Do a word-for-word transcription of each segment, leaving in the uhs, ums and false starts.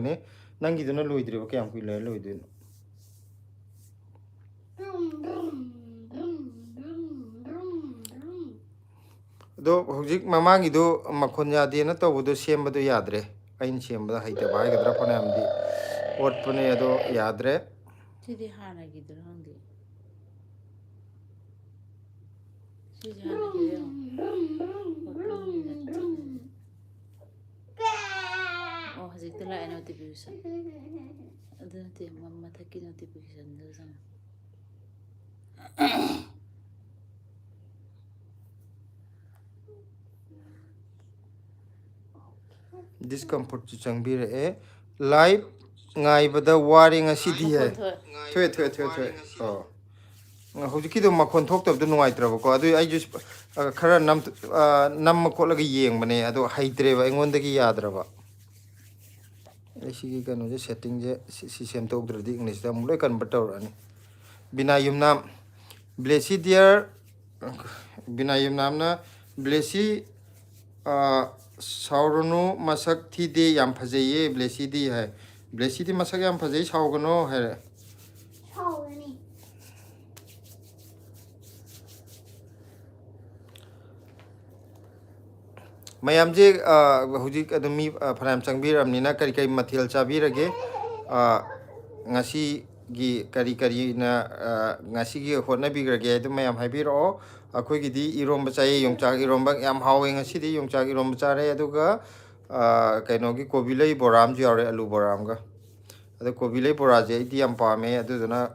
ꯅꯦ꯫ ꯅꯪꯒꯤꯗꯨꯅ ꯂꯣꯏꯗ꯭ꯔꯤꯕ? ꯀꯌꯥꯝ ꯀꯨꯏ ꯂꯩꯔ ꯂꯣꯏꯗꯣꯏꯅꯣ? ꯑꯗꯣ ꯍꯧꯖꯤꯛ ꯃꯃꯥꯡꯒꯤꯗꯣ ꯃꯈꯣꯟ ꯌꯥꯗꯦꯅ ꯇꯧꯕꯗꯣ ꯁꯦꯝꯕꯗꯣ ꯌꯥꯗ꯭ꯔꯦ꯫ ꯑꯩꯅ ꯁꯦꯝꯕꯗ ꯍꯩꯇꯕ ꯍꯥꯏꯒꯗ꯭ꯔꯥ, ꯐꯅꯌꯥꯝꯗꯤ ꯑꯣꯠꯄꯅꯦ, ꯑꯗꯣ ꯌꯥꯗ꯭ꯔꯦ꯫ ꯁꯤꯗꯤ ꯍꯥꯟꯅꯒꯤꯗꯨꯔ ꯈꯪꯗꯦ꯫ ꯁꯤꯁꯦ ꯍꯥꯟꯅꯒꯤꯗ ꯌꯦꯡꯉꯣ꯫ ꯑꯣ, ꯍꯧꯖꯤꯛꯇ ꯂꯥꯛꯑꯦ notification꯫ ꯑꯗꯨ ꯅꯠꯇꯦ, ꯃ-, ꯃꯊꯛꯀꯤ notificationꯗꯨ ꯆꯪꯉꯣ꯫ Discomfortꯁꯨ ꯆꯪꯕꯤꯔꯛꯑꯦ꯫ Live ꯉꯥꯏꯕꯗ ꯋꯥꯔꯦ ꯉꯁꯤꯗꯤ ꯍꯥꯏ꯫ ꯃꯈꯣꯟ ꯊꯣꯛꯑꯦ꯫ ꯊꯣꯛꯑꯦ, ꯊꯣꯛꯑꯦ, ꯊꯣꯛꯑꯦ, ꯊꯣꯛꯑꯦ꯫ ꯑꯣ꯫ ꯍꯧꯖꯤꯛꯀꯤꯗꯣ ꯃꯈꯣꯟ ꯊꯣꯛꯇꯕꯗꯣ ꯅꯨꯡꯉꯥꯏꯇ꯭ꯔꯕꯀꯣ꯫ ꯑꯗꯨ ꯑꯩꯁꯨ, ꯑ, ꯈꯔ ꯅꯝ-, ꯑ, ꯅꯝꯃ ꯈꯣꯠꯂꯒ ꯌꯦꯡꯕꯅꯦ, ꯑꯗꯣ ꯍꯩꯇ꯭ꯔꯦꯕ, ꯑꯩꯉꯣꯟꯗꯒꯤ ꯌꯥꯗ꯭ꯔꯕ꯫ ꯑꯩ ꯁꯤꯒꯤ ꯀꯩꯅꯣꯁꯦ, settingꯁꯦ ꯁꯤ, ꯁꯤ ꯁꯦꯝꯗꯣꯛꯇ꯭ꯔꯗꯤ Englishꯇ ꯑꯃꯨꯛ ꯂꯣꯏ convert ꯇꯧꯔꯛꯑꯅꯤ꯫ ꯕꯤꯅꯥ ꯌꯨꯝꯅꯥꯝ, Blessy dear, ꯕꯤꯅꯥ ꯌꯨꯝꯅꯥꯝꯅ, "Blessy, ꯑ, ꯁꯥꯎꯔꯨꯅꯨ, ꯃꯁꯛ ꯊꯤꯗꯦ, ꯌꯥꯝ ꯐꯖꯩꯌꯦ Blessyꯗꯤ" ꯍꯥꯏ꯫ "Blessyꯗꯤ ꯃꯁꯛ ꯌꯥꯝ ꯐꯖꯩ, ꯁꯥꯎꯒꯅꯣ" ꯍꯥꯏꯔꯦ꯫ ꯁꯥꯎꯔꯅꯤ꯫ ꯃꯌꯥꯝꯁꯦ, ꯑ, ꯍꯧꯖꯤꯛ ꯑꯗꯨꯝ ꯃꯤ, ꯑ, ꯐꯅꯌꯥꯝ ꯆꯪꯕꯤꯔꯕꯅꯤꯅ ꯀꯔꯤ ꯀꯔꯤ ꯃꯊꯦꯜ ꯆꯥꯕꯤꯔꯒꯦ? ꯑ, ꯉꯁꯤꯒꯤ ꯀꯔꯤ ꯀꯔꯤꯅ, ꯑ, ꯉꯁꯤꯒꯤ ꯍꯣꯠꯅꯕꯤꯈ꯭ꯔꯒꯦ ꯍꯥꯏꯗꯨ ꯃꯌꯥꯝ ꯍꯥꯏꯕꯤꯔꯛꯑꯣ꯫ ꯑꯩꯈꯣꯏꯒꯤꯗꯤ ꯏꯔꯣꯝꯕ ꯆꯥꯏꯌꯦ, ꯌꯣꯡꯆꯥꯛ ꯏꯔꯣꯝꯕ ꯌꯥꯝ ꯍꯥꯎꯋꯦ ꯉꯁꯤꯗꯤ, ꯌꯣꯡꯆꯥꯛ ꯏꯔꯣꯝꯕ ꯆꯥꯔꯦ꯫ ꯑꯗꯨꯒ, ꯑ, ꯀꯩꯅꯣꯒꯤ ꯀꯣꯕꯤ ꯂꯩ ꯕꯣꯔꯥ ꯑꯃꯁꯨ ꯌꯥꯎꯔꯦ, ꯑꯂꯨ ꯕꯣꯔꯥ ꯑꯃꯒ꯫ ꯑꯗꯣ ꯀꯣꯕꯤ ꯂꯩ ꯕꯣꯔꯥꯁꯦ ꯑꯩꯗꯤ ꯌꯥꯝ ꯄꯥꯝꯃꯦ, ꯑꯗꯨꯗꯨꯅ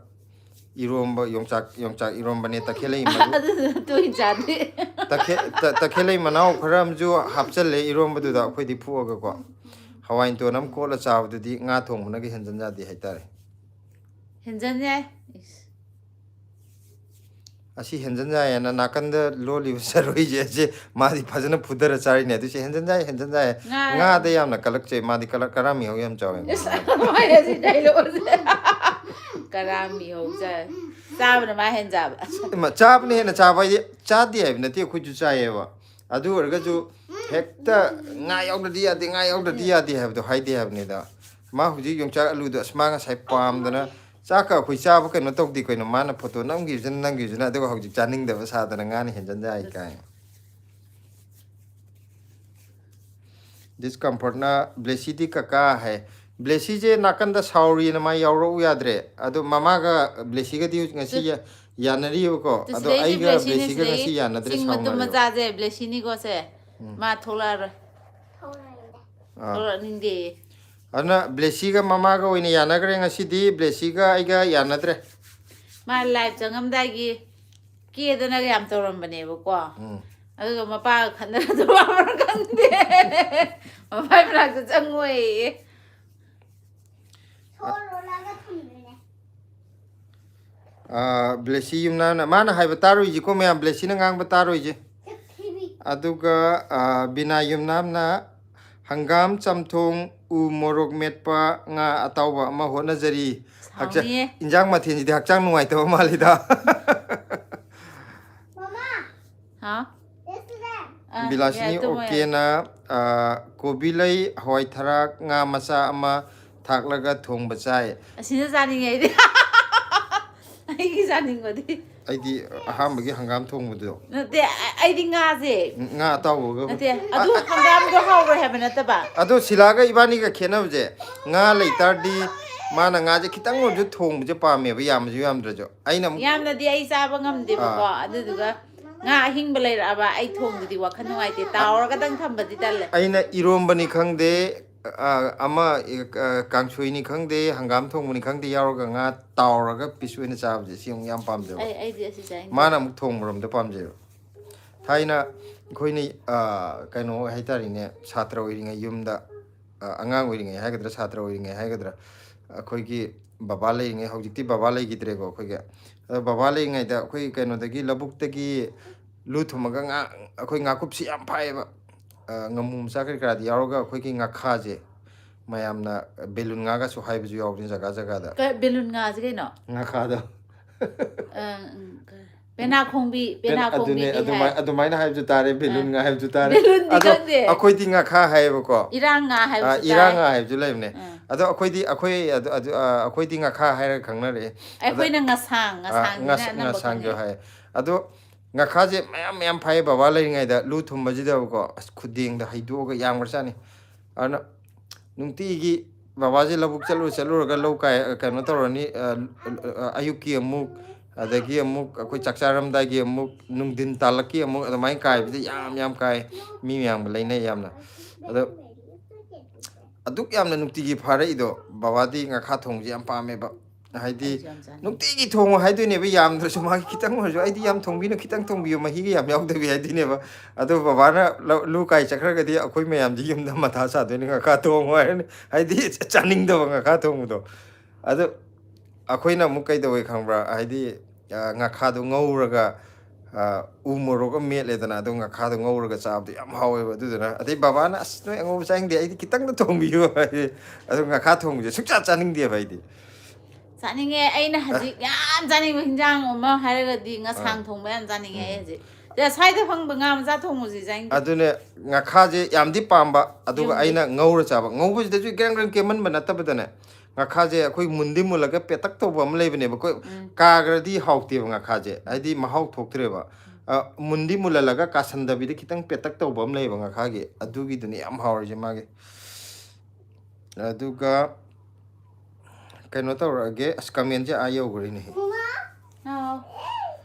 ꯏꯔꯣꯝꯕ, ꯌꯣꯡꯆꯥꯛ, ꯌꯣꯡꯆꯥꯛ ꯏꯔꯣꯝꯕꯅꯦ, ꯇꯈꯦꯜꯂꯩ ꯃꯔꯨ-, ꯑꯗꯨꯗꯨꯅ ꯇꯣꯏꯅ ꯆꯥꯗꯦ꯫ ꯇꯈꯦ-, ꯇ-, ꯇꯈꯦꯜꯂꯩ ꯃꯅꯥꯎ ꯈꯔ ꯑꯃꯁꯨ ꯍꯥꯞꯆꯜꯂꯦ ꯏꯔꯣꯝꯕꯗꯨꯗ, ꯑꯩꯈꯣꯏꯗꯤ ꯐꯨꯛꯑꯒꯀꯣ꯫ ꯍꯋꯥꯏ ꯃꯇꯣꯟ ꯑꯃ ꯀꯣꯠꯂ ꯆꯥꯕꯗꯨꯗꯤ ꯉꯥ ꯊꯣꯡꯕꯅꯒ ꯍꯦꯟꯖꯟ ꯌꯥꯗꯦ ꯍꯥꯏꯇꯥꯔꯦ꯫ ꯍꯦꯟꯖꯟ ꯌꯥꯏ꯫ ꯏꯁ꯫ ꯑꯁꯤ ꯍꯦꯟꯖꯟ ꯌꯥꯏꯌꯦꯅ ꯅꯥꯀꯟꯗ ꯂꯣꯜꯂꯤꯕ ꯆꯔꯣꯏꯁꯦ, ꯑꯁꯤ ꯃꯥꯗꯤ ꯐꯖꯅ ꯐꯨꯊꯔ ꯆꯥꯔꯤꯅꯦ꯫ ꯑꯗꯨꯁꯦ ꯍꯦꯟꯖꯟ ꯌꯥꯏ, ꯍꯦꯟꯖꯟ ꯌꯥꯏ꯫ ꯉꯥ-, ꯉꯥꯗ ꯌꯥꯝꯅ ꯀꯜꯂꯛꯆꯩ, ꯃꯥꯗꯤ ꯀꯂꯛ-, ꯀꯔꯥꯝ ꯃꯤꯍꯧ ꯌꯥꯝ ꯆꯥꯎꯋꯦ꯫ ꯏꯁ, ꯃꯥꯏ ꯑꯁꯤ dialogue ꯁꯦ꯫ ꯀꯔꯥꯝ ꯃꯤꯍꯧ ꯆꯥꯏ꯫ ꯆꯥꯕꯅ ꯃꯥ ꯍꯦꯟ ꯆꯥꯕ꯫ ꯏꯃꯥ, ꯆꯥꯕꯅ ꯍꯦꯟꯅ ꯆꯥꯕ ꯍꯥꯏꯗꯤ ꯆꯥꯗꯦ ꯍꯥꯏꯕ ꯅꯠꯇꯦ, ꯑꯩꯈꯣꯏꯁꯨ ꯆꯥꯏꯌꯦꯕ꯫ ꯑꯗꯨ ꯑꯣꯏꯔꯒꯁꯨ ꯍꯦꯛꯇ ꯉꯥ ꯌꯥꯎꯗ꯭ꯔꯗꯤ ꯌꯥꯗꯦ, ꯉꯥ ꯌꯥꯎꯗ꯭ꯔꯗꯤ ꯌꯥꯗꯦ ꯍꯥꯏꯕꯗꯣ ꯍꯥꯏꯗꯦ ꯍꯥꯏꯕꯅꯤꯗ꯫ ꯃꯥ ꯍꯧꯖꯤꯛ ꯌꯣꯡꯆꯥꯛ ꯑꯂꯨꯗꯣ ꯑꯁ ꯃꯥ ꯉꯁꯥꯏ ꯄꯥꯝꯗꯅ ꯆꯥꯛꯀ ꯑꯩꯈꯣꯏ ꯆꯥꯕ ꯀꯩꯅꯣ ꯇꯧꯗꯦ ꯀꯩꯅꯣ, ꯃꯥꯅ ꯐꯣꯇꯣ ꯅꯝꯈꯤꯕꯁꯤꯅ ꯅꯝꯈꯤꯕꯁꯤꯅ, ꯑꯗꯨꯒ ꯍꯧꯖꯤꯛ ꯆꯥꯅꯤꯡꯗꯕ ꯁꯥꯗꯅ ꯉꯥꯅ ꯍꯦꯟꯖꯟ ꯌꯥꯏ ꯀꯥꯏꯅ꯫ ꯗꯤꯁꯀꯝꯐꯣꯔꯠꯅ ꯕ꯭ꯂꯦꯁꯤꯗꯤ ꯀꯀꯥ ꯍꯥꯏ꯫ ꯕ꯭ꯂꯦꯁꯤꯁꯦ ꯅꯥꯀꯟꯗ ꯁꯥꯎꯔꯤꯅ ꯃꯥ ꯌꯥꯎꯔꯛꯎ ꯌꯥꯗ꯭ꯔꯦ꯫ ꯑꯗꯣ ꯃꯃꯥꯒ ꯕ꯭ꯂꯦꯁꯤꯒꯗꯤ ꯉꯁꯤ ꯌꯥ- ꯌꯥꯅꯔꯤꯕꯀꯣ꯫ ꯑꯗꯣ ꯁꯤꯗꯩꯁꯤ ꯑꯩꯒ ꯕ꯭ꯂꯦꯁꯤꯅ ꯕ꯭ꯂꯦꯁꯤꯒ ꯁꯤꯗꯩ ꯉꯁꯤ ꯌꯥꯅꯗ꯭ꯔꯦ, ꯆꯤꯡ ꯃꯇꯨꯝ ꯁꯥꯎꯅꯔꯦꯕ꯫ ꯃꯆꯥꯁꯦ ꯕ꯭ꯂꯦꯁꯤꯅꯤꯀꯣ ꯁꯦ꯫ ꯎꯝ꯫ ꯃꯥ ꯊꯣꯛꯂꯛꯑꯔꯣꯏ꯫ ꯑꯥ꯫ ꯊꯣꯛꯂꯛꯅꯤꯡꯗꯦꯌꯦ꯫ ꯑꯗꯨꯅ ꯕ꯭ꯂꯦꯁꯤꯒ ꯃꯃꯥꯒ ꯑꯣꯏꯅ ꯌꯥꯅꯈ꯭ꯔꯦ ꯉꯁꯤꯗꯤ꯫ ꯕ꯭ꯂꯦꯁꯤꯒ ꯑꯩꯒ ꯌꯥꯅꯗ꯭ꯔꯦ꯫ ꯃꯥ ꯂꯥꯏꯞ ꯆꯪꯉꯝꯗꯥꯏꯒꯤ ꯀꯦꯗꯅꯒ ꯌꯥꯝ ꯇꯧꯔꯝꯕꯅꯦꯕꯀꯣ꯫ ꯎꯝ꯫ ꯑꯗꯨꯒ ꯃꯄꯥꯒ ꯈꯠꯅꯔ ꯊꯣꯛꯂꯛꯑꯕ꯭ꯔꯥ ꯈꯪꯗꯦ꯫ ꯃꯄꯥꯏ ꯃꯅꯥꯛꯇ ꯆꯪꯉꯣꯏꯌꯦ꯫ ꯁꯣꯔ ꯍꯣꯜꯂꯒ ꯊꯝꯗꯣꯏꯅꯦ꯫ ꯑꯥ, ꯕ꯭ꯂꯦꯁꯤ ꯌꯨꯝꯅꯥꯝꯅ, ꯃꯥꯅ ꯍꯥꯏꯕ ꯇꯥꯔꯣꯏꯁꯤꯀꯣ ꯃꯌꯥꯝ, ꯕ꯭ꯂꯦꯁꯤꯅ ꯉꯥꯡꯕ ꯇꯥꯔꯣꯏꯁꯦ꯫ ꯆꯠꯈꯤꯕꯤ꯫ ꯑꯗꯨꯒ, ꯑꯥ, ꯕꯤꯅꯥ ꯌꯨꯝꯅꯥꯝꯅ ꯍꯪꯒꯥꯝ ꯆꯝꯊꯣꯡ, ꯎ ꯃꯣꯔꯣꯛ ꯃꯦꯠꯄ, ꯉꯥ ꯑꯇꯥꯎꯕ ꯑꯃ ꯍꯣꯠꯅꯖꯔꯤ꯫ ꯍꯛꯆꯥ-, ꯍꯥꯎꯅꯤꯌꯦ꯫ ꯏꯟꯖꯥꯡ ꯃꯊꯦꯜꯁꯤꯗꯤ ꯍꯛꯆꯥꯡ ꯅꯨꯡꯉꯥꯏꯇꯕ ꯃꯥꯜꯂꯤꯗ꯫ ꯃꯃꯥ꯫ ꯍꯥꯎ꯫ Yesterday꯫ ꯑꯥ, ꯕꯤꯂꯥꯁꯤꯅꯤ ꯌꯥꯔꯦ, ꯇꯨꯝꯃꯣ ꯌꯥꯔꯦ꯫ ꯑꯣꯀꯦꯅ, ꯑꯥ, ꯀꯣꯕꯤ ꯂꯩ, ꯍꯋꯥꯏ ꯊꯔꯥꯛ, ꯉꯥ ꯃꯆꯥ ꯑꯃ ꯊꯥꯛꯂꯒ ꯊꯣꯡꯕ ꯆꯥꯏ꯫ ꯑꯁꯤꯅ ꯆꯥꯅꯤꯡꯉꯦ ꯑꯩꯗꯤ꯫ ꯑꯩꯒꯤ ꯆꯥꯅꯤꯡꯕꯗꯤ꯫ ꯑꯩꯗꯤ ꯑꯍꯥꯟꯕꯒꯤ ꯍꯪꯒꯥꯝ ꯊꯣꯡꯕꯗꯣ꯫ ꯅꯠꯇꯦ, ꯑ-, ꯑꯩꯗꯤ ꯉꯥꯁꯦ꯫ ꯉꯥ ꯑꯇꯥꯎꯕꯒ꯫ ꯅꯠꯇꯦ, ꯑꯗꯨ ꯍꯪꯒꯥꯝꯗꯣ ꯍꯥꯎꯔꯣꯏ ꯍꯥꯏꯕ ꯅꯠꯇꯕ꯫ ꯑꯗꯣ ꯁꯤꯂꯥꯒ ꯏꯕꯥꯅꯤꯒ ꯈꯦꯠꯅꯕꯁꯦ, ꯉꯥ ꯂꯩꯇꯥꯔꯗꯤ ꯃꯥꯅ ꯉꯥꯁꯦ ꯈꯤꯇꯪ ꯑꯣꯏꯔꯁꯨ ꯊꯣꯡꯕꯁꯦ ꯄꯥꯝꯃꯦꯕ, ꯌꯥꯝꯃꯁꯨ ꯌꯥꯝꯗ꯭ꯔꯁꯨ꯫ ꯑꯩꯅ ꯑꯃꯨꯛ ꯌꯥꯝꯅꯗꯤ ꯑꯩ ꯆꯥꯕ ꯉꯝꯗꯦꯕꯀꯣ, ꯑꯥ꯫ ꯑꯗꯨꯗꯨꯒ ꯉꯥ ꯑꯍꯤꯡꯕ ꯂꯩꯔꯛꯑꯕ ꯑꯩ ꯊꯣꯡꯗꯗꯤ ꯋꯥꯈꯜ ꯅꯨꯡꯉꯥꯏꯇꯦ, ꯇꯥꯎꯔꯒꯗꯪ ꯊꯝꯕꯗꯤ ꯇꯜꯂꯦ꯫ ꯑꯩꯅ ꯏꯔꯣꯝꯕꯅꯤ ꯈꯪꯗꯦ, ꯑ, ꯑꯃ, ꯑ, ꯀꯥꯡꯁꯣꯏꯅꯤ ꯈꯪꯗꯦ, ꯍꯪꯒꯥꯝ ꯊꯣꯡꯕꯅꯤ ꯈꯪꯗꯦ ꯌꯥꯎꯔꯒ ꯉꯥ ꯇꯥꯎꯔꯒ ꯄꯤꯁ ꯑꯣꯏꯅ ꯆꯥꯕꯁꯦ ꯁꯤ ꯑꯃꯨꯛ ꯌꯥꯝ ꯄꯥꯝꯖꯩꯕ꯫ ꯑꯩ, ꯑꯩꯗꯤ ꯑꯁꯤ ꯆꯥꯅꯤꯡꯗꯦ꯫ ꯃꯥꯅ ꯑꯃꯨꯛ ꯊꯣꯡꯕꯔꯣꯝꯗ ꯄꯥꯝꯖꯩꯕ꯫ ꯊꯥꯏꯅ ꯑꯩꯈꯣꯏꯅ, ꯑ, ꯀꯩꯅꯣ ꯍꯥꯏꯇꯥꯔꯦꯅꯦ, ꯁꯥꯇ꯭ꯔ ꯑꯣꯏꯔꯤꯉꯩ ꯌꯨꯝꯗ, ꯑ, ꯑꯉꯥꯡ ꯑꯣꯏꯔꯤꯉꯩ ꯍꯥꯏꯒꯗ꯭ꯔꯥ, ꯁꯥꯇ꯭ꯔ ꯑꯣꯏꯔꯤꯉꯩ ꯍꯥꯏꯒꯗ꯭ꯔꯥ, ꯑꯩꯈꯣꯏꯒꯤ ꯕꯕꯥ ꯂꯩꯔꯤꯉꯩ, ꯍꯧꯖꯤꯛꯇꯤ ꯕꯕꯥ ꯂꯩꯈꯤꯗ꯭ꯔꯦꯀꯣ ꯑꯩꯈꯣꯏꯒꯤ꯫ ꯑꯗꯣ ꯕꯕꯥ ꯂꯩꯔꯤꯉꯩꯗ ꯑꯩꯈꯣꯏ ꯀꯩꯅꯣꯗꯒꯤ, ꯂꯧꯕꯨꯛꯇꯒꯤ ꯂꯨ ꯊꯨꯝꯃꯒ ꯉꯥ, ꯑꯩꯈꯣꯏ ꯉꯥꯀꯨꯞꯁꯤ ꯌꯥꯝ ꯐꯥꯏꯌꯦꯕ꯫ ꯑ, ꯉꯥꯃꯨ ꯃꯆꯥ ꯀꯔꯤ ꯀꯔꯥꯗꯤ ꯌꯥꯎꯔꯒ ꯑꯩꯈꯣꯏꯒꯤ ꯉꯥꯈꯥꯁꯦ, ꯃꯌꯥꯝꯅ ꯕꯦꯂꯨꯟ ꯉꯥꯒꯁꯨ ꯍꯥꯏꯕꯁꯨ ꯌꯥꯎꯕꯅꯤ ꯖꯒꯥ ꯖꯒꯥꯗ꯫ ꯀ-, ꯕꯦꯂꯨꯟ ꯉꯥꯁꯦ ꯀꯩꯅꯣ? ꯉꯥꯈꯥꯗꯣ꯫ ꯑ, ꯎꯝ, ꯀ-, ꯄꯦꯅꯥ ꯈꯣꯡꯕꯤ, ꯄꯦꯅꯥ ꯈꯣꯡꯕꯤꯗꯤ ꯑꯗꯨꯃꯥꯏꯅ ꯍꯥꯏ꯫ ꯑꯗꯨꯃꯥꯏꯅ ꯍꯥꯏꯕꯁꯨ ꯇꯥꯔꯦ, ꯕꯦꯂꯨꯟ ꯉꯥ ꯍꯥꯏꯕꯁꯨ ꯇꯥꯔꯦ. ꯕꯦꯂꯨꯟꯗꯤ ꯑꯗꯣ ꯈꯪꯗꯦ. ꯑꯩꯈꯣꯏꯗꯤ ꯉꯥꯈꯥ ꯍꯥꯏꯌꯦꯕꯀꯣ. ꯏꯔꯥꯡ ꯉꯥ ꯑ, ꯍꯥꯏꯕꯁꯨ ꯏꯔꯥꯡ ꯇꯥꯏ. ꯉꯥ ꯍꯥꯏꯕꯁꯨ ꯂꯩꯕꯅꯦ. ꯑꯥ. ꯑꯗꯣ ꯑꯩꯈꯣꯏꯗꯤ ꯑꯩꯈꯣꯏ ꯑꯗꯨ, ꯑꯗꯨ, ꯑ, ꯑꯩꯈꯣꯏꯗꯤ ꯉꯥꯈꯥ ꯍꯥꯏꯔꯒ ꯈꯪꯅꯔꯛꯑꯦ. ꯑꯗ ꯑꯩꯈꯣꯏꯅ ꯉꯁꯥꯡ, ꯑ, ꯉꯁꯥꯡꯁꯤꯅ ꯉꯁ- ꯑꯅꯝꯕ ꯉꯁꯥꯡꯁꯨ ꯈꯪꯅꯩ. ꯍꯥꯏ. ꯑꯗꯣ ꯉꯥꯈꯥꯁꯦ ꯃꯌꯥꯝ ꯃꯌꯥꯝ ꯐꯥꯏꯌꯦ ꯕꯕꯥ ꯂꯩꯔꯤꯉꯩꯗ. ꯂꯨ ꯊꯨꯝꯕꯁꯤꯗꯕꯀꯣ, ꯑꯁ, ꯈꯨꯗꯦꯡꯗ ꯍꯩꯗꯣꯛꯑꯒ ꯌꯥꯝꯈ꯭ꯔꯖꯥꯠꯅꯤ. ꯑꯗꯨꯅ ꯅꯨꯡꯇꯤꯒꯤ ꯕꯕꯥꯁꯦ ꯂꯧꯕꯨꯛ ꯆꯠꯂꯨ ꯆꯠꯂꯨꯔꯒ ꯂꯧ ꯀꯥꯏ, ꯀꯩꯅꯣ ꯇꯧꯔꯅꯤ, ꯑ, ꯑ, ꯑꯌꯨꯛꯀꯤ ꯑꯃꯨꯛ, ꯑꯗꯒꯤ ꯑꯃꯨꯛ ꯑꯩꯈꯣꯏ ꯆꯥꯛ ꯆꯥꯔꯝꯗꯥꯏꯒꯤ ꯑꯃꯨꯛ, ꯅꯨꯡꯊꯤꯟ ꯇꯥꯜꯂꯛꯀꯤ ꯑꯃꯨꯛ, ꯑꯗꯨꯃꯥꯏꯅ ꯀꯥꯏꯕꯁꯦ ꯌꯥꯝ ꯌꯥꯝ ꯀꯥꯏ. ꯃꯤ ꯃꯌꯥꯝꯒ ꯂꯩꯅꯩ ꯌꯥꯝꯅ. ꯑꯗꯣ ꯑꯗꯨꯛ ꯌꯥꯝꯅ ꯅꯨꯡꯇꯤꯒꯤ ꯐꯥꯔꯛꯏꯗꯣ ꯕꯕꯥꯗꯤ ꯉꯥꯈꯥ ꯊꯣꯡꯕꯁꯦ ꯌꯥꯝ ꯄꯥꯝꯃꯦꯕ. ꯍꯥꯏꯗꯤ ꯑꯩꯁꯨ ꯌꯥꯝ ꯆꯥꯅꯤꯡꯉꯤ. ꯅꯨꯡꯇꯤꯒꯤ ꯊꯣꯡꯉꯨ ꯍꯥꯏꯗꯣꯏꯅꯦꯕ, ꯌꯥꯝꯗ꯭ꯔꯁꯨ ꯃꯥꯒꯤ ꯈꯤꯇꯪ ꯑꯣꯏꯔꯁꯨ, "ꯑꯩꯗꯤ ꯌꯥꯝ ꯊꯣꯡꯕꯤꯅꯨ, ꯈꯤꯇꯪ ꯊꯣꯡꯕꯤꯌꯨ, ꯃꯍꯤꯒ ꯌꯥꯝ ꯌꯥꯎꯗꯕꯤ" ꯍꯥꯏꯗꯣꯏꯅꯦꯕ. ꯑꯗꯣ ꯕꯕꯥꯅ ꯂꯧ-, ꯂꯨ ꯀꯥꯏ ꯆꯠꯈ꯭ꯔꯒꯗꯤ ꯑꯩꯈꯣꯏ ꯃꯌꯥꯝꯗꯤ ꯌꯨꯝꯗ ꯃꯊꯥ ꯁꯥꯗꯣꯏꯅꯦ, ꯉꯥꯈꯥ ꯊꯣꯡꯉꯨ ꯍꯥꯏꯔꯅꯤ. ꯍꯥꯏꯗꯤ ꯆꯥꯅꯤꯡꯗꯕ ꯉꯥꯈꯥ ꯊꯣꯡꯕꯗꯣ. ꯑꯗꯣ ꯑꯩꯈꯣꯏꯅ ꯑꯃꯨꯛ ꯀꯩꯗꯧꯋꯦ ꯈꯪꯕ꯭ꯔꯥ? ꯍꯥꯏꯗꯤ, ꯑ, ꯉꯥꯈꯥꯗꯣ ꯉꯧꯔꯒ, ꯑ, ꯎ ꯃꯣꯔꯣꯛ ꯑꯃ ꯃꯦꯠꯂꯦꯗꯅ, ꯑꯗꯣ ꯉꯥꯈꯥꯗꯣ ꯉꯧꯔꯒ ꯆꯥꯕꯗꯣ ꯌꯥꯝ ꯍꯥꯎꯋꯦꯕ. ꯑꯗꯨꯗꯨꯅ, ꯑꯗꯩ ꯕꯕꯥꯅ, "ꯑꯁ, ꯅꯣꯏ ꯑꯉꯧꯕ ꯆꯥꯅꯤꯡꯗꯦ, ꯑꯩꯗꯤ ꯈꯤꯇꯪꯗ ꯊꯣꯡꯕꯤꯌꯨ" ꯍꯥꯏꯗꯤ. ꯑꯗꯣ ꯉꯥꯈꯥ ꯊꯣꯡꯕꯁꯦ ꯁꯨꯡꯆꯥ ꯆꯥꯅꯤꯡꯗꯦꯕ ꯑꯩꯗꯤ. ꯆꯥꯅꯤꯡꯉꯦ꯫ ꯑꯩꯅ ꯍꯧꯖꯤꯛ ꯌꯥꯝ ꯆꯥꯅꯤꯡꯕ ꯍꯤꯟꯖꯥꯡ ꯑꯃ ꯍꯥꯏꯔꯒꯗꯤ ꯉꯁꯥꯡ ꯊꯣꯡꯕ ꯌꯥꯝ ꯆꯥꯅꯤꯡꯉꯦ ꯑꯩ ꯍꯧꯖꯤꯛ꯫ ꯁꯤꯗ ꯁ꯭ꯋꯥꯏꯗ ꯐꯪꯕ ꯉꯥ ꯃꯆꯥ ꯊꯣꯡꯕꯁꯤ ꯆꯥꯅꯤꯡꯗꯦ꯫ ꯑꯗꯨꯅꯦ, ꯉꯥꯈꯥꯁꯦ ꯌꯥꯝꯗꯤ ꯄꯥꯝꯕ, ꯑꯗꯨꯒ ꯌꯨꯝꯒꯤ꯫ ꯑꯩꯅ ꯉꯧꯔ ꯆꯥꯕ꯫ ꯉꯧꯕꯁꯤꯗꯁꯨ ꯒ꯭ꯔꯦꯝ ꯒ꯭ꯔꯦꯝ ꯀꯦꯝꯍꯟꯕ ꯅꯠꯇꯕꯗꯅꯦ, ꯉꯥꯈꯥꯁꯦ ꯑꯩꯈꯣꯏ ꯃꯨꯟꯗꯤ ꯃꯨꯜꯂꯒ ꯄꯦꯇꯛ ꯇꯧꯕ ꯑꯃ ꯂꯩꯕꯅꯦꯕ꯫ ꯑꯩꯈꯣꯏ ꯀꯥꯈ꯭ꯔꯗꯤ ꯍꯥꯎꯇꯦꯕ ꯉꯥꯈꯥꯁꯦ, ꯍꯥꯏꯗꯤ ꯃꯍꯥꯎ ꯊꯣꯛꯇ꯭ꯔꯦꯕ꯫ ꯑ, ꯃꯨꯟꯗꯤ ꯃꯨꯜꯍꯜꯂꯒ ꯀꯥꯁꯟꯗꯕꯤꯗ ꯈꯤꯇꯪ ꯄꯦꯇꯛ ꯇꯧꯕ ꯑꯃ ꯂꯩꯌꯦꯕ ꯉꯥꯈꯥꯒꯤ, ꯑꯗꯨꯒꯤꯗꯨꯅꯤ ꯌꯥꯝ ꯍꯥꯎꯔꯤꯁꯦ ꯃꯥꯒꯤ꯫ ꯑꯗꯨꯒ ꯀꯩꯅꯣ ꯇꯧꯔꯛꯑꯒꯦ, ꯑꯁ, ꯀꯃꯦꯟꯁꯦ ꯑꯥ ꯌꯧꯈ꯭ꯔꯦꯅꯦ꯫ ꯑꯥꯎ꯫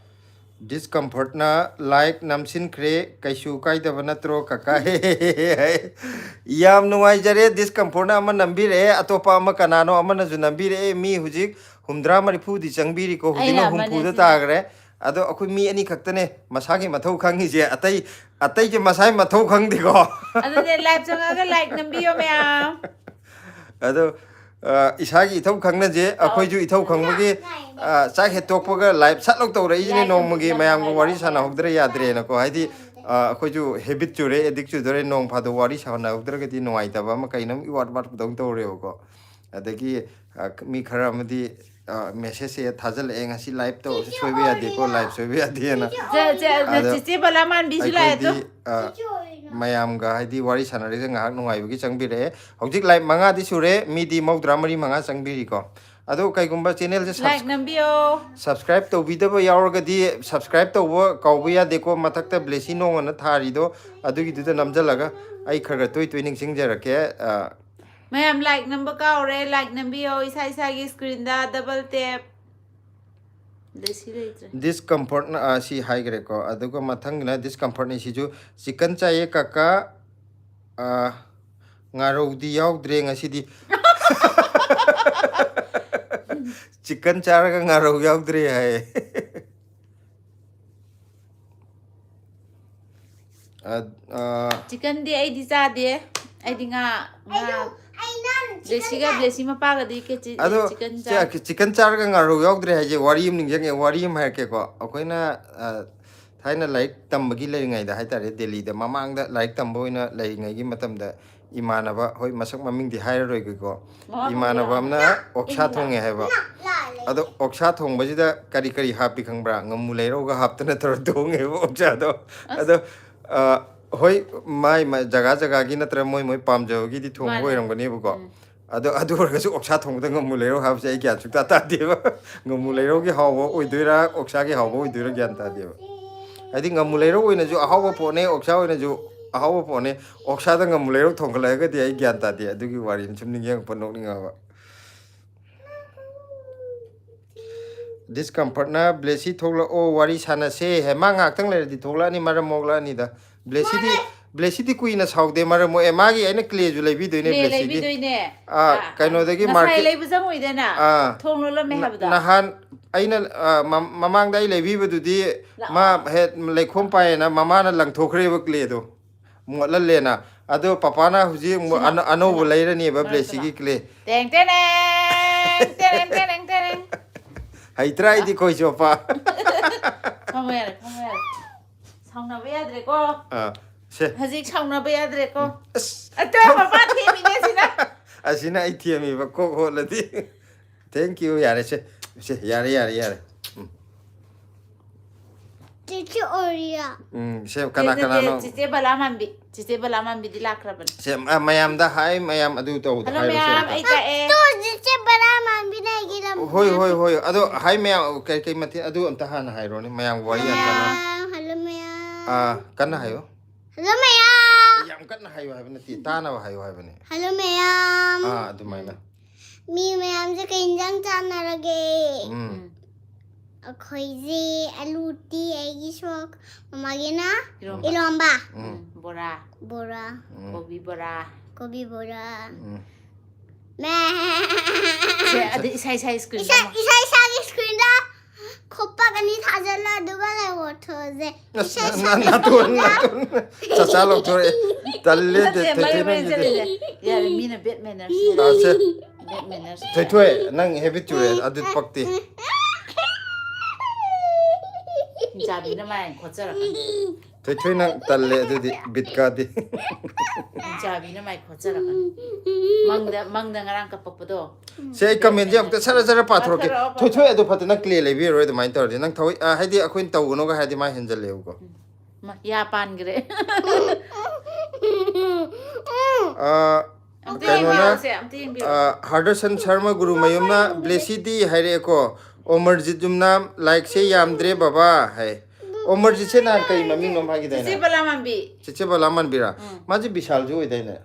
ꯗꯤꯁꯀꯝꯐꯔꯠꯅ ꯂꯥꯏꯛ ꯅꯝꯁꯤꯟꯈ꯭ꯔꯦ, "ꯀꯩꯁꯨ ꯀꯥꯏꯗꯕ ꯅꯠꯇ꯭ꯔꯣ ꯀꯀꯥ?" ꯌꯥꯝ ꯅꯨꯡꯉꯥꯏꯖꯔꯦ, ꯗꯤꯁꯀꯝꯐꯔꯠꯅ ꯑꯃ ꯅꯝꯕꯤꯔꯛꯑꯦ, ꯑꯇꯣꯞꯄ ꯑꯃ ꯀꯅꯥꯅꯣ ꯑꯃꯅꯁꯨ ꯅꯝꯕꯤꯔꯛꯑꯦ꯫ ꯃꯤ ꯍꯧꯖꯤꯛ ꯍꯨꯝꯗ꯭ꯥ ꯃꯔꯤꯐꯨꯗꯤ ꯆꯪꯕꯤꯔꯤꯀꯣ, ꯍꯧꯖꯤꯛꯅ ꯑꯩꯅ ꯍꯨꯝꯐꯨꯗ ꯑꯃꯅꯁꯨ ꯇꯥꯈ꯭ꯔꯦ꯫ ꯑꯗꯣ ꯑꯩꯈꯣꯏ ꯃꯤ ꯑꯅꯤ ꯈꯛꯇꯅꯦ ꯃꯁꯥꯒꯤ ꯃꯊꯧ ꯈꯪꯉꯤꯁꯦ, ꯑꯇꯩ, ꯑꯇꯩꯁꯦ ꯃꯁꯥꯒꯤ ꯃꯊꯧ ꯈꯪꯗꯦꯀꯣ꯫ ꯑꯗꯨꯗꯤ ꯂꯥꯏꯚ ꯆꯪꯉꯒ ꯂꯥꯏꯛ ꯅꯝꯕꯤꯌꯣ ꯃꯌꯥꯝ꯫ ꯑꯗꯣ, ꯑ, ꯏꯁꯥꯒꯤ ꯏꯊꯧ ꯈꯪꯅꯁꯦ, ꯑꯩꯈꯣꯏꯁꯨ ꯏꯊꯧ ꯈꯪꯕꯒꯤ, ꯑ, ꯆꯥꯛ ꯍꯦꯛ ꯇꯣꯛꯄꯒ ꯂꯥꯏꯚ ꯁꯠ ꯂꯧ ꯇꯧꯔꯛꯏꯁꯤꯅꯦ, ꯂꯥꯏꯚ ꯅꯣꯡꯃꯒꯤ ꯇꯧꯕꯤꯌꯣ, ꯃꯌꯥꯝꯒ ꯂꯥꯏꯚ ꯋꯥꯔꯤ ꯇꯧꯕꯤꯌꯣ꯫ ꯁꯥꯟꯅꯍꯧꯗ꯭ꯔꯦ ꯌꯥꯗ꯭ꯔꯦꯅꯀꯣ, ꯍꯥꯏꯗꯤ, ꯑ, ꯑꯩꯈꯣꯏꯁꯨ ꯍꯦꯕꯤꯠ ꯆꯨꯔꯦ, ꯑꯦꯗꯤꯛ ꯆꯨꯗꯣꯔꯦ, ꯅꯣꯡ ꯐꯥꯗꯣꯛ ꯋꯥꯔꯤ ꯁꯥꯟꯅꯍꯧꯗ꯭ꯔꯒꯗꯤ ꯅꯨꯡꯉꯥꯏꯇꯕ ꯑꯃ ꯀꯩꯅꯣꯝ ꯏꯋꯥꯠ ꯋꯥꯠꯄꯗꯧꯅ ꯇꯧꯔꯦꯕꯀꯣ꯫ ꯑꯗꯒꯤ ꯑ, ꯃꯤ ꯈꯔ ꯑꯃꯗꯤ ꯃꯦꯁꯦꯖꯁꯦ ꯊꯥꯖꯤꯜꯂꯛꯑꯦ, "ꯉꯁꯤ ꯂꯥꯏꯞ ꯇꯧ, ꯁꯣꯏꯕ ꯌꯥꯗꯦꯀꯣ, ꯂꯥꯏꯞ ꯁꯣꯏꯕ ꯌꯥꯗꯦꯅ"꯫ ꯆꯦ- ꯆꯦ- ꯑꯗꯣ ꯆꯦꯆꯦ ꯕꯂꯥꯃꯥꯟꯕꯤꯁꯨ ꯂꯥꯛꯑꯦ ꯑꯗꯣ꯫ ꯑꯩꯈꯣꯏꯗꯤ ꯑ, ꯃꯌꯥꯝꯒ ꯍꯥꯏꯗꯤ ꯋꯥꯔꯤ ꯁꯥꯟꯅꯔꯤꯁꯦ ꯉꯥꯏꯍꯥꯛ ꯅꯨꯡꯉꯥꯏꯕꯒꯤ ꯆꯪꯕꯤꯔꯛꯑꯦ꯫ ꯍꯧꯖꯤꯛ ꯂꯥꯏꯞ ꯃꯉꯥꯗꯤ ꯁꯨꯔꯦ, ꯃꯤꯗꯤ ꯃꯧꯗ꯭ꯔꯥ ꯃꯔꯤ ꯃꯉꯥ ꯆꯪꯕꯤꯔꯤꯀꯣ꯫ ꯑꯗꯣ ꯀꯩꯒꯨꯝꯕ ꯆꯦꯅꯦꯜꯁꯦ ꯂꯥꯏꯛ ꯅꯝꯕꯤꯌꯣ꯫ ꯁꯕꯁꯀ꯭ꯔꯥꯏꯞ ꯇꯧꯕꯤꯗꯕ ꯌꯥꯎꯔꯒꯗꯤ ꯁꯕꯁꯀ꯭ꯔꯥꯏꯞ ꯇꯧꯕ ꯀꯥꯎꯕ ꯌꯥꯗꯦꯀꯣ꯫ ꯃꯊꯛꯇ ꯕ꯭ꯂꯦꯁꯤ ꯅꯣꯡ ꯑꯅ ꯊꯥꯔꯤꯗꯣ, ꯑꯗꯨꯒꯤꯗꯨꯗ ꯅꯝꯁꯤꯜꯂꯒ ꯑꯩ ꯈꯔ ꯈꯔ ꯇꯣꯏ ꯇꯣꯏ ꯅꯤꯡꯁꯤꯡꯖꯔꯛꯀꯦ꯫ ꯑ, ꯃꯌꯥꯝ ꯂꯥꯏꯛ ꯅꯝꯕ ꯀꯥꯎꯔꯦ, ꯂꯥꯏꯛ ꯅꯝꯕꯤꯌꯣ ꯏꯁꯥ ꯏꯁꯥꯒꯤ ꯁ꯭ꯀ꯭ꯔꯤꯟꯗ ꯗꯕꯜ ꯇꯦꯞ꯫ ꯂꯩꯁꯤ ꯂꯩꯇ꯭ꯔꯦ꯫ ꯗꯤꯁꯀꯝꯐꯣꯔꯠꯅ ꯑ, ꯁꯤ ꯍꯥꯏꯈ꯭ꯔꯦꯀꯣ꯫ ꯑꯗꯨꯒ ꯃꯊꯪꯒꯤꯅ ꯗꯤꯁꯀꯝꯐꯣꯔꯠꯅꯤ꯫ ꯁꯤꯁꯨ ꯆꯤꯀꯟ ꯆꯥꯏꯌꯦ ꯀꯀꯥ꯫ ꯑ, ꯉꯥꯔꯧꯗꯤ ꯌꯥꯎꯗ꯭ꯔꯦ ꯉꯁꯤꯗꯤ꯫ ꯆꯤꯀꯟ ꯆꯥꯔꯒ ꯉꯥꯔꯧ ꯌꯥꯎꯗ꯭ꯔꯦ ꯍꯥꯏ꯫ ꯑ, ꯑ, ꯆꯤꯀꯟꯗꯤ ꯑꯩꯗꯤ ꯆꯥꯗꯦ꯫ ꯑꯩꯗꯤ ꯉꯥ ꯉꯥ ꯕ꯭ꯂꯦꯁꯤꯒ ꯕ꯭ꯂꯦꯁꯤ ꯃꯄꯥꯒꯗꯤ ꯀꯦꯆꯤ- ꯑꯗꯣ ꯆꯤꯀꯟ ꯆꯥꯏ꯫ ꯆꯤ- ꯆꯤꯀꯟ ꯆꯥꯔꯒ ꯉꯥꯔꯧ ꯌꯥꯎꯗ꯭ꯔꯦ ꯍꯥꯏꯁꯦ, ꯋꯥꯔꯤ ꯑꯃ ꯅꯤꯡꯁꯤꯡꯉꯦ꯫ ꯋꯥꯔꯤ ꯑꯃ ꯍꯥꯏꯔꯛꯀꯦꯀꯣ꯫ ꯑꯩꯈꯣꯏꯅ ꯑ, ꯊꯥꯏꯅ ꯂꯥꯏꯔꯤꯛ ꯇꯝꯕꯒꯤ ꯂꯩꯔꯤꯉꯩꯗ ꯍꯥꯏꯇꯥꯔꯦ, ꯗꯦꯜꯂꯤꯗ ꯃꯃꯥꯡꯗ ꯂꯥꯏꯔꯤꯛ ꯇꯝꯕ ꯑꯣꯏꯅ ꯂꯩꯔꯤꯉꯩꯒꯤ ꯃꯇꯝꯗ, ꯏꯃꯥꯟꯅꯕ, ꯍꯣꯏ, ꯃꯁꯛ ꯃꯃꯤꯡꯗꯤ ꯍꯥꯏꯔꯔꯣꯏꯒꯦꯀꯣ꯫ ꯃꯃꯥ ꯏꯃꯥꯟꯅꯕ ꯃꯃꯤꯡ ꯑꯃꯅ ꯑꯣꯛꯁꯥ ꯊꯣꯡꯉꯦ ꯍꯥꯏꯕ꯫ ꯑꯗꯣ ꯑꯣꯛꯁꯥ ꯊꯣꯡꯕꯁꯤꯗ ꯀꯔꯤ ꯀꯔꯤ ꯍꯥꯞꯄꯤ ꯈꯪꯕ꯭ꯔꯥ? ꯉꯥꯃꯨ ꯂꯩꯔꯧꯒ ꯍꯥꯞꯇꯅ ꯇꯧꯔ ꯊꯣꯡꯉꯦꯕ ꯑꯣꯛꯁꯥꯗꯣ꯫ ꯑꯁ꯫ ꯑꯗꯣ ꯑ, ꯍꯣꯏ, ꯃꯥꯏ ꯃꯥꯏ ꯖꯒꯥ ꯖꯒꯥꯒꯤ ꯅꯠꯇ꯭ꯔꯒ ꯃꯣꯏ ꯃꯣꯏ ꯄꯥꯝꯖꯕꯒꯤꯗꯤ ꯊꯣꯡꯕ ꯃꯥꯅꯦ꯫ ꯑꯣꯏꯔꯝꯒꯅꯦꯕꯀꯣ꯫ ꯎꯝ꯫ ꯑꯗꯣ ꯑꯗꯨ ꯑꯣꯏꯔꯒꯁꯨ ꯑꯣꯛꯁꯥ ꯊꯣꯡꯕꯗ ꯉꯥꯃꯨ ꯂꯩꯔꯧ ꯍꯥꯏꯕꯁꯦ ꯑꯩ ꯒ꯭ꯌꯥꯟ ꯁꯨꯡꯇꯥ ꯇꯥꯗꯦꯕ꯫ ꯉꯥꯃꯨ ꯂꯩꯔꯧꯒꯤ ꯍꯥꯎꯕ ꯑꯣꯏꯗꯣꯏꯔꯥ, ꯑꯣꯛꯁꯥꯒꯤ ꯍꯥꯎꯕ ꯑꯣꯏꯗꯣꯏꯔꯥ, ꯒ꯭ꯌꯥꯟ ꯇꯥꯗꯦꯕ꯫ ꯍꯥꯏꯗꯤ ꯉꯥꯃꯨ ꯂꯩꯔꯧ ꯑꯣꯏꯅꯁꯨ ꯑꯍꯥꯎꯕ ꯄꯣꯠꯅꯦ, ꯑꯣꯛꯁꯥ ꯑꯣꯏꯅꯁꯨ ꯑꯍꯥꯎꯕ ꯄꯣꯠꯅꯦ꯫ ꯑꯣꯛꯁꯥꯗ ꯉꯥꯃꯨ ꯂꯩꯔꯧ ꯊꯣꯡꯒꯠꯂꯛꯑꯒꯗꯤ ꯑꯩ ꯒ꯭ꯌꯥꯟ ꯇꯥꯗꯦ꯫ ꯑꯗꯨꯒꯤ ꯋꯥꯔꯤꯅꯤ, ꯁꯨꯝ ꯅꯤꯡꯁꯤꯡꯉꯛꯄ, ꯅꯣꯛꯅꯤꯡꯉꯛꯑꯕ꯫ ꯗꯤꯁꯀꯝꯐꯔꯠꯅ ꯕ꯭ꯂꯦꯁꯤ ꯊꯣꯛꯂꯛꯑꯣ, ꯋꯥꯔꯤ ꯁꯥꯟꯅꯁꯦ ꯍꯥꯏ꯫ ꯃꯥ ꯉꯥꯏꯍꯥꯛꯇꯪ ꯂꯩꯔꯗꯤ ꯊꯣꯛꯂꯛꯑꯅꯤ, ꯃꯔꯝ ꯃꯣꯛꯂꯛꯑꯅꯤꯗ꯫ ꯕ꯭ꯂꯦꯁꯤꯗꯤ, ꯕ꯭ꯂꯦꯁꯤꯗꯤ ꯀꯨꯏꯅ ꯁꯥꯎꯗꯦ, ꯃꯔꯝ ꯃꯣꯛꯑꯦ꯫ ꯃꯥꯒꯤ ꯑꯩꯅ ꯀ꯭ꯂꯦꯁꯨ ꯂꯩꯕꯤꯗꯣꯏꯅꯦ, ꯀ꯭ꯂꯦ ꯕ꯭ꯂꯦꯁꯤꯒꯤ꯫ ꯂꯩꯕꯤꯗꯣꯏꯅꯦ꯫ ꯑꯥ, ꯑꯥ, ꯀꯩꯅꯣꯗꯒꯤ ꯉꯁꯥꯏ ꯃꯥꯔꯀꯦꯠ ꯂꯩꯕ ꯆꯪꯉꯨꯏꯗꯅ꯫ ꯑꯥ꯫ ꯊꯣꯡ ꯂꯣꯜꯂꯝꯃꯦ ꯅ- ꯍꯥꯏꯕꯗꯣ꯫ ꯅꯍꯥꯟ ꯑꯩꯅ, ꯑ, ꯃ-, ꯃꯃꯥꯡꯗ ꯑꯩ ꯂꯩꯕꯤꯕꯗꯨꯗꯤ ꯂꯥꯛꯑꯣ꯫ ꯃꯥ ꯍꯦꯛ ꯂꯩꯈꯣꯝ ꯄꯥꯏꯌꯦꯅ ꯃꯃꯥꯅ ꯂꯪꯊꯣꯛꯈ꯭ꯔꯦꯕ ꯀ꯭ꯂꯦꯗꯣ꯫ ꯃꯣꯠꯍꯜꯂꯦꯅ꯫ ꯑꯗꯣ ꯄꯄꯥꯅ ꯍꯧꯖꯤꯛ ꯑꯃꯨꯛ ꯁꯤꯅ, ꯑꯅ-, ꯑꯅꯧꯕ ꯁꯤꯅ꯫ ꯂꯩꯔꯅꯦꯕ ꯃꯔꯛꯇ ꯕ꯭ꯂꯦꯁꯤꯒꯤ ꯂꯥꯛꯑꯣ꯫ ꯀ꯭ꯂꯦ꯫ ꯇꯦꯡ ꯇꯦꯅꯦꯡ, ꯇꯦꯅꯦꯡ ꯇꯦꯅꯦꯡ ꯇꯦꯅꯦꯡ꯫ ꯍꯩꯇ꯭ꯔꯥ ꯑꯩꯗꯤ ꯈꯣꯏ ꯆꯣꯞꯄ? ꯐꯝꯃꯣ ꯌꯥꯔꯦ, ꯐꯝꯃꯣ ꯌꯥꯔꯦ꯫ ꯁꯥꯎꯅꯕ ꯌꯥꯗ꯭ꯔꯦꯀꯣ꯫ ꯑꯥ, ꯁꯦ꯫ ꯍꯧꯖꯤꯛ ꯁꯥꯎꯅꯕ ꯌꯥꯗ꯭ꯔꯦꯀꯣ꯫ ꯑꯁ, ꯑꯇꯣꯞꯄ ꯄꯥ ꯊꯦꯝꯃꯤꯅꯦ ꯁꯤꯅ꯫ ꯑꯁꯤꯅ ꯑꯩ ꯊꯦꯝꯃꯤꯕ ꯀꯣꯛ ꯍꯣꯠꯂꯗꯤ꯫ Thank you, ꯌꯥꯔꯦ ꯁꯦ꯫ ꯁꯦ, ꯌꯥꯔꯦ, ꯌꯥꯔꯦ, ꯌꯥꯔꯦ꯫ ꯎꯝ꯫ ꯆꯤꯆꯦ ꯑꯣꯔꯤꯌꯥ꯫ ꯎꯝ, ꯁꯦ, ꯀꯅꯥ ꯅꯠꯇꯦ, ꯀꯅꯥꯅꯣ? ꯆꯤꯆꯦ ꯕꯂꯥ ꯃꯥꯟꯕꯤ, ꯆꯤꯆꯦ ꯕꯂꯥ ꯃꯥꯟꯕꯤꯗꯤ ꯂꯥꯛꯈ꯭ꯔꯕꯅꯤ꯫ ꯁꯦ, ꯑ, ꯃꯌꯥꯝꯗ ꯍꯥꯏ, ꯃꯌꯥꯝ ꯑꯗꯨ ꯇꯧꯕꯗꯣ ꯍꯜꯂꯣ ꯍꯥꯏꯔꯣ, ꯁꯦ, ꯃꯌꯥꯝ, ꯑꯝꯇ꯫ ꯑꯩ ꯂꯥꯛꯑꯦ꯫ ꯇꯣ ꯆꯤꯆꯦ ꯕꯂꯥ ꯃꯥꯟꯕꯤꯅ ꯑꯩꯒꯤ ꯂꯝ ꯍꯣꯏ, ꯍꯣꯏ, ꯍꯣꯏ꯫ ꯑꯗꯣ ꯍꯥꯏ ꯃꯌꯥꯝ, ꯀꯩ, ꯀꯩ ꯃꯊꯦꯜ, ꯑꯗꯨ ꯑꯝꯇ ꯍꯥꯟꯅ ꯍꯥꯏꯔꯣꯅꯦ, ꯃꯌꯥꯝꯒꯤ ꯋꯥꯔꯤ ꯌꯥꯝ ꯁꯥꯟꯅ꯫ ꯃꯌꯥꯝ, ꯍꯜꯂꯣ ꯃꯌꯥꯝ꯫ ꯑꯥ, ꯀꯟꯅ ꯍꯥꯏꯌꯣ꯫ ꯍꯜꯂꯣ ꯃꯌꯥꯝ꯫ ꯌꯥꯝ ꯀꯟꯅ ꯍꯥꯏꯌꯣ ꯍꯥꯏꯕ ꯅꯠꯇꯦ, ꯇꯥꯅꯕ ꯍꯥꯏꯌꯣ ꯍꯥꯏꯕꯅꯦ꯫ ꯍꯜꯂꯣ ꯃꯌꯥꯝ꯫ ꯑꯥ, ꯑꯗꯨꯃꯥꯏꯅ꯫ ꯃꯤ ꯃꯌꯥꯝꯁꯦ ꯀꯩ ꯏꯟꯖꯥꯡ ꯆꯥꯟꯅꯔꯒꯦ? ꯎꯝ꯫ ꯎꯝ. ꯑꯩꯈꯣꯏꯁꯦ ꯑꯂꯨ ꯎꯇꯤ, ꯑꯩꯒꯤ ꯁꯣꯛ, ꯃꯃꯥꯒꯤꯅ ꯏꯔꯣꯝꯕ. ꯏꯔꯣꯝꯕ, ꯎꯝ. ꯎꯝ, ꯕꯣꯔꯥ, ꯕꯣꯔꯥ, ꯎꯝ. ꯀꯣꯕꯤ ꯕꯣꯔꯥ. ꯀꯣꯕꯤ ꯕꯣꯔꯥ꯫ ꯎꯝ. ꯃꯦ꯫ ꯁꯦ, ꯑꯗꯩ ꯏꯁꯥ ꯏꯁꯥꯒꯤ screen ꯏꯁꯥ ꯏꯁꯥ ꯏꯁꯥꯒꯤ screenꯗ ꯈꯣꯞꯄꯛ ꯑꯅꯤ ꯊꯥꯖꯤꯜꯂꯣ, ꯑꯗꯨꯒ ꯂꯩ ꯑꯣꯠꯊꯣꯛꯑꯁꯦ꯫ ꯑꯁ, ꯅ-, ꯅ-, ꯅꯥꯇꯣꯟ, ꯅꯥꯇꯣꯟ ꯆꯥꯆꯥ ꯂꯧꯊꯣꯔꯛꯑꯦ꯫ ꯇꯜꯂꯦ, ꯅꯠꯇꯦ, ꯊꯣꯏ-, ꯃꯔꯤ ꯊꯣꯏꯊꯣꯏ ꯃꯔꯤ ꯅꯪꯁꯤꯗꯤ꯫ ꯆꯠꯂꯤꯁꯦ꯫ ꯌꯥꯔꯦ, ꯃꯤꯅ bad manners. ꯑꯥ, ꯁꯦ. Bad manners. ꯊꯣꯏꯊꯣꯏ, ꯅꯪ habit ꯆꯨꯔꯦ, ꯑꯗꯨ ꯄꯛꯇꯦ꯫ ꯍꯤꯡꯆꯥꯕꯤꯅ ꯃꯥꯏ ꯈꯣꯠꯆꯔꯛꯀꯅꯤ꯫ ꯊꯣꯏꯊꯣꯏ, ꯅꯪ ꯇꯜꯂꯦ, ꯑꯗꯨꯗꯤ ꯕꯤꯠ ꯀꯥꯗꯦ꯫ ꯍꯤꯡꯆꯥꯕꯤꯅ ꯃꯥꯏ ꯈꯣꯠꯆꯔꯛꯀꯅꯤ꯫ ꯃꯪꯗ, ꯃꯪꯗ ꯉꯔꯥꯡ ꯀꯞꯄꯛꯄꯗꯣ꯫ ꯁꯦ, ꯑꯩ commentꯁꯦ ꯑꯃꯨꯛꯇ ꯁꯔ ꯁꯔ ꯄꯥꯊꯣꯔꯛꯀꯦ꯫ ꯄꯥꯊꯔꯛꯑꯣ, ꯄꯥꯊꯔꯛꯑꯣ꯫ ꯊꯣꯏꯊꯣꯏ, ꯑꯗꯨ ꯐꯠꯇ ꯅꯪ clay ꯂꯩꯕꯤꯔꯔꯣꯏ ꯑꯗꯨꯃꯥꯏꯅ ꯇꯧꯔꯗꯤ꯫ ꯅꯪ ꯊꯋꯥꯏ, ꯑ, ꯍꯥꯏꯗꯤ ꯑꯩꯈꯣꯏꯅ ꯇꯧꯒꯅꯣꯒ ꯍꯥꯏꯔꯗꯤ ꯃꯥ ꯍꯦꯟꯖꯜꯂꯦꯕꯀꯣ꯫ ꯃ-, ꯌꯥ ꯄꯥꯟꯈ꯭ꯔꯦ꯫ ꯑ, ꯑꯝꯇ ꯀꯩꯅꯣꯅ, ꯌꯦꯡꯕꯤꯔꯛꯑꯣꯁꯦ, ꯑꯝꯇ ꯌꯦꯡꯕꯤꯔꯛꯑꯣ꯫ ꯑ, ꯍꯥꯔꯗꯔꯁꯟ ꯁꯔꯃ ꯒꯨꯔꯨꯃꯌꯨꯝꯅ ꯕ꯭ꯂꯦꯁꯤꯗꯤ ꯍꯥꯏꯔꯛꯑꯦꯀꯣ꯫ ꯑꯣꯃꯔꯖꯤꯠ ꯌꯨꯝꯅꯥꯝ, "Likeꯁꯦ ꯌꯥꯝꯗ꯭ꯔꯦ ꯕꯕꯥ" ꯍꯥꯏ꯫ ꯑꯣꯃꯔꯖꯤꯠꯁꯦ ꯅꯍꯥꯟ ꯀꯩ ꯃꯃꯤꯡꯅꯣꯝ ꯍꯥꯏꯈꯤꯗꯥꯏꯅꯦ? ꯆꯤꯆꯦ ꯕꯂꯥꯃꯥꯟꯕꯤ꯫ ꯆꯤꯆꯦ ꯕꯂꯥꯃꯥꯟꯕꯤꯔꯥ? ꯎꯝ. ꯃꯥꯁꯦ ꯕꯤꯁꯥꯜꯁꯨ ꯑꯣꯏꯗꯥꯏꯅꯦ?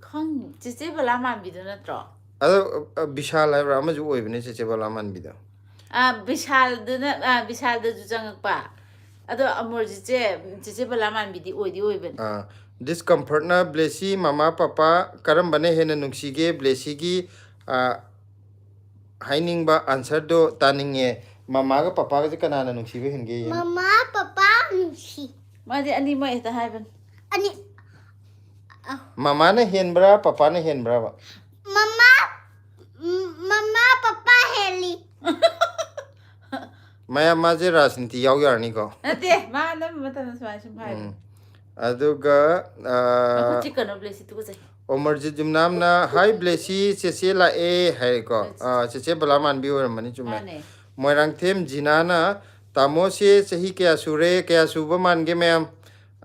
ꯈꯪ-, ꯆꯤꯆꯦ ꯕꯂꯥꯃꯥꯟꯕꯤꯗꯨ ꯅꯠꯇ꯭ꯔꯣ? ꯑꯗꯣ, ꯑ, ꯕꯤꯁꯥꯜ ꯍꯥꯏꯕ꯭ꯔꯥ ꯑꯃꯁꯨ ꯑꯣꯏꯕꯅꯦ ꯆꯤꯆꯦ ꯕꯂꯥꯃꯥꯟꯕꯤꯗꯣ꯫ ꯑ, ꯕꯤꯁꯥꯜꯗꯨꯅ, ꯑ, ꯕꯤꯁꯥꯜꯗꯁꯨ ꯆꯪꯉꯛꯄ꯫ ꯑꯗꯣ ꯑꯃꯣꯔꯖꯤꯠꯁꯦ ꯆꯤꯆꯦ ꯕꯂꯥꯃꯥꯟꯕꯤꯗꯤ ꯑꯣꯏꯗꯤ ꯑꯣꯏꯕꯅꯦ꯫ ꯑꯥ, ꯗꯤꯁꯀꯝꯐꯔꯠꯅ ꯕ꯭ꯂꯦꯁꯤ, ꯃꯃꯥ ꯄꯄꯥ ꯀꯔꯝꯕꯅ ꯍꯦꯟꯅ ꯅꯨꯡꯁꯤꯒꯦ? ꯕ꯭ꯂꯦꯁꯤꯒꯤ, ꯑꯥ, ꯍꯥꯏꯅꯤꯡꯕ answerꯗꯣ ꯇꯥꯅꯤꯡꯉꯦ꯫ ꯃꯃꯥꯒ ꯄꯄꯥꯒꯁꯦ ꯀꯅꯥꯅ ꯅꯨꯡꯁꯤꯕ ꯍꯦꯟꯒꯦ? ꯃꯃꯥ ꯄꯄꯥ ꯅꯨꯡꯁꯤ꯫ ꯃꯥꯗꯤ ꯑꯅꯤꯃꯛ ꯍꯦꯛꯇ ꯍꯥꯏꯕꯅꯤ꯫ ꯑꯅꯤ꯫ ꯃꯃꯥꯅ ꯍꯦꯟꯕ꯭ꯔꯥ, ꯄꯄꯥꯅ ꯍꯦꯟꯕ꯭ꯔꯥꯕ? ꯃꯃꯥ, ꯃꯃꯥ ꯄꯄꯥ ꯍꯦꯜꯂꯤ꯫ ꯃꯌꯥꯝ, ꯃꯥꯁꯦ ꯔꯥꯖꯅꯤꯇꯤ ꯌꯥꯎ ꯌꯥꯔꯅꯤꯀꯣ꯫ ꯅꯠꯇꯦ, ꯃꯥ ꯑꯅꯝꯕ ꯃꯇꯝꯗ ꯁꯨꯃꯥꯏꯅ ꯁꯨꯝ ꯍꯥꯏꯕꯅꯤ꯫ ꯎꯝ꯫ ꯑꯗꯨꯒ, ꯑꯥ, ꯃꯈꯨꯠ ꯆꯤꯛꯀꯅꯨ, ꯕ꯭ꯂꯦꯁꯤ, ꯇꯨꯀꯠꯆꯩ꯫ ꯑꯣꯃꯔꯖꯤꯠ ꯌꯨꯝꯅꯥꯝꯅ, "ꯍꯥꯏ ꯕ꯭ꯂꯦꯁꯤ, ꯆꯦꯆꯦ ꯂꯥꯛꯑꯦ" ꯍꯥꯏꯔꯦꯀꯣ꯫ ꯑꯥ, ꯆꯦꯆꯦ ꯕꯂꯥ ꯃꯥꯟꯕꯤ ꯑꯣꯏꯔꯝꯃꯅꯤ, ꯆꯨꯝꯃꯦ꯫ ꯃꯥꯅꯦ꯫ ꯃꯣꯏꯔꯥꯡꯊꯦꯝ ꯖꯤꯅꯥꯅ, "ꯇꯥꯃꯣꯁꯦ ꯆꯍꯤ ꯀꯌꯥ ꯁꯨꯔꯦ, ꯀꯌꯥ ꯁꯨꯕ ꯃꯥꯟꯒꯦ ꯃꯌꯥꯝ?"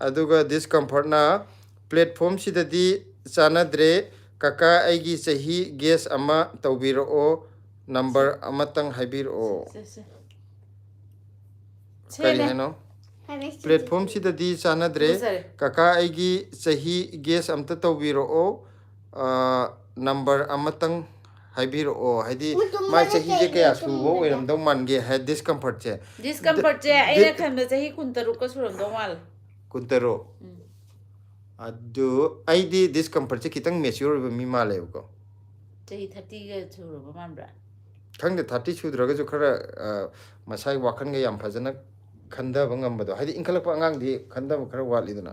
ꯑꯗꯨꯒ ꯗꯤꯁꯀꯝꯐꯔꯠꯅ, "ꯄ꯭ꯂꯦꯠꯐꯣꯝꯁꯤꯗꯗꯤ ꯆꯥꯟꯅꯗ꯭ꯔꯦ, ꯀꯀꯥ ꯑꯩꯒꯤ ꯆꯍꯤ ꯒꯦꯁ ꯑꯃ ꯇꯧꯕꯤꯔꯛꯑꯣ, ꯅꯝꯕꯔ ꯑꯃꯇꯪ ꯍꯥꯏꯕꯤꯔꯛꯑꯣ"꯫ ꯁꯦ, ꯁꯦ꯫ ꯀꯔꯤ ꯁꯦꯅꯦ꯫ ꯍꯥꯏꯅꯣ? ꯍꯥꯏꯔꯦ, ꯁꯦ, ꯁꯦ, ꯁꯦ꯫ "ꯄ꯭ꯂꯦꯠꯐꯣꯝꯁꯤꯗꯗꯤ ꯆꯥꯟꯅꯗ꯭ꯔꯦ, ꯎꯖꯔꯦ꯫ ꯀꯀꯥ ꯑꯩꯒꯤ ꯆꯍꯤ ꯒꯦꯁ ꯑꯝꯇ ꯇꯧꯕꯤꯔꯛꯑꯣ, ꯑ, ꯅꯝꯕꯔ ꯑꯃꯇꯪ ꯍꯥꯏꯕꯤꯔꯛꯑꯣ"꯫ ꯍꯥꯏꯗꯤ ꯃꯇꯨꯝ ꯃꯥꯏ ꯃꯔꯛ ꯆꯍꯤꯁꯦ ꯀꯩꯅꯣ ꯀꯌꯥ ꯁꯨꯕ ꯇꯨꯝꯕꯗ꯫ ꯑꯣꯏꯔꯝꯗꯧ ꯃꯥꯟꯒꯦ ꯍꯥꯏ ꯗꯤꯁꯀꯝꯐꯔꯠꯁꯦ? ꯗꯤꯁꯀꯝꯐꯔꯠꯁꯦ ꯗꯤ-, ꯑꯩꯅ ꯗꯤ-, ꯈꯟꯕ ꯆꯍꯤ ꯀꯨꯟꯇꯔꯨꯛꯀ ꯁꯨꯔꯝꯗꯧ ꯃꯥꯜꯂꯦ꯫ ꯀꯨꯟꯇꯔꯨꯛ? ꯎꯝ꯫ ꯑꯗꯨ ꯑꯩꯗꯤ ꯗꯤꯁꯀꯝꯐꯔꯠꯁꯦ ꯈꯤꯇꯪ ꯃꯦꯆ꯭ꯌꯣꯔ ꯑꯣꯏꯕ ꯃꯤ ꯃꯥꯜꯂꯦꯕꯀꯣ꯫ ꯆꯍꯤ ꯊꯥꯔꯇꯤꯒ ꯁꯨꯔꯕ ꯃꯥꯟꯕ꯭ꯔꯥ? ꯈꯪꯗꯦ, ꯊꯥꯔꯇꯤ ꯁꯨꯗ꯭ꯔꯒꯁꯨ ꯈꯔ, ꯑ, ꯃꯁꯥꯒꯤ ꯋꯥꯈꯜꯒ ꯌꯥꯝ ꯐꯖꯅ ꯈꯟꯊꯕ ꯉꯝꯕꯗꯣ, ꯍꯥꯏꯗꯤ ꯏꯟꯈꯠꯂꯛꯄ ꯑꯉꯥꯡꯗꯤ ꯈꯟꯊꯕ ꯈꯔ ꯋꯥꯠꯂꯤꯗꯅ꯫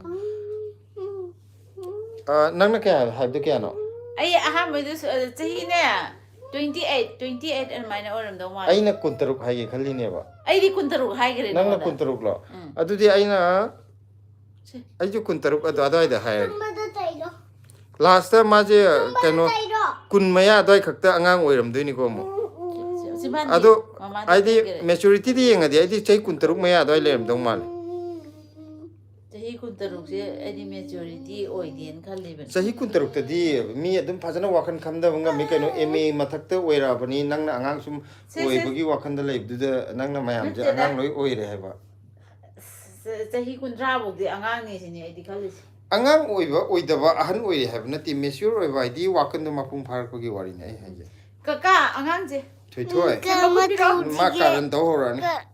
ꯑ, ꯅꯪꯅ ꯀꯌꯥ ꯍꯥꯏꯕꯗꯣ ꯀꯌꯥꯅꯣ? ꯑꯩ ꯑꯍꯥꯟꯕꯩꯗꯨꯁꯨ, ꯑ, ꯆꯍꯤꯅꯦ, twenty eight, twenty eight ꯑꯗꯨꯃꯥꯏꯅ ꯑꯣꯏꯔꯝꯗꯧ ꯃꯥꯜꯂꯦ꯫ ꯑꯩꯅ ꯀꯨꯟꯇꯔꯨꯛ ꯍꯥꯏꯒꯦ ꯈꯜꯂꯤꯅꯦꯕ꯫ ꯑꯩꯗꯤ ꯀꯨꯟꯇꯔꯨꯛ ꯍꯥꯏꯈ꯭ꯔꯦ ꯅꯪꯅ ꯅꯉꯣꯟꯗ꯫ ꯀꯨꯟꯇꯔꯨꯛꯂꯣ? ꯎꯝ꯫ ꯑꯗꯨꯗꯤ ꯑꯩꯅ, ꯁꯦ꯫ ꯑꯩꯁꯨ ꯀꯨꯟꯇꯔꯨꯛ ꯑꯗꯨ ꯑꯗꯨꯋꯥꯏꯗ ꯍꯥꯏꯔꯒꯦ꯫ ꯇꯨꯝꯕꯗ ꯇꯩꯔꯣ꯫ ꯂꯥꯁꯇ ꯃꯥꯁꯦ ꯇꯨꯝꯕꯗ ꯀꯩꯅꯣ, ꯇꯩꯔꯣ꯫ ꯀꯨꯟ ꯃꯌꯥ ꯑꯗꯨꯋꯥꯏ ꯈꯛꯇ ꯑꯉꯥꯡ ꯑꯣꯏꯔꯝꯗꯣꯏꯅꯤꯀꯣ ꯑꯃꯨꯛ꯫ ꯁꯤ-, ꯁꯤ ꯃꯥꯗꯤ ꯑꯗꯣ ꯃꯃꯥꯗ ꯍꯥꯏꯗꯤ ꯇꯩꯈ꯭ꯔꯦ꯫ ꯃꯦꯆꯨꯔꯤꯇꯤꯗ ꯌꯦꯡꯉꯗꯤ ꯑꯩꯗꯤ ꯆꯍꯤ ꯀꯨꯟꯇꯔꯨꯛ ꯃꯌꯥ ꯑꯗꯨꯋꯥꯏ ꯂꯩꯔꯝꯗꯧ ꯃꯥꯜꯂꯦ꯫ ꯆꯍꯤ ꯀꯨꯟꯇꯔꯨꯛꯁꯦ ꯑꯩꯗꯤ ꯃꯦꯆꯨꯔꯤꯇꯤ ꯑꯣꯏꯗꯦꯅ ꯈꯜꯂꯤꯕꯅꯦ꯫ ꯆꯍꯤ ꯀꯨꯟꯇꯔꯨꯛꯇꯗꯤ ꯃꯤ ꯑꯗꯨꯝ ꯐꯖꯅ ꯋꯥꯈꯜ ꯈꯟꯊꯕ ꯉꯝꯃꯤ ꯀꯩꯅꯣ, ꯑꯦꯝ ꯑꯦ ꯃꯊꯛꯇ ꯑꯣꯏꯔꯛꯑꯕꯅꯤ, ꯅꯪꯅ ꯑꯉꯥꯡ ꯁꯨꯝ ꯁꯦ, ꯁꯦ꯫ ꯑꯣꯏꯕꯒꯤ ꯋꯥꯈꯜꯗ ꯂꯩꯕꯗꯨꯗ ꯅꯪꯅ ꯃꯌꯥꯝꯁꯦ ꯅꯠꯇꯦꯗ꯫ ꯑꯉꯥꯡ ꯂꯣꯏ ꯑꯣꯏꯔꯦ ꯍꯥꯏꯕ꯫ ꯆ-, ꯆꯍꯤ ꯀꯨꯟꯊ꯭ꯔꯥ ꯐꯥꯎꯗꯤ ꯑꯉꯥꯡꯅꯦ ꯁꯤꯅꯦ ꯑꯩꯗꯤ ꯈꯜꯂꯤꯁꯦ꯫ ꯑꯉꯥꯡ ꯑꯣꯏꯕ ꯑꯣꯏꯗꯕ ꯑꯍꯟ ꯑꯣꯏꯔꯦ ꯍꯥꯏꯕ ꯅꯠꯇꯦ, ꯃꯦꯆ꯭ꯌꯣꯔ ꯑꯣꯏꯕ ꯍꯥꯏꯗꯤ ꯋꯥꯈꯜꯗꯣ ꯃꯄꯨꯡ ꯐꯥꯔꯛꯄꯒꯤ ꯋꯥꯔꯤꯅꯦ ꯑꯩ ꯍꯥꯏꯁꯦ꯫ ꯀꯀꯥ, ꯑꯉꯥꯡꯁꯦ꯫ ꯊꯣꯏꯊꯣꯏ꯫ ꯎꯝ, ꯀꯔꯝꯕ ꯃꯥ ꯇꯧꯁꯤꯒꯦ? ꯀꯥꯔꯟ ꯇꯧ ꯍꯧꯔꯛꯑꯅꯤ꯫ ꯀ-,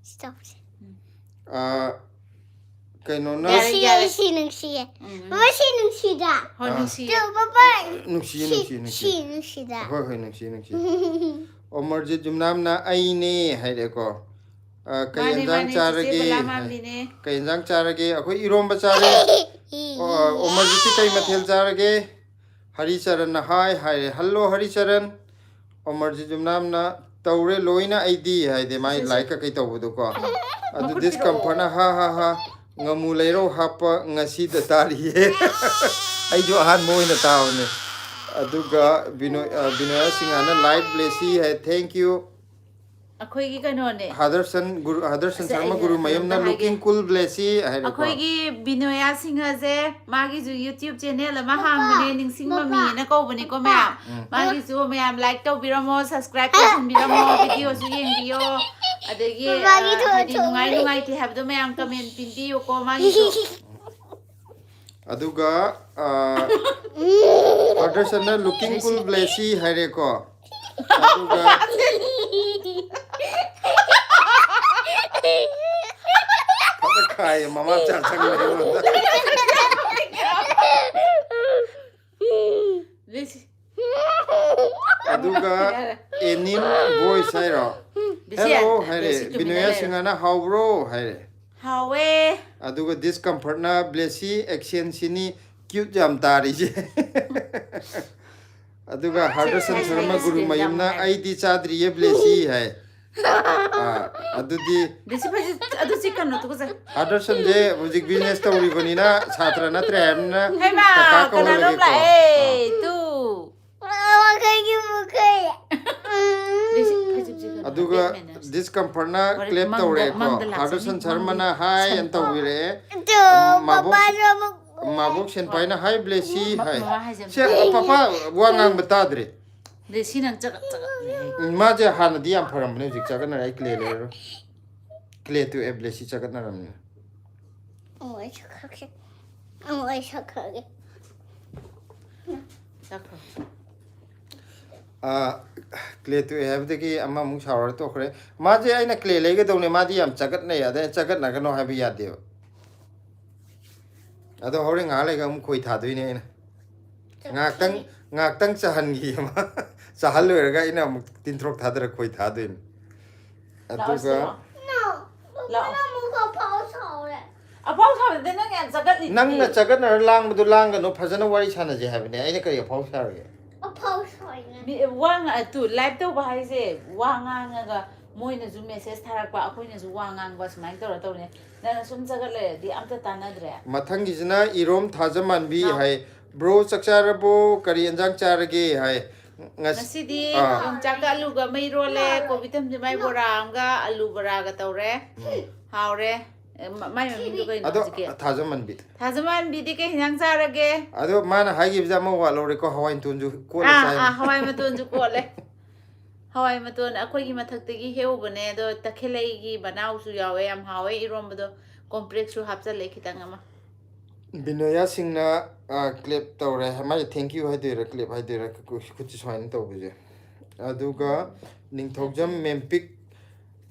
stop ꯁꯦ꯫ ꯑꯥ, ꯀꯩꯅꯣꯅ ꯌꯥꯔꯦ, ꯅꯨꯡꯁꯤꯌꯦ, ꯌꯥꯔꯦ꯫ ꯁꯤ ꯅꯨꯡꯁꯤꯌꯦ꯫ ꯎꯝ, ꯎꯝ꯫ ꯃꯃꯥ, ꯁꯤ ꯅꯨꯡꯁꯤꯗ꯭ꯔꯥ? ꯍꯣꯏ, ꯑꯥ꯫ ꯅꯨꯡꯁꯤꯌꯦ꯫ ꯇꯨ, ꯄꯥꯄꯥ, ꯅꯨꯡꯁꯤꯌꯦ, ꯁꯤ, ꯅꯨꯡꯁꯤꯌꯦ, ꯅꯨꯡꯁꯤꯌꯦ꯫ ꯁꯤ ꯅꯨꯡꯁꯤꯗ꯭ꯔꯥ? ꯍꯣꯏ, ꯍꯣꯏ, ꯅꯨꯡꯁꯤꯌꯦ, ꯅꯨꯡꯁꯤꯌꯦ꯫ ꯑꯃꯔꯖꯤꯠ ꯌꯨꯝꯅꯥꯝꯅ "ꯑꯩꯅꯦ" ꯍꯥꯏꯔꯦꯀꯣ꯫ ꯑꯥ, "ꯀꯩ ꯃꯥꯅꯦ, ꯌꯦꯟꯖꯥꯡ ꯃꯥꯅꯦ, ꯆꯤꯆꯦ ꯆꯥꯔꯒꯦ?" ꯕꯂꯥ ꯃꯥꯟꯕꯤꯅꯦ꯫ "ꯀꯩ ꯌꯦꯟꯖꯥꯡ ꯆꯥꯔꯒꯦ?" "ꯑꯩꯈꯣꯏ ꯏꯔꯣꯝꯕ ꯆꯥꯔꯦ"꯫ ꯑꯣ, ꯑꯃꯔꯖꯤꯠꯇꯤ ꯀꯩ ꯃꯊꯦꯜ ꯆꯥꯔꯒꯦ? ꯍꯔꯤꯆꯔꯟꯅ "ꯍꯥꯏ" ꯍꯥꯏꯔꯦ꯫ "ꯍꯜꯂꯣ ꯍꯔꯤꯆꯔꯟ"꯫ ꯑꯃꯔꯖꯤꯠ ꯌꯨꯝꯅꯥꯝꯅ "ꯇꯧꯔꯦ ꯂꯣꯏꯅ ꯑꯩꯗꯤ" ꯍꯥꯏꯗꯤ ꯃꯥꯏ ꯁꯦ, ꯁꯦ꯫ ꯂꯥꯏꯔꯤꯛ ꯀꯀꯩ ꯇꯧꯕꯗꯣꯀꯣ꯫ ꯑꯗꯨ ꯃꯈꯨꯠ ꯗꯤꯁꯀꯝꯐꯔꯠꯅ ꯄꯤꯔꯛꯑꯣ꯫ "ꯍꯥ ꯍꯥ ꯍꯥ, ꯉꯥꯃꯨ ꯂꯩꯔꯧ ꯍꯥꯞꯄ ꯉꯁꯤꯗ ꯇꯥꯔꯤꯌꯦ"꯫ ꯑꯩꯁꯨ ꯑꯍꯥꯟꯕ ꯑꯣꯏꯅ ꯇꯥꯕꯅꯦ꯫ ꯑꯗꯨꯒ ꯕꯤꯅꯣ-, ꯑ, ꯕꯤꯅꯣꯌꯥ ꯁꯤꯡꯍꯅ "Life Blessy" high, thank you꯫ ꯑꯩꯈꯣꯏꯒꯤ ꯀꯩꯅꯣꯅꯦ꯫ ꯍꯗꯔꯁꯟ ꯒꯨꯔꯨ, ꯍꯗꯔꯁꯟ ꯑꯁ, ꯁꯔꯃ ꯑꯩ ꯒꯨꯔꯨ ꯑꯝꯇ ꯃꯌꯨꯝꯅ ꯍꯥꯏꯒꯦ꯫ "Looking cool Blessy" ꯍꯥꯏꯔꯦꯀꯣ꯫ ꯑꯩꯈꯣꯏꯒꯤ ꯕꯤꯅꯣꯌꯥ ꯁꯤꯡꯍꯁꯦ ꯃꯥꯒꯤꯁꯨ YouTube channel ꯑꯃ ꯍꯥꯡꯕꯅꯦ, ꯅꯤꯡꯁꯤꯡꯕ ꯃꯤꯅ ꯀꯧꯕꯅꯤꯀꯣ ꯃꯌꯥꯝ꯫ ꯎꯝ꯫ ꯃꯥꯒꯤꯁꯨ ꯃꯌꯥꯝ like ꯇꯧꯕꯤꯔꯝꯃꯣ, subscribe ꯇꯧꯁꯟꯕꯤꯔꯝꯃꯣ, videoꯁꯨ ꯌꯦꯡꯕꯤꯌꯣ꯫ ꯑꯗꯒꯤ, ꯃꯥꯒꯤ ꯑ, ꯍꯥꯏꯗꯤ ꯊꯣꯛ ꯅꯨꯡꯉꯥꯏ ꯊꯣꯛ ꯅꯨꯡꯉꯥꯏꯇꯦ ꯍꯥꯏꯕꯗꯣ ꯃꯌꯥꯝ comment ꯄꯤꯕꯤꯌꯨꯀꯣ ꯃꯥꯒꯤꯁꯨ꯫ ꯑꯗꯨꯒ, ꯑ, ꯍꯗꯔꯁꯟꯅ "Looking cool Blessy" ꯍꯥꯏꯔꯦꯀꯣ꯫ ꯑꯗꯨꯒ ꯐꯖ ꯈꯥꯏꯌꯦ, ꯃꯃꯥ ꯃꯆꯥ ꯆꯪꯉꯦ ꯑꯩꯉꯣꯟꯗ꯫ Blessy꯫ ꯑꯗꯨꯒ "Anime Voice" ꯍꯥꯏꯔꯣ? Blessy, "Hello" ꯍꯥꯏꯔꯦ꯫ Blessy ꯇꯨꯃꯤꯟꯅ ꯕꯤꯅꯣꯌꯥ ꯂꯩꯔꯣ꯫ ꯁꯤꯡꯍꯅ "ꯍꯥꯎꯕ꯭ꯔꯣ?" ꯍꯥꯏꯔꯦ꯫ ꯍꯥꯎꯋꯦ꯫ ꯑꯗꯨꯒ Discomfortꯅ "Blessy, accentꯁꯤꯅꯤ cute ꯌꯥꯝ ꯇꯥꯔꯤꯁꯦ"꯫ ꯑꯗꯨꯒ ꯍꯗꯔꯁꯟ ꯁꯦ, ꯁꯔꯃ ꯁꯦ, ꯒꯨꯔꯨ ꯁꯦ, ꯃꯌꯨꯝꯅ ꯌꯥꯝ ꯍꯥꯏ꯫ "ꯑꯩꯗꯤ ꯆꯥꯗ꯭ꯔꯤꯌꯦ Blessy" ꯍꯥꯏ꯫ ꯑꯥ, ꯑꯗꯨꯗꯤ Blessy, ꯐꯖ-, ꯑꯗꯨ ꯆꯤꯛꯀꯅꯨ, ꯇꯨꯀꯠꯆꯩ꯫ ꯍꯗꯔꯁꯟꯁꯦ ꯍꯧꯖꯤꯛ business ꯇꯧꯔꯤꯕꯅꯤꯅ ꯁꯥꯇ꯭ꯔ ꯅꯠꯇ꯭ꯔꯦ ꯍꯥꯏꯕꯅꯤꯅ ꯍꯩꯃꯥ, ꯀꯀꯥ ꯀꯅꯥꯅꯣꯝ ꯀꯧꯍꯜꯂꯒꯦꯀꯣ꯫ ꯂꯥꯛꯑꯦ, ꯇꯨ꯫ ꯋꯥꯈꯩꯒꯤ ꯃꯈꯩ꯫ Blessy, ꯐꯩꯖꯨꯞ ꯆꯤꯛꯀꯅꯨ, ꯑꯗꯨꯒ bad manners꯫ Discomfortꯅ ꯍꯣꯔꯦꯟ clap ꯃꯪꯗ, ꯇꯧꯔꯦꯀꯣ꯫ ꯃꯪꯗ ꯂꯥꯛꯆꯅꯤ, ꯍꯗꯔꯁꯟ ꯁꯔꯃꯅ ꯃꯪꯗ꯫ "Hi" ꯁꯟ ꯑꯅ ꯇꯧꯕꯤꯔꯛꯑꯦ꯫ ꯑꯗꯣ ꯃꯥꯕꯣꯛ-, ꯄꯄꯥꯁꯨ ꯑꯃꯨꯛ ꯃꯥꯕꯣꯛ ꯁꯦꯟꯐꯥꯏꯅ "Hi Blessy" ꯃ-, ꯍꯥꯏ꯫ ꯃꯃꯥ ꯍꯥꯏꯁꯦ ꯑꯝꯇ ꯁꯦ, ꯇꯥꯗꯦ꯫ ꯄꯄꯥ ꯋꯥ ꯉꯥꯡꯕ ꯇꯥꯗ꯭ꯔꯦ꯫ Blessy ꯅꯪ ꯆꯒꯠ ꯆꯒꯠ ꯂꯩ꯫ ꯎꯝ, ꯃꯥꯁꯦ ꯍꯥꯟꯅꯗꯤ ꯌꯥꯝ ꯐꯔꯝꯕꯅꯦ, ꯍꯧꯖꯤꯛ ꯆꯒꯠꯅꯔꯦ꯫ ꯑꯩ clay ꯂꯩꯔꯔꯣꯏ꯫ Clay ꯇꯣꯛꯑꯦ, Blessy ꯆꯒꯠꯅꯔꯝꯅꯤꯅ꯫ ꯑꯃꯨꯛ ꯑꯩ ꯁꯛꯈ꯭ꯔꯒꯦ꯫ ꯑꯃꯨꯛ ꯑꯩ ꯁꯛꯈ꯭ꯔꯒꯦ꯫ ꯆꯠꯈ꯭ꯔꯣ꯫ ꯑꯥ, clay ꯇꯣꯛꯑꯦ ꯍꯥꯏꯕꯗꯒꯤ ꯑꯃꯃꯨꯛ ꯁꯥꯎꯔ ꯇꯣꯛꯈ꯭ꯔꯦ꯫ ꯃꯥꯁꯦ ꯑꯩꯅ clay ꯂꯩꯒꯗꯧꯅꯦ, ꯃꯥꯗꯤ ꯌꯥꯝ ꯆꯒꯠꯅꯩ, ꯑꯗꯩ ꯆꯒꯠꯅꯒꯅꯣ ꯍꯥꯏꯕ ꯌꯥꯗꯦꯕ꯫ ꯑꯗꯣ ꯍꯣꯔꯦꯟ ꯉꯥꯏꯍꯥꯛ ꯂꯩꯒ ꯑꯃꯨꯛ ꯈꯣꯏ ꯊꯥꯗꯣꯏꯅꯦ ꯑꯩꯅ꯫ ꯉꯥꯏꯍꯥꯛꯇꯪ, ꯉꯥꯏꯍꯥꯛꯇꯪ ꯆꯥꯍꯟꯈꯤ ꯑꯃ꯫ ꯆꯥꯍꯜꯂꯣꯏꯔꯒ ꯑꯩꯅ ꯑꯃꯨꯛ ꯇꯤꯟꯊ꯭ꯔꯣꯛ ꯊꯥꯗꯔ ꯈꯣꯏ ꯊꯥꯗꯣꯏꯅꯦ꯫ ꯂꯥꯛꯑꯣ ꯑꯗꯨꯒ ꯁꯤꯗ꯫ ꯂꯥꯛꯑꯣ꯫ ꯅꯪ ꯑꯃꯨꯛ ꯑꯐꯥꯎ ꯁꯥꯎꯔꯦ꯫ ꯑꯐꯥꯎ ꯁꯥꯕꯗ ꯅꯪ ꯌꯥꯝ ꯆꯒꯠꯂꯤꯗꯨꯗꯤ꯫ ꯅꯪꯅ ꯆꯒꯠꯅꯔ ꯂꯥꯡꯕꯗꯣ ꯂꯥꯡꯒꯅꯨ, ꯐꯖꯅ ꯋꯥꯔꯤ ꯁꯥꯟꯅꯁꯦ ꯍꯥꯏꯕꯅꯦ꯫ ꯑꯩꯅ ꯀꯔꯤ ꯑꯐꯥꯎ ꯁꯥꯔꯒꯦ? ꯑꯐꯥꯎ ꯁꯥꯎꯔꯤꯅꯦ꯫ ꯃꯤ-, ꯋꯥ ꯉꯥ-, ꯇꯨ, live ꯇꯧꯕ ꯍꯥꯏꯁꯦ ꯋꯥ ꯉꯥꯡꯉꯒ ꯃꯣꯏꯅꯁꯨ message ꯊꯥꯔꯛꯄ, ꯑꯩꯈꯣꯏꯅꯁꯨ ꯋꯥ ꯉꯥꯡꯕ, ꯁꯨꯃꯥꯏꯅ ꯇꯧꯔ ꯇꯧꯔꯤꯅꯦ꯫ ꯅꯪꯅ ꯁꯨꯝ ꯆꯒꯠ ꯂꯩꯔꯗꯤ ꯑꯝꯇ ꯇꯥꯟꯅꯗ꯭ꯔꯦ꯫ ꯃꯊꯪꯒꯤꯁꯤꯅ ꯏꯔꯣꯝ ꯊꯥꯖꯃꯥꯟꯕꯤ ꯅꯥꯎ꯫ ꯍꯥꯏ꯫ Bro, ꯆꯥꯛ ꯆꯥꯔꯕꯣ? ꯀꯔꯤ ꯌꯦꯟꯖꯥꯡ ꯆꯥꯔꯒꯦ? ꯍꯥꯏ꯫ ꯉꯁ- ꯉꯁꯤꯗꯤ ꯑꯥ꯫ ꯌꯣꯡꯆꯥꯛꯀ ꯑꯂꯨꯒ ꯑꯃ ꯏꯔꯣꯜꯂꯦ, ꯀꯣꯕꯤ ꯊꯝꯆꯦꯠ ꯃꯥꯏ ꯕꯣꯔꯥ ꯑꯃꯒ ꯑꯂꯨ ꯕꯣꯔꯥꯒ ꯇꯧꯔꯦ꯫ ꯍꯥꯎꯔꯦ꯫ ꯑꯦ, ꯃ- ꯃꯥꯏ ꯃꯃꯤꯡꯗꯣ ꯀꯩꯅꯣ ꯑꯗꯣ ꯍꯧꯖꯤꯛꯀꯤ? ꯊꯥꯖꯃꯟꯕꯤ, ꯊꯥꯖꯃꯥꯟꯕꯤꯗꯤ ꯀꯩ ꯍꯤꯟꯖꯥꯡ ꯆꯥꯔꯒꯦ? ꯑꯗꯣ ꯃꯥꯅ ꯍꯥꯏꯈꯤꯕꯁꯦ ꯑꯃ ꯋꯥꯠꯍꯧꯔꯦꯀꯣ, ꯍꯋꯥꯏ ꯃꯇꯣꯟꯁꯨ ꯀꯣꯠꯂ ꯑꯥ ꯆꯥꯏ꯫ ꯑꯥ, ꯍꯋꯥꯏ ꯃꯇꯣꯟꯁꯨ ꯀꯣꯠꯂꯦ꯫ ꯍꯋꯥꯏ ꯃꯇꯣꯟ ꯑꯩꯈꯣꯏꯒꯤ ꯃꯊꯛꯇꯒꯤ ꯍꯦꯛꯎꯕꯅꯦ, ꯑꯗꯣ ꯇꯈꯦꯂꯩꯒꯤ ꯃꯅꯥꯎꯁꯨ ꯌꯥꯎꯋꯦ, ꯌꯥꯝ ꯍꯥꯎꯋꯦ ꯏꯔꯣꯝꯕꯗꯣ꯫ ꯀꯣꯝꯄ꯭ꯔꯦꯛꯁꯨ ꯍꯥꯞꯆꯜꯂꯦ ꯈꯤꯇꯪ ꯑꯃ꯫ ꯕꯤꯅꯣꯌꯥ ꯁꯤꯡꯅ ꯀ꯭ꯂꯦꯞ ꯇꯧꯔꯦ꯫ ꯃꯥꯁꯦ thank you ꯍꯥꯏꯗꯣꯏꯔꯥ, ꯀ꯭ꯂꯦꯞ ꯍꯥꯏꯗꯣꯏꯔꯥ, ꯈꯨꯠꯁꯦ ꯁꯨꯃꯥꯏꯅ ꯇꯧꯕꯁꯦ꯫ ꯑꯗꯨꯒ ꯅꯤꯡꯊꯧꯖꯝ ꯃꯦꯝꯄꯤꯛ,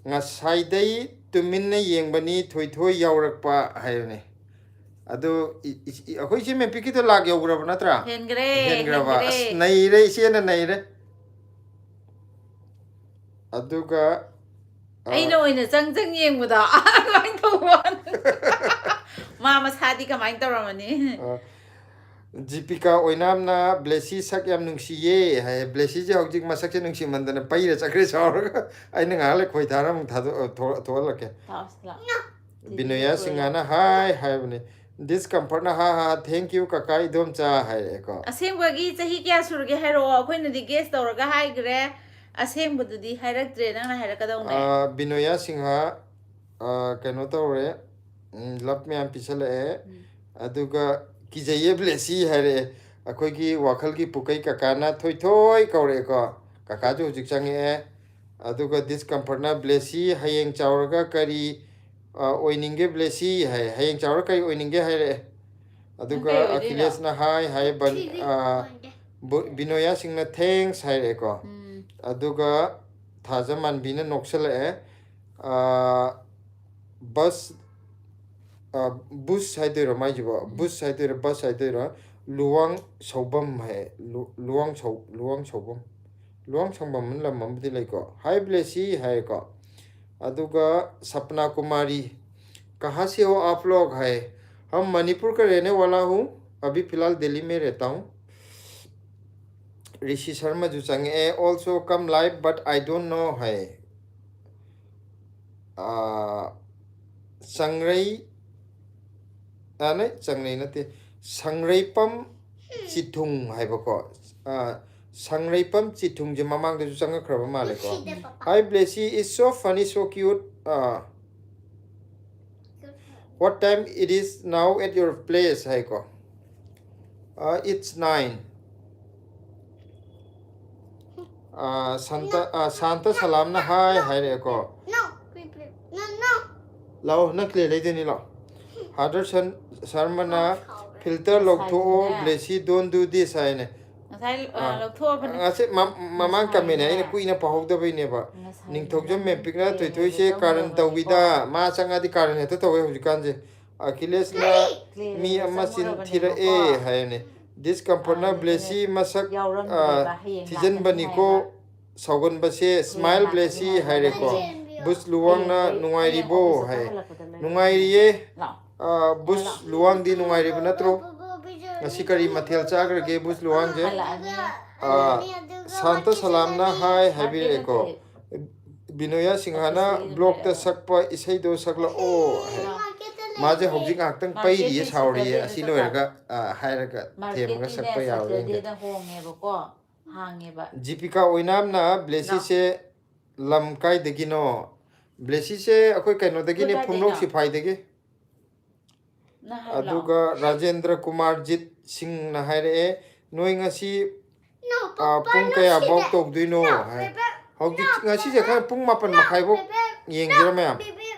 "ꯉꯁꯥꯏꯗꯩ ꯇꯨꯃꯤꯟꯅ ꯌꯦꯡꯕꯅꯤ, ꯊꯣꯏꯊꯣꯏ ꯌꯥꯎꯔꯛꯄ" ꯍꯥꯏꯕꯅꯦ꯫ ꯑꯗꯣ ꯏ- ꯏ- ꯏ- ꯑꯩꯈꯣꯏ ꯏꯆꯦ ꯃꯦꯝꯄꯤꯛꯀꯤꯗꯣ ꯂꯥꯛ ꯌꯧꯈ꯭ꯔꯕ ꯅꯠꯇ꯭ꯔꯥ? ꯍꯦꯟꯈ꯭ꯔꯦ, ꯍꯦꯟꯈ꯭ꯔꯕ? ꯍꯦꯟꯈ꯭ꯔꯦ꯫ ꯑꯁ, ꯅꯩꯔꯦ, ꯏꯆꯦꯅ ꯅꯩꯔꯦ꯫ ꯑꯗꯨꯒ ꯑ, ꯑꯩꯅ ꯑꯣꯏꯅ ꯆꯪ ꯆꯪ ꯌꯦꯡꯕꯗꯣ ꯑꯗꯨꯃꯥꯏꯅ ꯇꯧꯕ ꯋꯥꯅꯤ꯫ ꯃꯥ ꯃꯁꯥꯗꯤ ꯀꯃꯥꯏꯅ ꯇꯧꯔꯝꯃꯅꯤ? ꯑ, ꯖꯤꯄꯤꯀꯥ ꯑꯣꯏꯅꯥꯝꯅ "ꯕ꯭ꯂꯦꯁꯤ ꯁꯛ ꯌꯥꯝ ꯅꯨꯡꯁꯤꯌꯦ" ꯍꯥꯏ꯫ ꯕ꯭ꯂꯦꯁꯤꯁꯦ ꯍꯧꯖꯤꯛ ꯃꯁꯛꯁꯦ ꯅꯨꯡꯁꯤꯃꯟꯗꯅ ꯄꯩꯔ ꯆꯠꯈ꯭ꯔꯦ ꯁꯥꯎꯔꯒ꯫ ꯑꯩꯅ ꯉꯥꯏꯍꯥꯛ ꯂꯩ ꯈꯣꯏꯊꯥꯔ ꯑꯃꯨꯛ ꯊꯥꯗꯣꯛ-, ꯑ, ꯊꯣꯛ-, ꯊꯣꯛꯍꯜꯂꯛꯀꯦ꯫ ꯂꯥꯛꯑꯣ ꯁꯤꯗ ꯂꯥꯛꯑꯣ꯫ ꯕꯤꯅꯣꯌꯥ ꯁꯤꯡꯍꯥꯅ "ꯍꯥꯏ" ꯍꯥꯏꯕꯅꯤ꯫ ꯗꯤꯁꯀꯝꯐꯔꯠꯅ "ꯍꯥ ꯍꯥ, thank you ꯀꯀꯥ ꯏꯗꯣꯝꯆꯥ" ꯍꯥꯏꯔꯛꯑꯦꯀꯣ꯫ ꯑꯁꯦꯡꯕꯒꯤ ꯆꯍꯤ ꯀꯌꯥ ꯁꯨꯔꯒꯦ ꯍꯥꯏꯔꯛꯑꯣ, ꯑꯩꯈꯣꯏꯅꯗꯤ ꯒꯦꯁ ꯇꯧꯔꯒ ꯍꯥꯏꯈ꯭ꯔꯦ꯫ ꯑꯁꯦꯡꯕꯗꯨꯗꯤ ꯍꯥꯏꯔꯛꯇ꯭ꯔꯦ, ꯅꯪꯅ ꯍꯥꯏꯔꯛꯀꯗꯧꯅꯦ꯫ ꯑ, ꯕꯤꯅꯣꯌꯥ ꯁꯤꯡꯍꯥ, ꯑ, ꯀꯩꯅꯣ ꯇꯧꯔꯦ, ꯎꯝ, ꯂꯞ ꯃꯌꯥꯝ ꯄꯤꯁꯜꯂꯛꯑꯦ꯫ ꯑꯗꯨꯒ "ꯀꯤꯖꯩꯌꯦ ꯕ꯭ꯂꯦꯁꯤ" ꯍꯥꯏꯔꯛꯑꯦ꯫ ꯑꯩꯈꯣꯏꯒꯤ ꯋꯥꯈꯜꯒꯤ ꯄꯨꯀꯩ ꯀꯀꯥꯅ "ꯊꯣꯏꯊꯣꯏ" ꯀꯧꯔꯛꯑꯦꯀꯣ꯫ ꯀꯀꯥꯁꯨ ꯍꯧꯖꯤꯛ ꯆꯪꯉꯛꯑꯦ꯫ ꯑꯗꯨꯒ ꯗꯤꯁꯀꯝꯐꯔꯠꯅ "ꯕ꯭ꯂꯦꯁꯤ ꯍꯌꯦꯡ ꯆꯥꯎꯔꯒ ꯀꯔꯤ, ꯑ, ꯑꯣꯏꯅꯤꯡꯒꯦ ꯕ꯭ꯂꯦꯁꯤ" ꯍꯥꯏ꯫ "ꯍꯌꯦꯡ ꯆꯥꯎꯔꯒ ꯀꯔꯤ ꯑꯣꯏꯅꯤꯡꯒꯦ?" ꯍꯥꯏꯔꯛꯑꯦ꯫ ꯑꯗꯨꯒ ꯀꯩ ꯑꯣꯏꯗꯣꯏꯅꯣ? ꯑꯈꯤꯂꯦꯁꯅ "ꯍꯥꯏ" ꯍꯥꯏ꯫ ꯕꯟ-, ꯑ, ꯕꯨ-, ꯕꯤꯅꯣꯌꯥ ꯁꯤꯡꯅ "thanks" ꯍꯥꯏꯔꯛꯑꯦꯀꯣ꯫ ꯎꯝ꯫ ꯑꯗꯨꯒ ꯊꯥꯖꯃꯥꯟꯕꯤꯅ ꯅꯣꯛꯁꯜꯂꯛꯑꯦ꯫ ꯑ, ꯕꯁ, ꯑ, ꯕꯨꯁ ꯍꯥꯏꯗꯣꯏꯔꯣ ꯃꯥꯏꯁꯤꯕꯣ? ꯕꯨꯁ ꯍꯥꯏꯗꯣꯏꯔꯣ, ꯕꯁ ꯍꯥꯏꯗꯣꯏꯔꯣ? ꯂꯨꯋꯥꯡ ꯁꯧꯕꯝ ꯍꯥꯏ꯫ ꯂꯨ-, ꯂꯨꯋꯥꯡ ꯁꯧ-, ꯂꯨꯋꯥꯡ ꯁꯧꯕꯝ꯫ ꯂꯨꯋꯥꯡ ꯁꯪꯕꯝ ꯑꯅ ꯂꯝ ꯑꯃꯗꯤ ꯂꯩꯀꯣ꯫ "ꯍꯥꯏ ꯕ꯭ꯂꯦꯁꯤ" ꯍꯥꯏꯌꯦꯀꯣ꯫ ꯑꯗꯨꯒ ꯁꯞꯅꯥ ꯀꯨꯃꯥꯔꯤ, "कहाँ से हो आप लोग?" ꯍꯥꯏ꯫ "हम मणिपुर का रहने वाला हूँ, अभी फिलहाल दिल्ली में रहता हूँ।" ꯔꯤꯁꯤ ꯁꯔꯃꯁꯨ ꯆꯪꯉꯛꯑꯦ꯫ "Also come live, but I don't know" ꯍꯥꯏ꯫ ꯑꯥ, ꯆꯪꯔꯩ, ꯑꯥ, ꯅꯦ, ꯆꯪꯔꯩ ꯅꯠꯇꯦ, ꯁꯪꯔꯩꯄꯝ ꯆꯤꯊꯨꯡ ꯍꯥꯏꯕꯀꯣ꯫ ꯑ, ꯁꯪꯔꯩꯄꯝ ꯆꯤꯊꯨꯡꯁꯦ ꯃꯃꯥꯡꯗꯁꯨ ꯆꯪꯉꯛꯈ꯭ꯔꯕ ꯃꯥꯜꯂꯦꯀꯣ꯫ Hi, Blessy, it's so funny, so cute. ꯑ, what time it is now at your place? ꯍꯥꯏꯀꯣ꯫ ꯑ, it's nine. ꯑ, ꯁꯥꯟꯇ, ꯑ, ꯁꯥꯟꯇ ꯁꯂꯥꯝꯅ hi ꯍꯥꯏꯔꯛꯑꯦꯀꯣ꯫ No. Baby. No, no. ꯂꯥꯛꯑꯣ, ꯅꯪ ꯀ꯭ꯂꯦ ꯂꯩꯗꯣꯏꯅꯤ, ꯂꯥꯛꯑꯣ꯫ ꯍꯥꯗꯔ ꯁꯟ ꯁꯔꯃꯅ filter ꯂꯧꯊꯣꯛꯑꯣ, Blessy, don't do this ꯍꯥꯏꯅꯦ꯫ ꯉꯁꯥꯏ ꯑ, ꯑꯥ꯫ ꯂꯧꯊꯣꯛꯑꯕꯅꯦ꯫ ꯉꯁꯤ ꯃ- ꯃꯃꯥꯡ ꯉꯁꯥꯏꯅꯦ꯫ ꯀꯃꯦꯟꯅꯦ ꯑꯩꯅ ꯀꯨꯏꯅ ꯄꯥꯍꯧꯗꯕꯩꯅꯦꯕ꯫ ꯉꯁꯥꯏ ꯅꯤꯡꯊꯧꯖꯝ ꯅꯪ ꯃꯦꯝꯄꯤꯛꯅ ꯀ꯭ꯂꯦ ꯊꯣꯏꯊꯣꯏꯁꯦ ꯂꯩꯕꯗꯣ ꯀꯥꯔꯟ ꯉꯝꯗꯕꯅꯤꯀꯣ꯫ ꯇꯧꯏꯗ, ꯃꯥ ꯆꯪꯉꯗꯤ ꯀꯥꯔꯟ ꯍꯦꯛꯇ ꯇꯧꯋꯦ ꯍꯧꯖꯤꯛꯀꯥꯟꯁꯦ꯫ ꯑꯈꯤꯂꯦꯁꯅ ꯀ꯭ꯂꯦ ꯃꯤ ꯂꯩꯕ ꯑꯃ ꯆꯤꯟ ꯆꯪꯉꯨꯔꯕꯅꯦꯕꯀꯣ꯫ ꯊꯤꯔꯛꯑꯦ ꯍꯥꯏꯔꯅꯦ꯫ This comforterꯅ ꯑꯥ, Blessy ꯃꯁꯛ ꯌꯥꯎꯔꯝꯗ꯭ꯔꯦꯕ, ꯑ, ꯍꯌꯦꯡ ꯊꯤꯖꯤꯟꯕꯅꯤꯀꯣ꯫ ꯂꯥꯛꯀꯅꯤ ꯁꯥꯎꯒꯟꯕꯁꯦ smile ꯂꯥꯛꯀꯅꯤ Blessy ꯍꯥꯏꯕ꯫ ꯍꯥꯏꯔꯦꯀꯣ꯫ ꯍꯌꯦꯡ ꯕꯨꯁ ꯂꯨꯋꯥꯡꯅ ꯍꯌꯦꯡ, ꯅꯨꯡꯉꯥꯏꯔꯤꯕꯣ ꯍꯌꯦꯡ officeꯇ ꯍꯥꯏ꯫ ꯍꯜꯂꯛꯄꯗ ꯂꯩꯔꯦ꯫ ꯅꯨꯡꯉꯥꯏꯔꯤꯌꯦ꯫ ꯂꯥꯛꯑꯣ꯫ ꯑ, ꯕꯨꯁ ꯂꯨꯋꯥꯡꯗꯤ ꯅꯨꯡꯉꯥꯏꯔꯤꯕ ꯅꯠꯇ꯭ꯔꯣ? ꯉꯁꯤ ꯀꯔꯤ ꯃꯊꯦꯜ ꯆꯥꯈ꯭ꯔꯒꯦ ꯕꯨꯁ ꯂꯨꯋꯥꯡꯁꯦ? ꯍꯜꯂꯛꯑꯅꯤ꯫ ꯑ, ꯁꯥꯟꯇ ꯁꯂꯥꯝꯅ hi ꯍꯥꯏꯕꯤꯔꯛꯑꯦꯀꯣ꯫ ꯅꯠꯇꯦ, ꯅꯠꯇꯦ꯫ ꯕꯤꯅꯣꯌꯥ ꯁꯤꯡꯍꯥꯅ ꯑꯣꯐꯤꯁꯇꯒꯤ blogꯇ ꯂꯩꯔꯛꯑꯦ꯫ ꯁꯛꯄ ꯏꯁꯩꯗꯣ ꯁꯛꯂꯛꯑꯣ ꯍꯥꯏ꯫ ꯃꯥꯁꯦ ꯍꯧꯖꯤꯛ ꯉꯥꯏꯍꯥꯛꯇꯪ ꯄꯩꯔꯤꯌꯦ, Marketꯇꯤ ꯁꯥꯎꯔꯤꯌꯦ꯫ Saturdayꯗ ꯑꯁꯤ ꯆꯠꯄ꯫ ꯂꯣꯏꯔꯒ ꯑ, ꯍꯥꯏꯔꯒ ꯊꯦꯝꯃꯒ Marketꯇꯤꯅꯦ ꯁꯛꯄ ꯌꯥꯕ꯭ꯔꯥ ꯌꯦꯡꯒꯦ꯫ Saturdayꯗ ꯍꯣꯡꯉꯦꯕꯀꯣ, ꯍꯥꯡꯉꯦꯕ꯫ ꯖꯤꯄꯤꯀꯥ ꯑꯣꯏꯅꯥꯝꯅ Blessyꯁꯦ ꯂꯝ ꯀꯥꯏꯗꯒꯤꯅꯣ? Blessyꯁꯦ ꯑꯩꯈꯣꯏ ꯀꯩꯅꯣꯗꯒꯤꯅꯦ, ꯑꯩꯈꯣꯏ ꯀꯥꯏꯗꯩꯅꯣ? ꯐꯨꯝꯂꯣꯛ ꯁꯤꯐꯥꯏꯗꯒꯤ꯫ ꯅꯪ ꯍꯥꯏꯔꯣ? ꯑꯗꯨꯒ ꯔꯥꯖꯦꯟꯗ꯭ꯔ ꯀꯨꯃꯥꯔꯖꯤꯠ ꯁꯤꯡꯅ ꯍꯥꯏꯔꯛꯑꯦ, "ꯅꯣꯏ ꯉꯁꯤ, No, ꯑ, Papa, ꯄꯨꯡ no, ꯀꯌꯥꯐꯥꯎ sit there. ꯇꯧꯗꯣꯏꯅꯣ?" No, ꯍꯥꯏ꯫ Papa, ꯍꯧꯖꯤꯛ, no, ꯉꯁꯤꯁꯦ ꯈꯔ ꯄꯨꯡ ꯃꯥꯄꯟ no, ꯃꯈꯥꯏꯐꯥꯎ Papa, ꯌꯦꯡꯁꯤꯔ no, ꯃꯌꯥꯝ? Papa,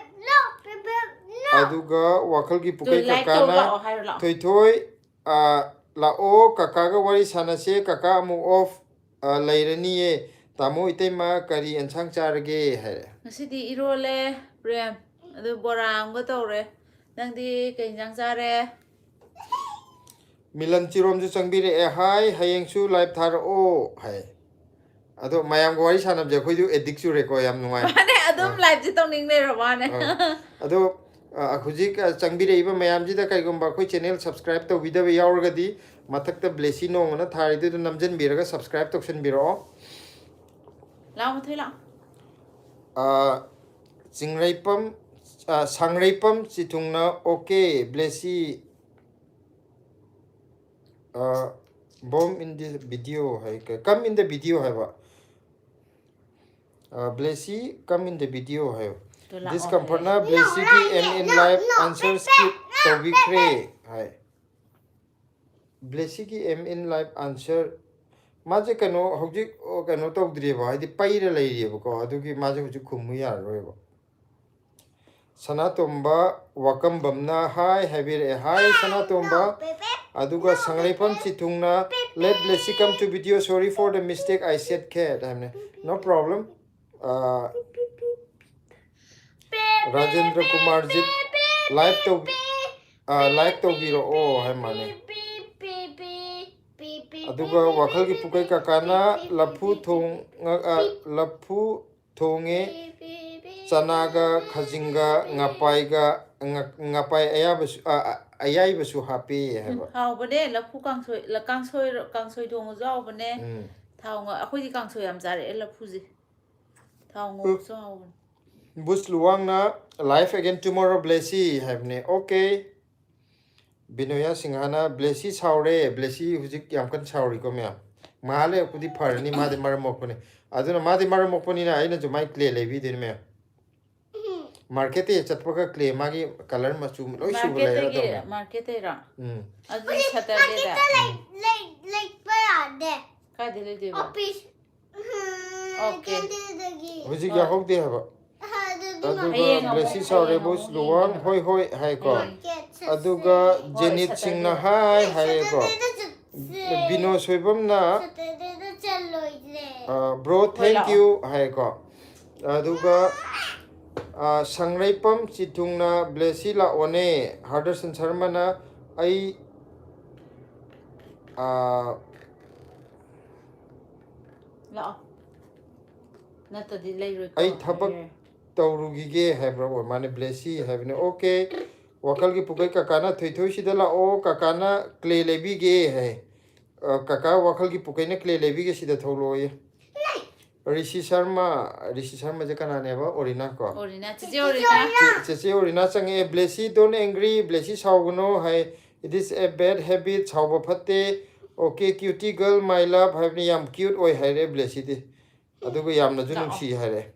no, Papa, no. ꯑꯗꯨꯒ ꯋꯥꯈꯜꯒꯤ ꯄꯨꯀꯩ July ꯀꯀꯥꯅ, ꯇꯧ ꯂꯥꯛꯑꯣ ꯍꯥꯏꯔꯣ, ꯂꯥꯛꯑꯣ꯫ "ꯊꯣꯏꯊꯣꯏ, ꯑ, ꯂꯥꯛꯑꯣ, ꯀꯀꯥꯒ ꯋꯥꯔꯤ ꯁꯥꯟꯅꯁꯦ, ꯀꯀꯥ ꯑꯃꯨꯛ off, ꯑ, ꯂꯩꯔꯅꯤꯌꯦ꯫ ꯇꯥꯃꯣ ꯏꯇꯩꯃ ꯀꯔꯤ ꯑꯦꯟꯁꯥꯡ ꯆꯥꯔꯒꯦ?" ꯍꯥꯏꯔꯦ꯫ ꯉꯁꯤꯗꯤ ꯏꯔꯣꯜꯂꯦ, ꯄ꯭ꯔꯦꯝ꯫ ꯑꯗꯨ ꯕꯣꯔꯥ ꯑꯃꯒ ꯇꯧꯔꯦ꯫ ꯅꯪꯗꯤ ꯀꯩ ꯏꯟꯖꯥꯡ ꯆꯥꯔꯦ? ꯃꯤꯂꯟ ꯆꯤꯔꯣꯝꯁꯨ ꯆꯪꯕꯤꯔꯛꯑꯦ, "Hi, ꯍꯌꯦꯡꯁꯨ live ꯊꯥꯔꯛꯑꯣ" ꯍꯥꯏ꯫ ꯑꯗꯣ ꯃꯌꯥꯝꯒ ꯋꯥꯔꯤ ꯁꯥꯟꯅꯕꯁꯦ ꯑꯩꯈꯣꯏꯁꯨ addict ꯆꯨꯔꯦꯀꯣ, ꯌꯥꯝ ꯅꯨꯡꯉꯥꯏ꯫ ꯃꯥꯅꯦ, ꯑꯗꯨꯝ ꯑ꯫ Liveꯁꯦ ꯇꯧꯅꯤꯡ ꯂꯩꯔꯕ ꯋꯥꯅꯦ꯫ ꯑ꯫ ꯑꯗꯣ, ꯑ, ꯍꯧꯖꯤꯛ, ꯑ, ꯆꯪꯕꯤꯔꯛꯏꯕ ꯃꯌꯥꯝꯁꯤꯗ ꯀꯩꯒꯨꯝꯕ ꯑꯩꯈꯣꯏ channel subscribe ꯇꯧꯕꯤꯗꯕ ꯌꯥꯎꯔꯒꯗꯤ ꯃꯊꯛꯇ Blessy ꯅꯣꯡ ꯑꯅ ꯊꯥꯔꯤꯗꯨꯗ ꯅꯝꯖꯟꯕꯤꯔꯒ subscribe ꯇꯧꯁꯟꯕꯤꯔꯛꯑꯣ꯫ ꯂꯥꯛꯑꯣ, ꯃꯊꯣꯏ, ꯂꯥꯛꯑꯣ꯫ ꯑ, ꯆꯤꯡꯔꯩꯄꯝ, ꯑ, ꯁꯥꯡꯔꯩꯄꯝ ꯆꯤꯊꯨꯡꯅ, "Okay, Blessy, ꯑ, bomb in the video ꯍꯥꯏ, ꯀ-, come in the video ꯍꯥꯏꯕ꯫ ꯑ, Blessy, come in the video ꯍꯥꯏꯕ꯫ ꯇꯨ ꯂꯥꯛꯑꯣ Discomfortꯅ ꯍꯥꯏꯔꯦ. Blessyꯒꯤ M in life answer skip ꯇꯧꯕꯤꯈ꯭ꯔꯦ high. Blessyꯒꯤ M in life answer, ꯃꯥꯁꯦ ꯀꯩꯅꯣ, ꯍꯧꯖꯤꯛ, ꯑꯣ, ꯀꯩꯅꯣ ꯇꯧꯗ꯭ꯔꯤꯑꯕ, ꯍꯥꯏꯗꯤ ꯄꯩꯔ ꯂꯩꯔꯤꯑꯕꯀꯣ, ꯑꯗꯨꯒꯤ ꯃꯥꯁꯦ ꯍꯧꯖꯤꯛ ꯈꯨꯝꯃꯨ ꯌꯥꯔꯔꯣꯏꯕ꯫ ꯁꯅꯥꯇꯣꯝꯕ ꯋꯥꯀꯝꯕꯝꯅ hi ꯍꯥꯏꯕꯤꯔꯛꯑꯦ꯫ Hi ꯁꯅꯥꯇꯣꯝꯕ꯫ ꯑꯗꯨꯒ ꯁꯉꯔꯩꯐꯝ ꯆꯤꯊꯨꯡꯅ let Blessy come to video, sorry for the mistake, I said cat ꯍꯥꯏꯕꯅꯦ꯫ No problem꯫ ꯑ, ꯔꯥꯖꯦꯟꯗ꯭ꯔ ꯀꯨꯃꯥꯔꯖꯤꯠ live ꯇꯧ-, ꯑ, like ꯇꯧꯕꯤꯔꯛꯑꯣ ꯍꯥꯏ ꯃꯥꯅꯦ꯫ ꯑꯗꯨꯒ ꯋꯥꯈꯜꯒꯤ ꯄꯨꯀꯩ ꯀꯀꯥꯅ ꯂꯐꯨ ꯊꯣꯡ-, ꯑ, ꯂꯐꯨ ꯊꯣꯡꯉꯦ, ꯆꯅꯥꯒ ꯈꯥꯖꯤꯡꯒ ꯉꯄꯥꯏꯒ, ꯉ-, ꯉꯄꯥꯏ ꯑꯌꯥꯕꯁꯨ, ꯑ, ꯑ, ꯑꯌꯥꯏꯕꯁꯨ ꯍꯥꯞꯄꯦ ꯍꯥꯏꯕ꯫ ꯍꯥꯎꯕꯅꯦ ꯂꯐꯨ ꯀꯥꯡꯁꯣꯏ, ꯂ-, ꯀꯥꯡꯁꯣꯏ, ꯀꯥꯡꯁꯣꯏ ꯊꯣꯡꯕꯁꯨ ꯍꯥꯎꯕꯅꯦ꯫ ꯎꯝ꯫ ꯊꯥꯎ ꯉꯧ-, ꯑꯩꯈꯣꯏꯗꯤ ꯀꯥꯡꯁꯣꯏ ꯌꯥꯝ ꯆꯥꯔꯛꯑꯦ ꯂꯐꯨꯁꯦ꯫ ꯊꯥꯎ ꯉꯧꯕꯁꯨ ꯍꯥꯎꯕꯅꯦ꯫ ꯕꯨꯁ ꯂꯨꯋꯥꯡꯅ live again tomorrow Blessy ꯍꯥꯏꯕꯅꯦ꯫ Okay꯫ ꯕꯤꯅꯣꯌꯥ ꯁꯤꯡꯍꯥꯅ Blessy ꯁꯥꯎꯔꯦ꯫ Blessy ꯍꯧꯖꯤꯛ ꯌꯥꯝ ꯀꯟꯅ ꯁꯥꯎꯔꯤꯀꯣ ꯃꯌꯥꯝ꯫ ꯉꯥꯏꯍꯥꯛ ꯂꯩꯔꯛꯄꯨꯗꯤ ꯐꯔꯅꯤ, ꯃꯥꯗꯤ ꯃꯔꯝ ꯃꯣꯛꯄꯅꯦ꯫ ꯑꯗꯨꯅ ꯃꯥꯗꯤ ꯃꯔꯝ ꯃꯣꯛꯄꯅꯤꯅ ꯑꯩꯅꯁꯨ ꯃꯥꯏ clay ꯂꯩꯕꯤꯗꯣꯏꯅꯤ ꯃꯌꯥꯝ꯫ Marketꯇ ꯆꯠꯄꯒ clay ꯃꯥꯒꯤ colour ꯃꯆꯨ ꯂꯣꯏ ꯁꯨꯕ ꯂꯩꯔꯗꯧꯅꯦ꯫ Marketꯇꯒꯤ, marketꯇꯩꯔꯣ? ꯎꯝ꯫ ꯑꯗꯨꯗꯤ Saturdayꯗ꯫ ꯂꯩ-, ꯂꯩ-, ꯂꯩꯕ ꯌꯥꯗꯦ꯫ ꯀꯥꯏꯗ ꯂꯩꯗꯣꯏꯕ? Office. Okay. Canteendꯒꯤ꯫ ꯍꯧꯖꯤꯛ ꯍꯣꯏ꯫ ꯌꯥꯍꯧꯗꯦ ꯍꯥꯏꯕ꯫ ꯑꯗꯨꯗꯤ ꯑꯗꯨꯒ ꯍꯌꯦꯡ ꯑꯃꯨꯛ, Blessy ꯁꯥꯎꯔꯦ, ꯍꯌꯦꯡ ꯕꯨꯁ ꯑꯃꯨꯛ ꯂꯨꯋꯥꯡ ꯌꯦꯡꯉꯒ꯫ ꯍꯣꯏ ꯍꯣꯏ ꯍꯥꯏꯀꯣ꯫ ꯍꯌꯦꯡ꯫ Market ꯆꯠꯁꯦ꯫ ꯑꯗꯨꯒ ꯍꯣꯏ, ꯖꯦꯅꯤꯠ Saturday꯫ ꯁꯤꯡꯅ hi ꯍꯥꯏꯌꯦꯀꯣ꯫ Saturdayꯗ ꯆꯠꯁꯦ꯫ ꯕꯤꯅꯣ ꯁꯣꯏꯕꯝꯅ Saturdayꯗ ꯆꯠꯂꯣꯏꯁꯦ꯫ ꯑ, bro, ꯍꯣꯏ, thank ꯂꯥꯛꯑꯣ꯫ you ꯍꯥꯏꯀꯣ꯫ ꯑꯗꯨꯒ, ꯑ, ꯁꯪꯔꯩꯄꯝ ꯆꯤꯊꯨꯡꯅ Blessy ꯂꯥꯛꯑꯣꯅꯦ꯫ ꯍꯔꯗꯔꯁꯟ ꯁꯔꯃꯅ ꯑꯩ, ꯑ, ꯂꯥꯛꯑꯣ꯫ ꯅꯠꯇ꯭ꯔꯗꯤ ꯂꯩꯔꯣꯏꯀꯣ꯫ ꯑꯩ ꯊꯕꯛ ꯇꯧꯔꯨꯈꯤꯒꯦ ꯍꯥꯏꯕ꯭ꯔꯥ? ꯑꯣ, ꯃꯥꯅꯦ, Blessy ꯍꯥꯏꯕꯅꯦ꯫ Okay꯫ ꯋꯥꯈꯜꯒꯤ ꯄꯨꯀꯩ ꯀꯀꯥꯅ ꯊꯣꯏꯊꯣꯏ ꯁꯤꯗ ꯂꯥꯛꯑꯣ, ꯀꯀꯥꯅ clay ꯂꯩꯕꯤꯒꯦ ꯍꯥꯏ꯫ ꯑ, ꯀꯀꯥ ꯋꯥꯈꯜꯒꯤ ꯄꯨꯀꯩꯅ clay ꯂꯩꯕꯤꯒꯦ, ꯁꯤꯗ ꯊꯣꯛꯂꯛꯑꯣꯌꯦ꯫ ꯔꯤꯁꯤ ꯁꯔꯃ, ꯔꯤꯁꯤ ꯁꯔꯃꯁꯦ ꯀꯅꯥꯅꯦꯕ? ꯑꯣꯔꯤꯅꯥ ꯀꯣ? ꯑꯣꯔꯤꯅꯥ, ꯆꯤꯆꯦ ꯑꯣꯔꯤꯅꯥ꯫ ꯆꯦ-, ꯆꯦꯆꯦ ꯑꯣꯔꯤꯅꯥ ꯆꯪꯉꯛꯑꯦ꯫ Blessy, don't angry, Blessy ꯁꯥꯎꯒꯅꯣ high. It is a bad habit, ꯁꯥꯎꯕ ꯐꯠꯇꯦ. Okay, cutie girl, my love ꯍꯥꯏꯕꯅꯤ, ꯌꯥꯝ cute ꯑꯣꯏ ꯍꯥꯏꯔꯦ ꯕ꯭ꯂꯦꯁꯤꯗꯤ꯫ ꯑꯗꯨꯒ ꯌꯥꯝꯅꯁꯨ ꯅꯨꯡꯁꯤ ꯍꯥꯏꯔꯦ꯫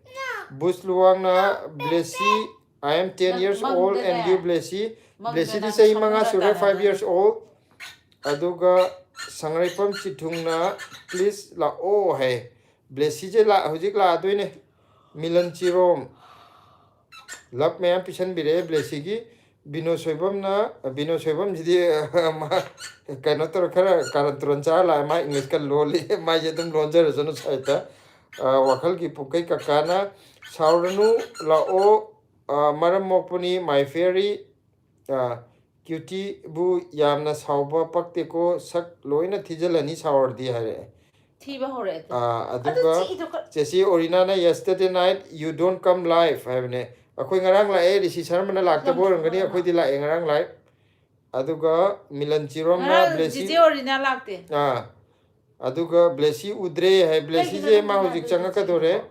ꯕꯨꯁ ꯂꯨꯋꯥꯡꯅ, "Blessy, I am ten years old and you, Blessy?" ꯕ꯭ꯂꯦꯁꯤꯗꯤ ꯆꯍꯤ ꯃꯉꯥ ꯁꯨꯔꯦ, five years old꯫ ꯑꯗꯨꯒ ꯁꯉꯔꯩꯄꯝ ꯆꯤꯊꯨꯡꯅ, "Please ꯂꯥꯛꯑꯣ" ꯍꯥꯏ꯫ ꯕ꯭ꯂꯦꯁꯤꯁꯦ ꯂꯥꯛ-, ꯍꯧꯖꯤꯛ ꯂꯥꯛꯑꯗꯣꯏꯅꯦ꯫ ꯃꯤꯂꯟ ꯆꯤꯔꯣꯝ꯫ Love ꯃꯌꯥꯝ ꯄꯤꯁꯟꯕꯤꯔꯛꯑꯦ ꯕ꯭ꯂꯦꯁꯤꯒꯤ꯫ ꯕꯤꯅꯣ ꯁꯣꯏꯕꯝꯅ, ꯕꯤꯅꯣ ꯁꯣꯏꯕꯝꯁꯤꯗꯤ, ꯃꯥ ꯀꯩꯅꯣ ꯇꯧꯔ ꯈꯔ ꯀꯥꯔꯟ ꯇꯨꯔꯟ ꯆꯥꯔ ꯂꯥꯛꯑꯦ꯫ ꯃꯥ ꯏꯪꯂꯤꯁꯀ ꯂꯣꯜꯂꯤ꯫ ꯃꯥꯏꯁꯦ ꯑꯗꯨꯝ ꯂꯣꯟꯖꯔꯁꯅꯨ ꯁꯥꯏꯠꯇ꯫ ꯑ, ꯋꯥꯈꯜꯒꯤ ꯄꯨꯡꯀꯩ ꯀꯀꯥꯅ, "ꯁꯥꯎꯔꯅꯨ, ꯂꯥꯛꯑꯣ, ꯑ, ꯃꯔꯝ ꯃꯣꯛꯄꯅꯤ, my fairy, ꯑ, cutie ꯕꯨ ꯌꯥꯝꯅ ꯁꯥꯎꯕ ꯄꯛꯇꯦꯀꯣ, ꯁꯛ ꯂꯣꯏꯅ ꯊꯤꯖꯤꯜꯂꯅꯤ ꯁꯥꯎꯔꯗꯤ" ꯍꯥꯏꯔꯛꯑꯦ꯫ ꯊꯤꯕ ꯍꯧꯔꯛꯑꯦ ꯑꯗꯨ꯫ ꯑ, ꯑꯗꯨ ꯑꯗꯨꯒ ꯆꯤꯛꯏꯗꯣ ꯀ- ꯆꯦꯆꯦ ꯑꯣꯔꯤꯅꯥꯅ, "Yesterday night you don't come live" ꯍꯥꯏꯕꯅꯦ꯫ ꯑꯩꯈꯣꯏ ꯉꯔꯥꯡ ꯂꯥꯛꯑꯦ, ꯔꯤꯁꯤ ꯁꯔꯃꯅ ꯂꯥꯛꯇꯕ ꯌꯥꯝ ꯑꯣꯏꯔꯝꯒꯅꯤ, ꯊꯨꯕ ꯑꯩꯈꯣꯏꯗꯤ ꯂꯥꯛꯑꯦ ꯉꯔꯥꯡ live꯫ ꯑꯗꯨꯒ ꯃꯤꯂꯟ ꯆꯤꯔꯣꯝꯅ, ꯉꯔꯥꯡ ꯕ꯭ꯂꯦꯁꯤ ꯆꯤꯆꯦ ꯑꯣꯔꯤꯅꯥ ꯂꯥꯛꯇꯦ꯫ ꯑꯥ, ꯑꯗꯨꯒ ꯕ꯭ꯂꯦꯁꯤ ꯎꯗ꯭ꯔꯦ ꯍꯥꯏ꯫ ꯀꯩꯒꯤꯅꯣ ꯕ꯭ꯂꯦꯁꯤꯁꯦ ꯃꯥ ꯅꯪ ꯍꯧꯖꯤꯛ ꯌꯥꯗꯣꯏꯁꯦ ꯆꯪꯉꯛꯀꯗꯧꯔꯦ꯫ ꯁꯤꯕꯣ?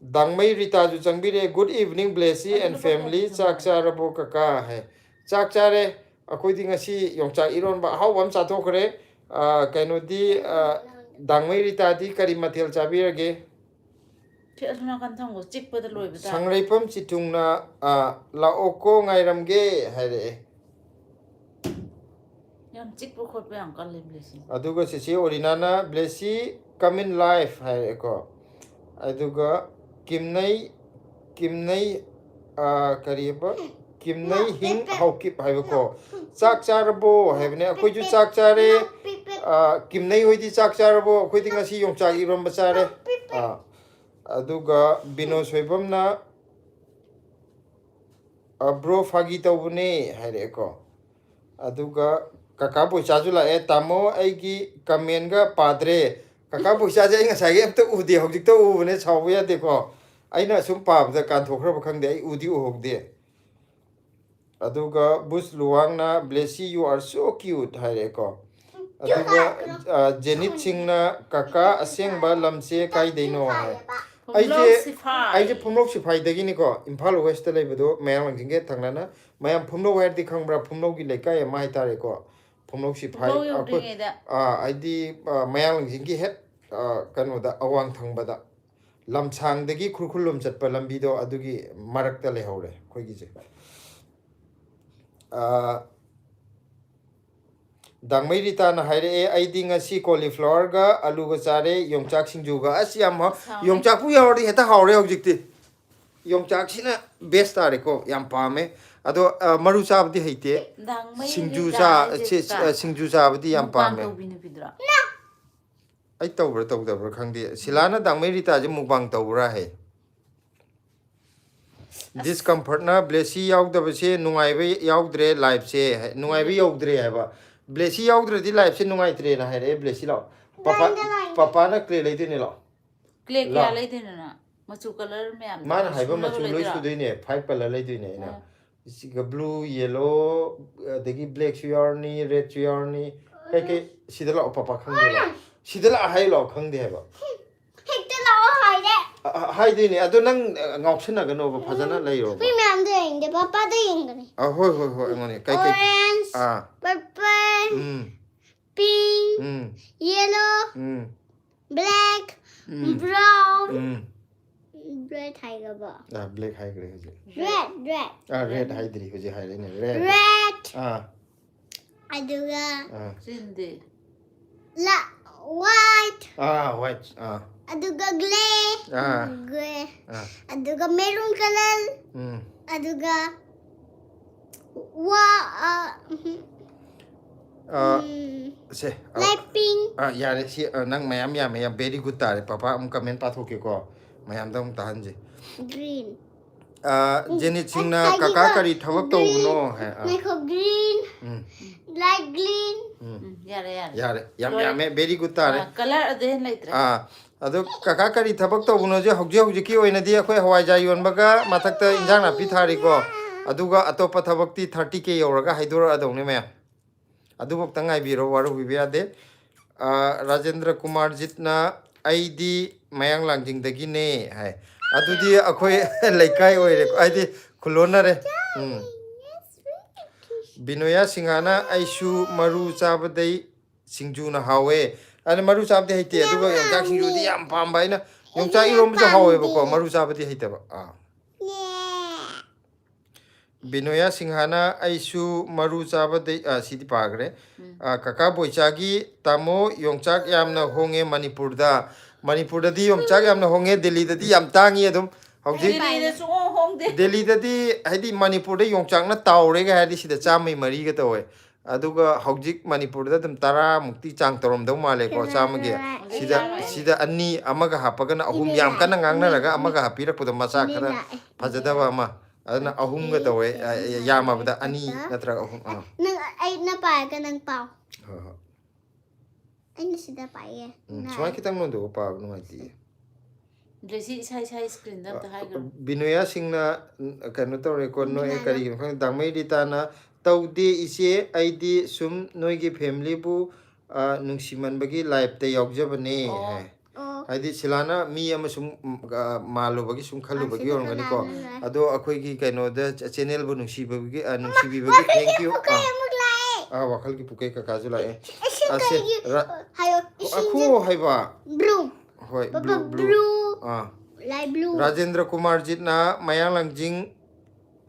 ꯗꯥꯡꯃꯩ ꯔꯤꯇꯥꯁꯨ ꯆꯪꯕꯤꯔꯦ꯫ "Good evening, Blessy and family, ꯆꯥꯛ ꯆꯥꯔꯕꯣ ꯀꯀꯥ?" ꯍꯥꯏ꯫ "ꯆꯥꯛ ꯆꯥꯔꯦ꯫ ꯑꯩꯈꯣꯏꯗꯤ ꯉꯁꯤ ꯌꯣꯡꯆꯥꯛ ꯏꯔꯣꯟꯕ ꯑꯍꯥꯎꯕ ꯑꯃ ꯆꯥꯊꯣꯛꯈ꯭ꯔꯦ꯫ ꯑ, ꯀꯩꯅꯣꯗꯤ, ꯑ, ꯗꯥꯡꯃꯩ ꯔꯤꯇꯥꯗꯤ ꯀꯔꯤ ꯃꯊꯦꯜ ꯆꯥꯕꯤꯔꯒꯦ?" ꯁꯤ ꯑꯁꯣꯝ ꯅꯥꯀꯟ ꯊꯝꯈꯣ, ꯆꯤꯛꯄꯗ ꯂꯣꯏꯕ ꯇꯥꯔꯦ꯫ ꯁꯪꯂꯩꯐꯝ ꯆꯤꯊꯨꯡꯅ, ꯑ, "ꯂꯥꯛꯑꯣꯀꯣ, ꯉꯥꯏꯔꯝꯒꯦ" ꯍꯥꯏꯔꯛꯑꯦ꯫ ꯌꯥꯝ ꯆꯤꯛꯄ ꯈꯣꯠꯄ ꯌꯥꯝ ꯀꯜꯂꯦ ꯕ꯭ꯂꯦꯁꯤ꯫ ꯑꯗꯨꯒ ꯆꯦꯆꯦ ꯑꯣꯔꯤꯅꯥꯅ, "Blessy, come in live" ꯍꯥꯏꯔꯛꯑꯦꯀꯣ꯫ ꯑꯗꯨꯒ ꯀꯤꯝꯅꯩ, ꯀꯤꯝꯅꯩ, ꯑ, ꯀꯔꯤꯕ? ꯀꯤꯝꯅꯩ ꯍꯤꯡ ꯍꯥꯎꯀꯤꯞ ꯍꯥꯏꯕꯀꯣ꯫ "ꯆꯥꯛ ꯆꯥꯔꯕꯣ?" ꯍꯥꯏꯕꯅꯦ꯫ "ꯑꯩꯈꯣꯏꯁꯨ ꯆꯥꯛ ꯆꯥꯔꯦ꯫ ꯑ, ꯀꯤꯝꯅꯩ ꯍꯣꯏꯗꯤ ꯆꯥꯛ ꯆꯥꯔꯕꯣ?" "ꯑꯩꯈꯣꯏꯗꯤ ꯉꯁꯤ ꯌꯣꯡꯆꯥꯛ ꯏꯔꯣꯝꯕ ꯆꯥꯔꯦ"꯫ ꯑ, ꯑꯗꯨꯒ ꯕꯤꯅꯣ ꯁꯣꯏꯕꯝꯅ, "ꯑ, bro, ꯐꯥꯒꯤ ꯇꯧꯕꯅꯦ" ꯍꯥꯏꯔꯛꯑꯦꯀꯣ꯫ ꯑꯗꯨꯒ ꯀꯀꯥ ꯕꯣꯏꯆꯥꯁꯨ ꯂꯥꯛꯑꯦ꯫ "ꯇꯥꯃꯣ, ꯑꯩꯒꯤ comment ꯒ ꯄꯥꯗ꯭ꯔꯦ"꯫ ꯀꯀꯥ ꯕꯣꯏꯆꯥꯁꯦ ꯑꯩ ꯉꯁꯥꯏꯒꯤ ꯑꯝꯇ ꯎꯗꯦ, ꯍꯧꯖꯤꯛꯇ ꯎꯕꯅꯦ, ꯁꯥꯎꯕ ꯌꯥꯗꯦꯀꯣ꯫ ꯑꯩꯅ ꯁꯨꯝ ꯄꯥꯕꯗ ꯀꯥꯟꯊꯣꯛꯈ꯭ꯔꯕ ꯈꯪꯗꯦ, ꯑꯩ ꯎꯗꯤ ꯎꯍꯧꯗꯦ꯫ ꯑꯗꯨꯒ ꯕꯨꯁ ꯂꯨꯋꯥꯡꯅ, "Blessy, you are so cute" ꯍꯥꯏꯔꯛꯑꯦꯀꯣ꯫ ꯑꯗꯨꯒ, ꯑ, ꯖꯦꯅꯤꯠ ꯁꯤꯡꯅ, "ꯀꯀꯥ, ꯑꯁꯦꯡꯕ ꯂꯝꯁꯦ ꯀꯥꯏꯗꯩꯅꯣ?" ꯍꯥꯏ꯫ ꯑꯩꯁꯦ ꯐꯨꯝꯂꯧ ꯁꯤꯐꯥꯏ꯫ ꯑꯩꯁꯦ ꯐꯨꯝꯂꯧ ꯁꯤꯐꯥꯏꯗꯒꯤꯅꯤꯀꯣ, ꯏꯝꯐꯥꯜ ꯋꯦꯁꯇ ꯂꯩꯕꯗꯣ, ꯃꯌꯥꯡ ꯂꯥꯡꯖꯤꯡꯒ ꯊꯪꯅꯅ꯫ ꯃꯌꯥꯝ ꯐꯨꯝꯂꯧ ꯍꯥꯏꯔꯗꯤ ꯈꯪꯕ꯭ꯔꯥ? ꯐꯨꯝꯂꯧꯒꯤ ꯂꯩꯀꯥꯏ ꯑꯃ ꯍꯥꯏꯇꯥꯔꯦꯀꯣ, ꯐꯨꯝꯂꯧ ꯁꯤꯐꯥꯏ꯫ ꯐꯨꯝꯂꯧ ꯑꯩꯈꯣꯏ ꯌꯧꯗ꯭ꯔꯤꯉꯩꯗ꯫ ꯑꯥ, ꯍꯥꯏꯗꯤ ꯑꯥ, ꯃꯌꯥꯡ ꯂꯥꯡꯖꯤꯡꯒꯤ ꯍꯦꯛ ꯑꯥ, ꯀꯩꯅꯣꯗ, ꯑꯋꯥꯡ ꯊꯪꯕꯗ, ꯂꯝꯁꯥꯡꯗꯒꯤ ꯈꯨꯔꯈꯨꯜꯂꯣꯝ ꯆꯠꯄ ꯂꯝꯕꯤꯗꯣ, ꯑꯗꯨꯒꯤ ꯃꯔꯛꯇ ꯂꯩꯍꯧꯔꯦ ꯑꯩꯈꯣꯏꯒꯤꯁꯦ꯫ ꯑꯥ, ꯗꯥꯡꯃꯩ ꯔꯤꯇꯥꯅ ꯍꯥꯏꯔꯛꯑꯦ, "ꯑꯩꯗꯤ ꯉꯁꯤ ꯀꯣꯂꯤꯐ꯭ꯂꯥꯋꯔꯒ ꯑꯂꯨꯒ ꯆꯥꯔꯦ, ꯌꯣꯡꯆꯥꯛ ꯁꯤꯡꯖꯨꯒ꯫" ꯑꯁ, ꯌꯥꯝ ꯍꯥꯎ-, ꯑꯁ, ꯍꯥꯎꯅꯤ꯫ ꯌꯣꯡꯆꯥꯛꯄꯨ ꯌꯥꯎꯔꯗꯤ ꯍꯦꯛꯇ ꯍꯥꯎꯔꯦ ꯍꯧꯖꯤꯛꯇꯤ꯫ ꯌꯣꯡꯆꯥꯛꯁꯤꯅ ꯕꯦꯁ ꯇꯥꯔꯦꯀꯣ, ꯌꯥꯝ ꯄꯥꯝꯃꯦ꯫ ꯑꯗꯣ ꯑ, ꯃꯔꯨ ꯆꯥꯕꯗꯤ ꯍꯩꯇꯦ꯫ ꯗꯥꯡꯃꯩ ꯁꯤꯡꯖꯨ ꯔꯤꯇꯥ ꯆꯥ-, ꯍꯥꯏꯁꯦ ꯁꯤ-, ꯀꯥ? ꯑ, ꯁꯤꯡꯖꯨ ꯆꯥꯕꯗꯤ ꯌꯥꯝ ꯃꯨꯛꯕꯥꯡ ꯄꯥꯝꯃꯦ꯫ ꯇꯧꯕꯤ ꯅꯨꯄꯤꯗꯨꯔꯣ? ꯑꯩ ꯇꯧꯕ꯭ꯔꯥ ꯇꯧꯗꯕ꯭ꯔꯥ ꯈꯪꯗꯦ꯫ ꯁꯤꯂꯥꯅ ꯗꯥꯡꯃꯩ ꯔꯤꯇꯥꯁꯦ ꯃꯨꯛꯕꯥꯡ ꯇꯧꯕ꯭ꯔꯥ ꯍꯥꯏ꯫ ꯗꯤꯁꯀꯝꯐꯔꯠꯅ ꯕ꯭ꯂꯦꯁꯤ ꯌꯥꯎꯗꯕꯁꯦ ꯅꯨꯡꯉꯥꯏꯕ ꯌꯥꯎꯗ꯭ꯔꯦ ꯂꯥꯏꯐꯁꯦ ꯍꯥꯏ-, ꯅꯨꯡꯉꯥꯏꯕ ꯌꯧꯗ꯭ꯔꯦ ꯍꯥꯏꯕ꯫ ꯕ꯭ꯂꯦꯁꯤ ꯌꯥꯎꯗ꯭ꯔꯗꯤ ꯂꯥꯏꯐꯁꯦ ꯅꯨꯡꯉꯥꯏꯇ꯭ꯔꯦꯅ ꯍꯥꯏꯔꯛꯑꯦ ꯕ꯭ꯂꯦꯁꯤ꯫ ꯂꯥꯛꯑꯣ ꯄꯄꯥ, ꯄꯄꯥꯅ ꯀ꯭ꯂꯦ ꯂꯩꯗꯣꯏꯅꯦ꯫ ꯂꯥꯛꯑꯣ꯫ ꯀ꯭ꯂꯦ ꯀꯌꯥ ꯂꯥꯛꯑꯣ꯫ ꯂꯩꯗꯣꯏꯅꯣ ꯅꯪ? ꯃꯆꯨ ꯀꯂꯔ ꯃꯌꯥꯝꯗꯣ ꯃꯥꯅ ꯂꯣꯏ ꯍꯥꯏꯕ ꯁꯨꯅꯕ ꯃꯆꯨ ꯂꯣꯏ ꯂꯩꯗꯣꯏꯔꯣ? ꯁꯨꯗꯣꯏꯅꯦ, ꯐꯥꯏꯚ ꯀꯂꯔ ꯂꯩꯗꯣꯏꯅꯦ ꯑꯩꯅ꯫ ꯑꯥ꯫ ꯁꯤꯒ ꯕ꯭ꯂꯨ, ꯌꯦꯂꯣ, ꯑꯗꯒꯤ ꯕ꯭ꯂꯦꯛꯁꯨ ꯌꯥꯎꯔꯅꯤ, ꯔꯦꯗꯁꯨ ꯌꯥꯎꯔꯅꯤ꯫ ꯀꯩꯀꯩ? ꯁꯤꯗ ꯂꯥꯛꯑꯣ, ꯄꯄꯥ ꯈꯪꯗꯦ꯫ ꯂꯥꯛꯑꯣ꯫ ꯁꯤꯗ ꯂꯥꯛꯑꯣ ꯍꯥꯏꯌꯨ ꯂꯥꯛꯑꯣ, ꯈꯪꯗꯦ ꯍꯥꯏꯕ꯫ ꯍꯦꯛꯇ ꯂꯥꯛꯑꯣ ꯍꯥꯏꯔꯦ꯫ ꯑ, ꯑ, ꯍꯥꯏꯗꯣꯏꯅꯦ, ꯑꯗꯣ ꯅꯪ, ꯑ, ꯉꯥꯎꯁꯟꯅꯒꯅꯣꯕ, ꯐꯖꯅ ꯂꯩꯔꯣꯕ꯫ ꯃꯤ ꯃꯌꯥꯝꯗꯣ ꯌꯦꯡꯗꯦ, ꯄꯄꯥꯗꯣ ꯌꯦꯡꯒꯅꯤ꯫ ꯑ, ꯍꯣꯏ, ꯍꯣꯏ, ꯍꯣꯏ, ꯑꯩꯉꯣꯟꯗ ꯀꯩꯀꯩ? Orange, ꯑꯥ꯫ Purple, ꯎꯝ, Pink, ꯎꯝ, Yellow, ꯎꯝ, Black, ꯎꯝ, Brown, ꯎꯝ꯫ Red ꯍꯥꯏꯒꯕ? ꯑ, ꯕ꯭ꯂꯦꯛ ꯍꯥꯏꯈ꯭ꯔꯦ ꯍꯧꯖꯤꯛ꯫ Red, red. ꯑ, ꯔꯦꯗ ꯍꯥꯏꯗ꯭ꯔꯤ, ꯍꯧꯖꯤꯛ ꯍꯥꯏꯔꯦꯅꯦ, ꯔꯦꯗ꯫ Red. ꯑꯥ, ꯑꯗꯨꯒ ꯑꯥ, ꯆꯤꯟꯗꯤ꯫ La, white. ꯑꯥ, ꯋꯥꯏꯠ꯫ ꯑꯥ, ꯑꯗꯨꯒ grey. ꯑꯥ, Grey. ꯑꯥ, ꯑꯗꯨꯒ maroon color. ꯎꯝ, ꯑꯗꯨꯒ ꯋꯥ, ꯑ, ꯎꯝ, ꯑꯥ, ꯎꯝ, ꯁꯦ, ꯑꯥ, light pink. ꯑꯥ, ꯌꯥꯔꯦ, ꯁꯤ, ꯑꯥ, ꯅꯪ ꯃꯌꯥꯝ ꯌꯥꯝꯃꯦ, ꯌꯥꯝ very good ꯇꯥꯔꯦ꯫ ꯄꯄꯥ ꯑꯃꯨꯛ ꯀꯃꯦꯟ ꯄꯥꯊꯣꯛꯀꯦꯀꯣ, ꯃꯌꯥꯝꯗ ꯑꯃꯨꯛ ꯇꯥꯍꯟꯁꯦ꯫ Green. ꯑꯥ, ꯖꯦꯅꯤꯠ ꯁꯤꯡꯅ, ꯑꯩꯒꯤꯀꯣ "ꯀꯀꯥ ꯀꯔꯤ ꯊꯕꯛ green, ꯇꯧꯕꯅꯣ?" ꯍꯥꯏ꯫ ꯑꯥ, ꯉꯥꯏꯈꯣ, green, ꯎꯝ, light green, ꯎꯝ, ꯌꯥꯔꯦ, ꯌꯥꯔꯦ꯫ ꯌꯥꯔꯦ, ꯌꯥꯝ ꯂꯣꯏꯔꯦ꯫ ꯌꯥꯝꯃꯦ, very good ꯇꯥꯔꯦ꯫ ꯑꯥ, color ꯑꯗꯨ ꯍꯦꯟꯅ ꯂꯩꯇ꯭ꯔꯦ꯫ ꯑꯥ, ꯑꯗꯣ ꯀꯀꯥ ꯀꯔꯤ ꯊꯕꯛ ꯇꯧꯕꯅꯣꯁꯦ, ꯍꯧꯖꯤꯛ ꯍꯧꯖꯤꯛꯀꯤ ꯑꯣꯏꯅꯗꯤ ꯑꯩꯈꯣꯏ ꯍꯋꯥꯏꯖꯥꯔ ꯌꯣꯟꯕꯒ ꯃꯊꯛꯇ ꯏꯟꯖꯥꯡ ꯅꯥꯄꯤ ꯊꯥꯔꯤꯀꯣ, ꯑꯗꯨꯒ ꯑꯇꯣꯞꯄ ꯊꯕꯛꯇꯤ thirty K ꯌꯧꯔꯒ ꯍꯥꯏꯗꯣꯔꯛꯑꯗꯧꯅꯦ ꯃꯌꯥꯝ꯫ ꯑꯗꯨꯐꯥꯎꯇ ꯉꯥꯏꯕꯤꯔꯣ, ꯋꯥꯔꯧꯕꯤꯕ ꯌꯥꯗꯦ꯫ ꯑꯥ, ꯔꯥꯖꯦꯟꯗ꯭ꯔ ꯀꯨꯃꯥꯔ ꯖꯤꯠꯅ, ꯑꯩꯗꯤ ꯃꯌꯥꯡ ꯂꯥꯡꯖꯤꯡꯗꯒꯤꯅꯦ ꯍꯥꯏ꯫ ꯑꯗꯨꯗꯤ ꯑꯩꯈꯣꯏ ꯂꯩꯀꯥꯏ ꯑꯣꯏꯔꯦ, ꯍꯥꯏꯗꯤ ꯈꯨꯜꯂꯣꯟꯅꯔꯦ꯫ ꯎꯝ꯫ ꯕꯤꯅꯣꯌꯥ ꯁꯤꯡꯍꯥꯅ, "ꯑꯩꯁꯨ ꯃꯔꯨ ꯆꯥꯕꯗꯩ ꯁꯤꯡꯖꯨꯅ ꯍꯥꯎꯋꯦ"꯫ ꯑꯩꯅ ꯃꯔꯨ ꯆꯥꯕꯗꯤ ꯍꯩꯇꯦ, ꯑꯗꯨꯒ ꯌꯣꯡꯆꯥꯛ ꯁꯤꯡꯖꯨꯗꯤ ꯌꯥꯝ ꯄꯥꯝꯕ꯫ ꯑꯩꯅ ꯌꯣꯡꯆꯥꯛ ꯏꯔꯣꯝꯕꯁꯨ ꯍꯥꯎꯋꯦꯕꯀꯣ, ꯃꯔꯨ ꯆꯥꯕꯗꯤ ꯍꯩꯇꯕ꯫ ꯑꯥ꯫ ꯕꯤꯅꯣꯌꯥ ꯁꯤꯡꯍꯥꯅ, "ꯑꯩꯁꯨ ꯃꯔꯨ ꯆꯥꯕꯗꯩ"꯫ ꯑꯥ, ꯁꯤꯗꯤ ꯄꯥꯈ꯭ꯔꯦ꯫ ꯑꯥ, "ꯀꯀꯥ ꯕꯣꯏꯆꯥꯒꯤ ꯇꯥꯃꯣ, ꯌꯣꯡꯆꯥꯛ ꯌꯥꯝꯅ ꯍꯣꯡꯉꯦ ꯃꯅꯤꯄꯨꯔꯗ"꯫ ꯃꯅꯤꯄꯨꯔꯗꯗꯤ ꯌꯣꯡꯆꯥꯛ ꯌꯥꯝꯅ ꯍꯣꯡꯉꯦ, ꯗꯦꯜꯂꯤꯗꯗꯤ ꯌꯥꯝ ꯇꯥꯡꯉꯤ ꯑꯗꯨꯝ ꯍꯧꯖꯤꯛ꯫ ꯗꯦꯜꯂꯤꯗ ꯁꯨꯡꯍꯣꯡ ꯍꯣꯡꯗꯦ꯫ ꯗꯦꯜꯂꯤꯗꯗꯤ ꯍꯥꯏꯗꯤ ꯃꯅꯤꯄꯨꯔꯗ ꯌꯣꯡꯆꯥꯛꯅ ꯇꯥꯎꯔꯦꯒ ꯍꯥꯏꯔꯗꯤ ꯁꯤꯗ ꯆꯥꯝꯃꯩ ꯃꯔꯤꯒ ꯇꯧꯋꯦ꯫ ꯑꯗꯨꯒ ꯍꯧꯖꯤꯛ ꯃꯅꯤꯄꯨꯔꯗ ꯑꯗꯨꯝ ꯇꯔꯥꯃꯨꯛꯇꯤ ꯆꯥꯡ ꯇꯧꯔꯝꯗꯧ ꯃꯥꯜꯂꯦꯀꯣ, ꯆꯥꯝꯃꯒꯤ꯫ ꯁꯤꯗ, ꯁꯤꯗ ꯑꯅꯤ, ꯑꯃꯒ ꯍꯥꯞꯄꯒꯅ ꯑꯍꯨꯝ, ꯌꯥꯝ ꯀꯟꯅ ꯉꯥꯡꯅꯔꯒ ꯑꯃꯒ ꯍꯥꯞꯄꯤꯔꯛꯄꯗꯣ ꯃꯆꯥ ꯈꯔ ꯐꯖꯗꯕ ꯑꯃ꯫ ꯑꯗꯨꯅ ꯑꯍꯨꯝꯒ ꯇꯧꯋꯦ, ꯑ, ꯌꯥꯝꯃꯕꯗ ꯑꯅꯤ ꯅꯠꯇ꯭ꯔꯒ ꯑꯍꯨꯝ꯫ ꯑꯥ꯫ ꯅꯪ, ꯑꯩꯅ ꯄꯥꯔꯒ ꯅꯪ ꯄꯥꯎ꯫ ꯍꯣꯏ, ꯍꯣꯏ꯫ ꯑꯩꯅ ꯁꯤꯗ ꯄꯥꯏꯌꯦ꯫ ꯎꯝ, ꯁꯨꯃꯥꯏꯅ ꯈꯤꯇꯪ ꯅꯣꯟꯊꯣꯛꯑ ꯄꯥꯕ ꯅꯨꯡꯉꯥꯏꯇꯦ꯫ ꯖꯦꯁꯤ, ꯏꯁꯥ ꯏꯁꯥꯒꯤ ꯁ꯭ꯀ꯭ꯔꯤꯟꯗ ꯑꯝꯇ ꯍꯥꯏꯈ꯭ꯔꯣ꯫ ꯕꯤꯅꯣꯌꯥ ꯁꯤꯡꯅ, ꯎꯝ, ꯀꯩꯅꯣ ꯇꯧꯔꯦꯀꯣ, ꯅꯣꯛꯑꯦ꯫ ꯀꯅꯥꯅꯣ? ꯀꯔꯤꯒꯤꯅꯣ ꯈꯪꯗꯦ꯫ ꯗꯥꯡꯃꯩ ꯔꯤꯇꯥꯅ, "ꯇꯧꯗꯦ ꯏꯆꯦ, ꯑꯩꯗꯤ ꯁꯨꯝ ꯅꯣꯏꯒꯤ ꯐꯦꯃꯤꯂꯤꯕꯨ, ꯑ, ꯅꯨꯡꯁꯤꯃꯟꯕꯒꯤ ꯂꯥꯏꯞꯇ ꯌꯥꯎꯖꯕꯅꯦ" ꯑꯣ꯫ ꯍꯥꯏ꯫ ꯑꯣ꯫ ꯍꯥꯏꯗꯤ ꯁꯤꯂꯥꯅ ꯃꯤ ꯑꯃ ꯁꯨꯝ, ꯎꯝ, ꯑ, ꯃꯥꯜꯂꯨꯕꯒꯤ ꯁꯨꯝ ꯈꯜꯂꯨꯕꯒꯤ ꯑꯣꯏꯔꯝꯒꯅꯤꯀꯣ꯫ ꯑꯗꯣ ꯑꯩꯈꯣꯏꯒꯤ ꯀꯩꯅꯣꯗ ꯆꯦ-, ꯆꯦꯅꯦꯜꯕꯨ ꯅꯨꯡꯁꯤꯕꯒꯤ, ꯑ, ꯅꯨꯡꯁꯤꯕꯤꯕꯒꯤ thank you꯫ ꯑꯥ꯫ ꯑꯥ, ꯋꯥꯈꯜꯒꯤ ꯄꯨꯀꯩ ꯀꯀꯥꯁꯨ ꯂꯥꯛꯑꯦ꯫ ꯏꯁꯤꯡ ꯑꯁꯦ, ꯀꯩꯒꯤ ꯔ-, ꯍꯥꯏꯌꯣ, ꯏꯁꯤꯡꯁꯦ ꯑꯈꯨ ꯍꯥꯏꯕ꯫ Blue꯫ ꯍꯣꯏ, ꯄꯥꯄꯥ, blue, blue꯫ Blue꯫ ꯑꯥ꯫ Light blue꯫ ꯔꯥꯖꯦꯟꯗ꯭ꯔ ꯀꯨꯃꯥꯔꯖꯤꯠꯅ ꯃꯌꯥꯡ ꯂꯥꯡꯖꯤꯡ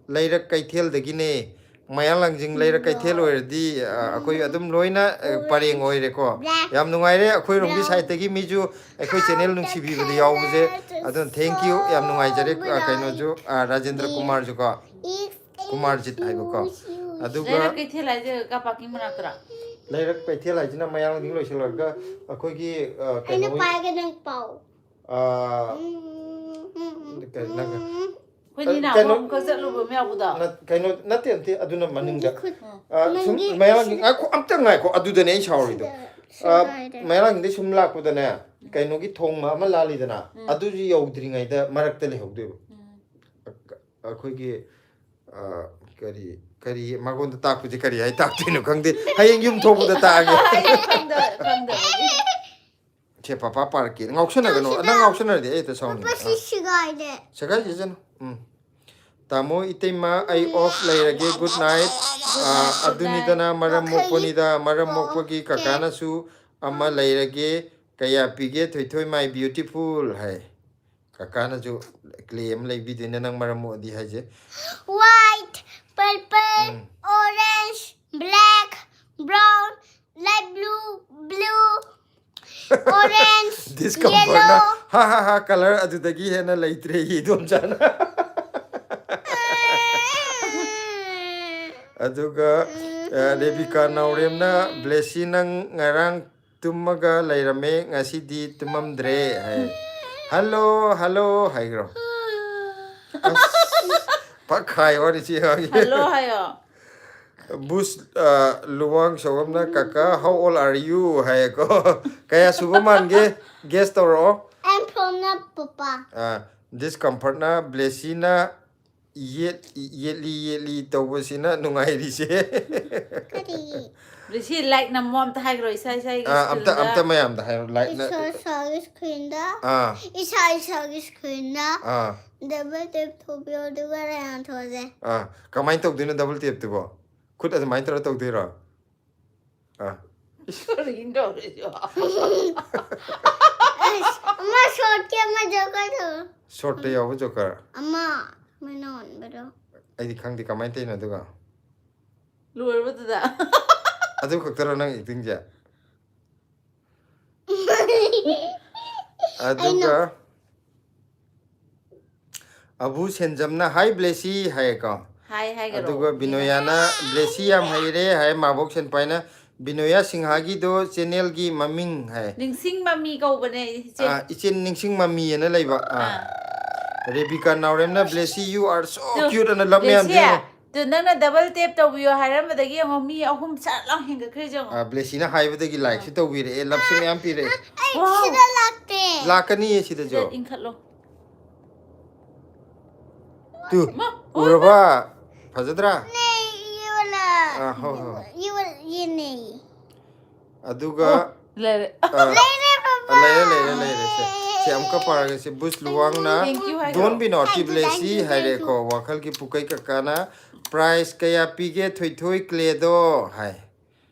ꯂꯩꯔꯛ ꯀꯩꯊꯦꯜꯗꯒꯤꯅꯦ꯫ ꯃꯌꯥꯡ ꯂꯥꯡꯖꯤꯡ ꯂꯩꯔꯛ ꯀꯩꯊꯦꯜ ꯑꯣꯏꯔꯗꯤ, ꯑ, ꯑꯩꯈꯣꯏ ꯑꯗꯨꯝ ꯂꯣꯏꯅ, ꯑ, ꯄꯔꯦꯡ ꯑꯣꯏꯔꯦꯀꯣ꯫ Black꯫ ꯌꯥꯝ ꯅꯨꯡꯉꯥꯏꯔꯦ ꯑꯩꯈꯣꯏꯔꯣꯝꯒꯤ brown꯫ Sideꯇꯒꯤ ꯃꯤꯁꯨ ꯑꯩꯈꯣꯏ channel ꯅꯨꯡꯁꯤꯕꯤꯕꯗ ꯌꯥꯎꯕꯁꯦ꯫ ꯑꯗꯨꯅ thank you, ꯌꯥꯝ ꯅꯨꯡꯉꯥꯏꯖꯔꯦ꯫ ꯑ, ꯀꯩꯅꯣꯁꯨ, ꯑ, ꯔꯥꯖꯦꯟꯗ꯭ꯔ ꯀꯨꯃꯥꯔꯁꯨꯀꯣ꯫ ꯀꯨꯃꯥꯔꯖꯤꯠ ꯍꯥꯏꯕꯀꯣ꯫ ꯑꯗꯨꯒ ꯂꯩꯔꯛ ꯀꯩꯊꯦꯜ ꯍꯥꯏꯁꯦ ꯀꯥ parking ꯃꯅꯥꯛꯇꯔꯥ? ꯂꯩꯔꯛ ꯀꯩꯊꯦꯜ ꯍꯥꯏꯁꯤꯅ ꯃꯌꯥꯡꯂꯥꯡꯖꯤꯡ ꯂꯣꯏꯁꯤꯜꯂꯒ ꯑꯩꯈꯣꯏꯒꯤ, ꯑ, ꯑꯩꯅ ꯀꯩꯅꯣ, ꯄꯥꯏꯒꯦ, ꯅꯪ ꯄꯥꯎ꯫ ꯑ, ꯎꯝ, ꯎꯝ, ꯎꯝ, ꯀꯩ, ꯅꯪ, ꯎꯝ꯫ ꯑꯩꯈꯣꯏꯅꯤ ꯑ, ꯅꯍꯥꯟ ꯀꯩꯅꯣ, ꯑꯃꯨꯛꯈꯛ ꯆꯠꯂꯨꯕ ꯑꯃ ꯌꯥꯎꯕꯗꯣ꯫ ꯅ-, ꯀꯩꯅꯣ, ꯅꯠꯇꯦ, ꯅꯠꯇꯦ, ꯑꯗꯨꯅ ꯃꯅꯤꯡꯗ꯫ ꯈꯨꯠ-, ꯑ, ꯁꯨꯝ ꯅꯪꯒꯤ ꯃꯌꯥꯡꯂꯥꯡꯖꯤꯡ, ꯉꯥꯏꯈꯣ, ꯑꯝꯇ ꯉꯥꯏꯈꯣ, ꯑꯗꯨꯗꯅꯦ ꯑꯩ ꯁꯥꯎꯔꯤꯗꯣ꯫ ꯁꯤꯗ, ꯑ, ꯁꯤꯗ ꯍꯥꯏꯔꯦ꯫ ꯃꯌꯥꯡꯂꯥꯡꯖꯤꯡꯗꯩ ꯁꯨꯝ ꯂꯥꯛꯄꯗꯅꯦ, ꯎꯝ꯫ ꯀꯩꯅꯣꯒꯤ ꯊꯣꯡ ꯑꯃ ꯂꯥꯜꯂꯤꯗꯅ, ꯎꯝ꯫ ꯑꯗꯨꯁꯨ ꯌꯧꯗ꯭ꯔꯤꯉꯩꯗ ꯃꯔꯛꯇ ꯂꯩꯍꯧꯗꯣꯏꯕ꯫ ꯎꯝ꯫ ꯑ-, ꯑꯩꯈꯣꯏꯒꯤ, ꯑ, ꯀꯔꯤ, ꯀꯔꯤ, ꯃꯉꯣꯟꯗ ꯇꯥꯛꯄꯁꯦ ꯀꯔꯤ ꯍꯥꯏ ꯇꯥꯛꯇꯣꯏꯅꯣ ꯈꯪꯗꯦ꯫ ꯍꯌꯦꯡ ꯌꯨꯝ ꯊꯣꯛꯄꯗ ꯇꯥꯛꯑꯒꯦ꯫ ꯈꯪꯗ-, ꯈꯪꯗꯕꯒꯤ꯫ ꯄꯥꯄꯥ ꯄꯥꯔꯛꯀꯦ꯫ ꯉꯥꯎꯁꯟꯅꯒꯅꯣ꯫ ꯅꯪ ꯉꯥꯎꯁꯟꯅꯔꯗꯤ ꯑꯩ ꯍꯦꯛꯇ ꯁꯥꯎꯅꯤ꯫ ꯄꯥꯄꯥ, ꯁꯤ ꯑꯥ꯫ ꯁꯦꯒꯥꯏꯔꯦ꯫ ꯁꯦꯒꯥꯏꯁꯤꯁꯅꯨ꯫ ꯎꯝ꯫ ꯇꯥꯃꯣ, ꯏꯇꯩꯃ, ꯑꯩ off ꯂꯩꯔꯒꯦ꯫ Good night꯫ ꯑꯥ, ꯑꯗꯨꯅꯤꯗꯅ ꯃꯔꯝ ꯃꯣꯛꯄꯅꯤꯗ꯫ ꯃꯔꯝ ꯃꯣꯛꯄꯒꯤ ꯀꯀꯥꯅꯁꯨ ꯑꯃ ꯂꯩꯔꯒꯦ꯫ ꯀꯌꯥ ꯄꯤꯒꯦ, ꯊꯣꯏꯊꯣꯏ, my beautiful? ꯍꯥꯏ꯫ ꯀꯀꯥꯅꯁꯨ ꯀ꯭ꯂꯦ ꯑꯃ ꯂꯩꯕꯤꯗꯣꯏꯅꯦ, ꯅꯪ ꯃꯔꯝ ꯃꯣꯛꯑꯗꯤ ꯍꯥꯏꯁꯦ꯫ White, purple, ꯎꯝ꯫ Orange, black, brown, light blue, blue, orange, discomfortꯅ, yellow꯫ ꯍꯥ ꯍꯥ ꯍꯥ, colour ꯑꯗꯨꯗꯒꯤ ꯍꯦꯟꯅ ꯂꯩꯇ꯭ꯔꯦ, ꯏꯗꯣꯝꯆꯥꯅ꯫ ꯑꯗꯨꯒ, ꯑ, ꯔꯦꯕꯤꯀꯥ ꯅꯥꯎꯔꯦꯝꯅ, "ꯕ꯭ꯂꯦꯁꯤ, ꯅꯪ ꯉꯔꯥꯡ ꯇꯨꯝꯃꯒ ꯂꯩꯔꯝꯃꯦ, ꯉꯁꯤꯗꯤ ꯇꯨꯝꯃꯝꯗ꯭ꯔꯦ" ꯍꯥꯏ꯫ "Hello, hello" ꯍꯥꯏꯈ꯭ꯔꯣ꯫ ꯑꯁ, ꯄꯛ ꯈꯥꯏ ꯋꯥꯅꯤ ꯁꯤ ꯑꯉꯥꯡꯁꯦ꯫ "ꯍꯜꯂꯣ" ꯍꯥꯏꯌꯣ꯫ ꯕꯨꯁ, ꯑ, ꯂꯨꯋꯥꯡ ꯁꯣꯒꯝꯅ, "ꯀꯀꯥ, how old are you?" ꯍꯥꯏꯌꯦꯀꯣ꯫ ꯀꯌꯥ ꯁꯨꯕ ꯃꯥꯟꯒꯦ? Guess ꯇꯧꯔꯛꯑꯣ꯫ ꯑꯦꯝ ꯐꯣꯝꯅ ꯄꯄꯥ꯫ ꯑ, ꯗꯤꯁꯀꯝꯐꯔꯠꯅ, ꯕ꯭ꯂꯦꯁꯤꯅ, ꯌꯦꯠ-, ꯌꯦꯠꯂꯤ ꯌꯦꯠꯂꯤ ꯇꯧꯕꯁꯤꯅ ꯅꯨꯡꯉꯥꯏꯔꯤꯁꯦ꯫ ꯀꯔꯤ? ꯕ꯭ꯂꯦꯁꯤ, like ꯅꯝꯃꯣ ꯑꯝꯇ ꯍꯥꯏꯈ꯭ꯔꯣ, ꯏꯁꯥ ꯏꯁꯥꯒꯤ ꯑ, ꯑꯝꯇ, screenꯗ꯫ ꯑꯝꯇ ꯃꯌꯥꯝꯗ ꯍꯥꯏꯔꯣ, like ꯅ-, ꯏꯁꯥ ꯏꯁꯥꯒꯤ screenꯗ꯫ ꯑꯥ꯫ ꯏꯁꯥ ꯏꯁꯥꯒꯤ screenꯗ꯫ ꯑꯥ꯫ Double tap ꯇꯧꯕꯤꯌꯣ, ꯑꯗꯨꯒ ꯂꯩꯉꯥꯛꯊꯣꯛꯑꯁꯦ꯫ ꯑꯥ, ꯀꯃꯥꯏꯅ ꯇꯧꯗꯣꯏꯅꯣ double tapꯇꯨꯕꯣ? ꯈꯨꯠ ꯑꯗꯨꯃꯥꯏꯅ ꯇꯧꯔ ꯇꯧꯗꯣꯏꯔꯣ? ꯑꯥ꯫ ꯀꯔꯤꯅꯣ ꯇꯧꯔꯤꯁꯤꯕꯣ? ꯑꯁ, ꯑꯃ shortꯀꯤ ꯑꯃ joker ꯇꯧ꯫ Shortꯇ ꯌꯥꯎꯕ joker? ꯑꯃ ꯁꯨꯃꯥꯏꯅ ꯑꯣꯟꯕꯗꯣ꯫ ꯑꯩꯗꯤ ꯈꯪꯗꯦ ꯀꯃꯥꯏꯅ ꯇꯧꯔꯤꯅꯣ ꯑꯗꯨꯒ꯫ ꯂꯣꯏꯔꯕꯗꯨꯗ꯫ ꯑꯗꯨ ꯈꯛꯇꯔꯣ ꯅꯪ actingꯁꯦ? ꯑꯗꯨꯒ ꯑꯩꯅ ꯑꯕꯨ ꯁꯦꯟꯖꯝꯅ, "Hi ꯕ꯭ꯂꯦꯁꯤ" ꯍꯥꯏꯌꯦꯀꯣ꯫ Hi ꯍꯥꯏꯒꯔꯣ꯫ ꯑꯗꯨꯒ ꯕꯤꯅꯣꯌꯥꯅ, "ꯕ꯭ꯂꯦꯁꯤ ꯌꯥꯝ ꯍꯩꯔꯦ" ꯍꯥꯏ, ꯃꯥꯕꯣꯛ ꯁꯦꯟꯄꯥꯏꯅ, "ꯕꯤꯅꯣꯌꯥ ꯁꯤꯡꯍꯥꯒꯤꯗꯣ channelꯒꯤ ꯃꯃꯤꯡ" ꯍꯥꯏ꯫ ꯅꯤꯡꯁꯤꯡ ꯃꯃꯤ ꯀꯧꯕꯅꯦ, ꯏꯆꯦ꯫ ꯑꯥ, ꯏꯆꯦ ꯅꯤꯡꯁꯤꯡ ꯃꯃꯤ ꯑꯅ ꯂꯩꯕ꯫ ꯑꯥ꯫ ꯑꯥ꯫ Rebika ꯅꯥꯎꯔꯦꯝꯅ, "ꯕ꯭ꯂꯦꯁꯤ, you are so cute" ꯑꯅ love ꯃꯌꯥꯝ ꯕ꯭ꯂꯦꯁꯤ, ꯌꯦꯡꯉꯣ꯫ ꯑꯗꯨ ꯅꯪꯅ double tap ꯇꯧꯕꯤꯌꯣ ꯍꯥꯏꯔꯝꯕꯗꯒꯤ ꯌꯦꯡꯉꯣ, ꯃꯤ ꯑꯍꯨꯝ ꯁꯠ ꯂꯥꯎ ꯍꯦꯟꯒꯠꯈ꯭ꯔꯤꯁꯦ ꯌꯦꯡꯉꯣ꯫ ꯑꯥ, ꯕ꯭ꯂꯦꯁꯤꯅ ꯍꯥꯏꯕꯗꯒꯤ likeꯁꯨ ꯇꯧꯕꯤꯔꯛꯑꯦ, loveꯁꯨ ꯃꯌꯥꯝ ꯄꯤꯔꯛꯑꯦ꯫ ꯑꯩ ꯋꯥꯎ꯫ ꯁꯤꯗ ꯂꯥꯛꯇꯦ꯫ ꯂꯥꯛꯀꯅꯤꯌꯦ ꯁꯤꯗꯁꯨ꯫ ꯁꯤꯗ ꯏꯟꯈꯠꯂꯣ꯫ ꯇꯨ, ꯃꯥ, ꯎꯔꯕ? ꯐꯖꯗ꯭ꯔꯥ? ꯅꯦ, ꯌꯦꯡꯉꯣꯅ꯫ ꯑꯥ, ꯍꯣꯏ, ꯍꯣꯏ, ꯍꯣꯏ꯫ ꯌꯦꯡꯉꯣ, ꯌꯦꯡꯉꯣ꯫ ꯑꯗꯨꯒ, ꯑꯣ, ꯂꯩꯔꯦ꯫ ꯑꯥ, ꯂꯩꯔꯦ, ꯄꯄꯥ꯫ ꯂꯩꯔꯦ, ꯂꯩꯔꯦ, ꯂꯩꯔꯦ꯫ ꯁꯦ, ꯁꯦ ꯑꯃꯨꯛꯀ ꯄꯥꯔꯒꯦ꯫ ꯁꯦ, ꯕꯨꯁ ꯂꯨꯋꯥꯡꯅ, Thank you ꯍꯥꯏꯔꯣ꯫ "Don't be naughty, Thank you, ꯕ꯭ꯂꯦꯁꯤ" thank you, thank ꯍꯥꯏꯔꯦꯀꯣ꯫ ꯋꯥꯈꯜꯒꯤ ꯄꯨꯀꯩ ꯀꯀꯥꯅ, "Prize ꯀꯌꯥ ꯄꯤꯒꯦ ꯊꯣꯏꯊꯣꯏ ꯀ꯭ꯂꯦꯗꯣ?" ꯍꯥꯏ꯫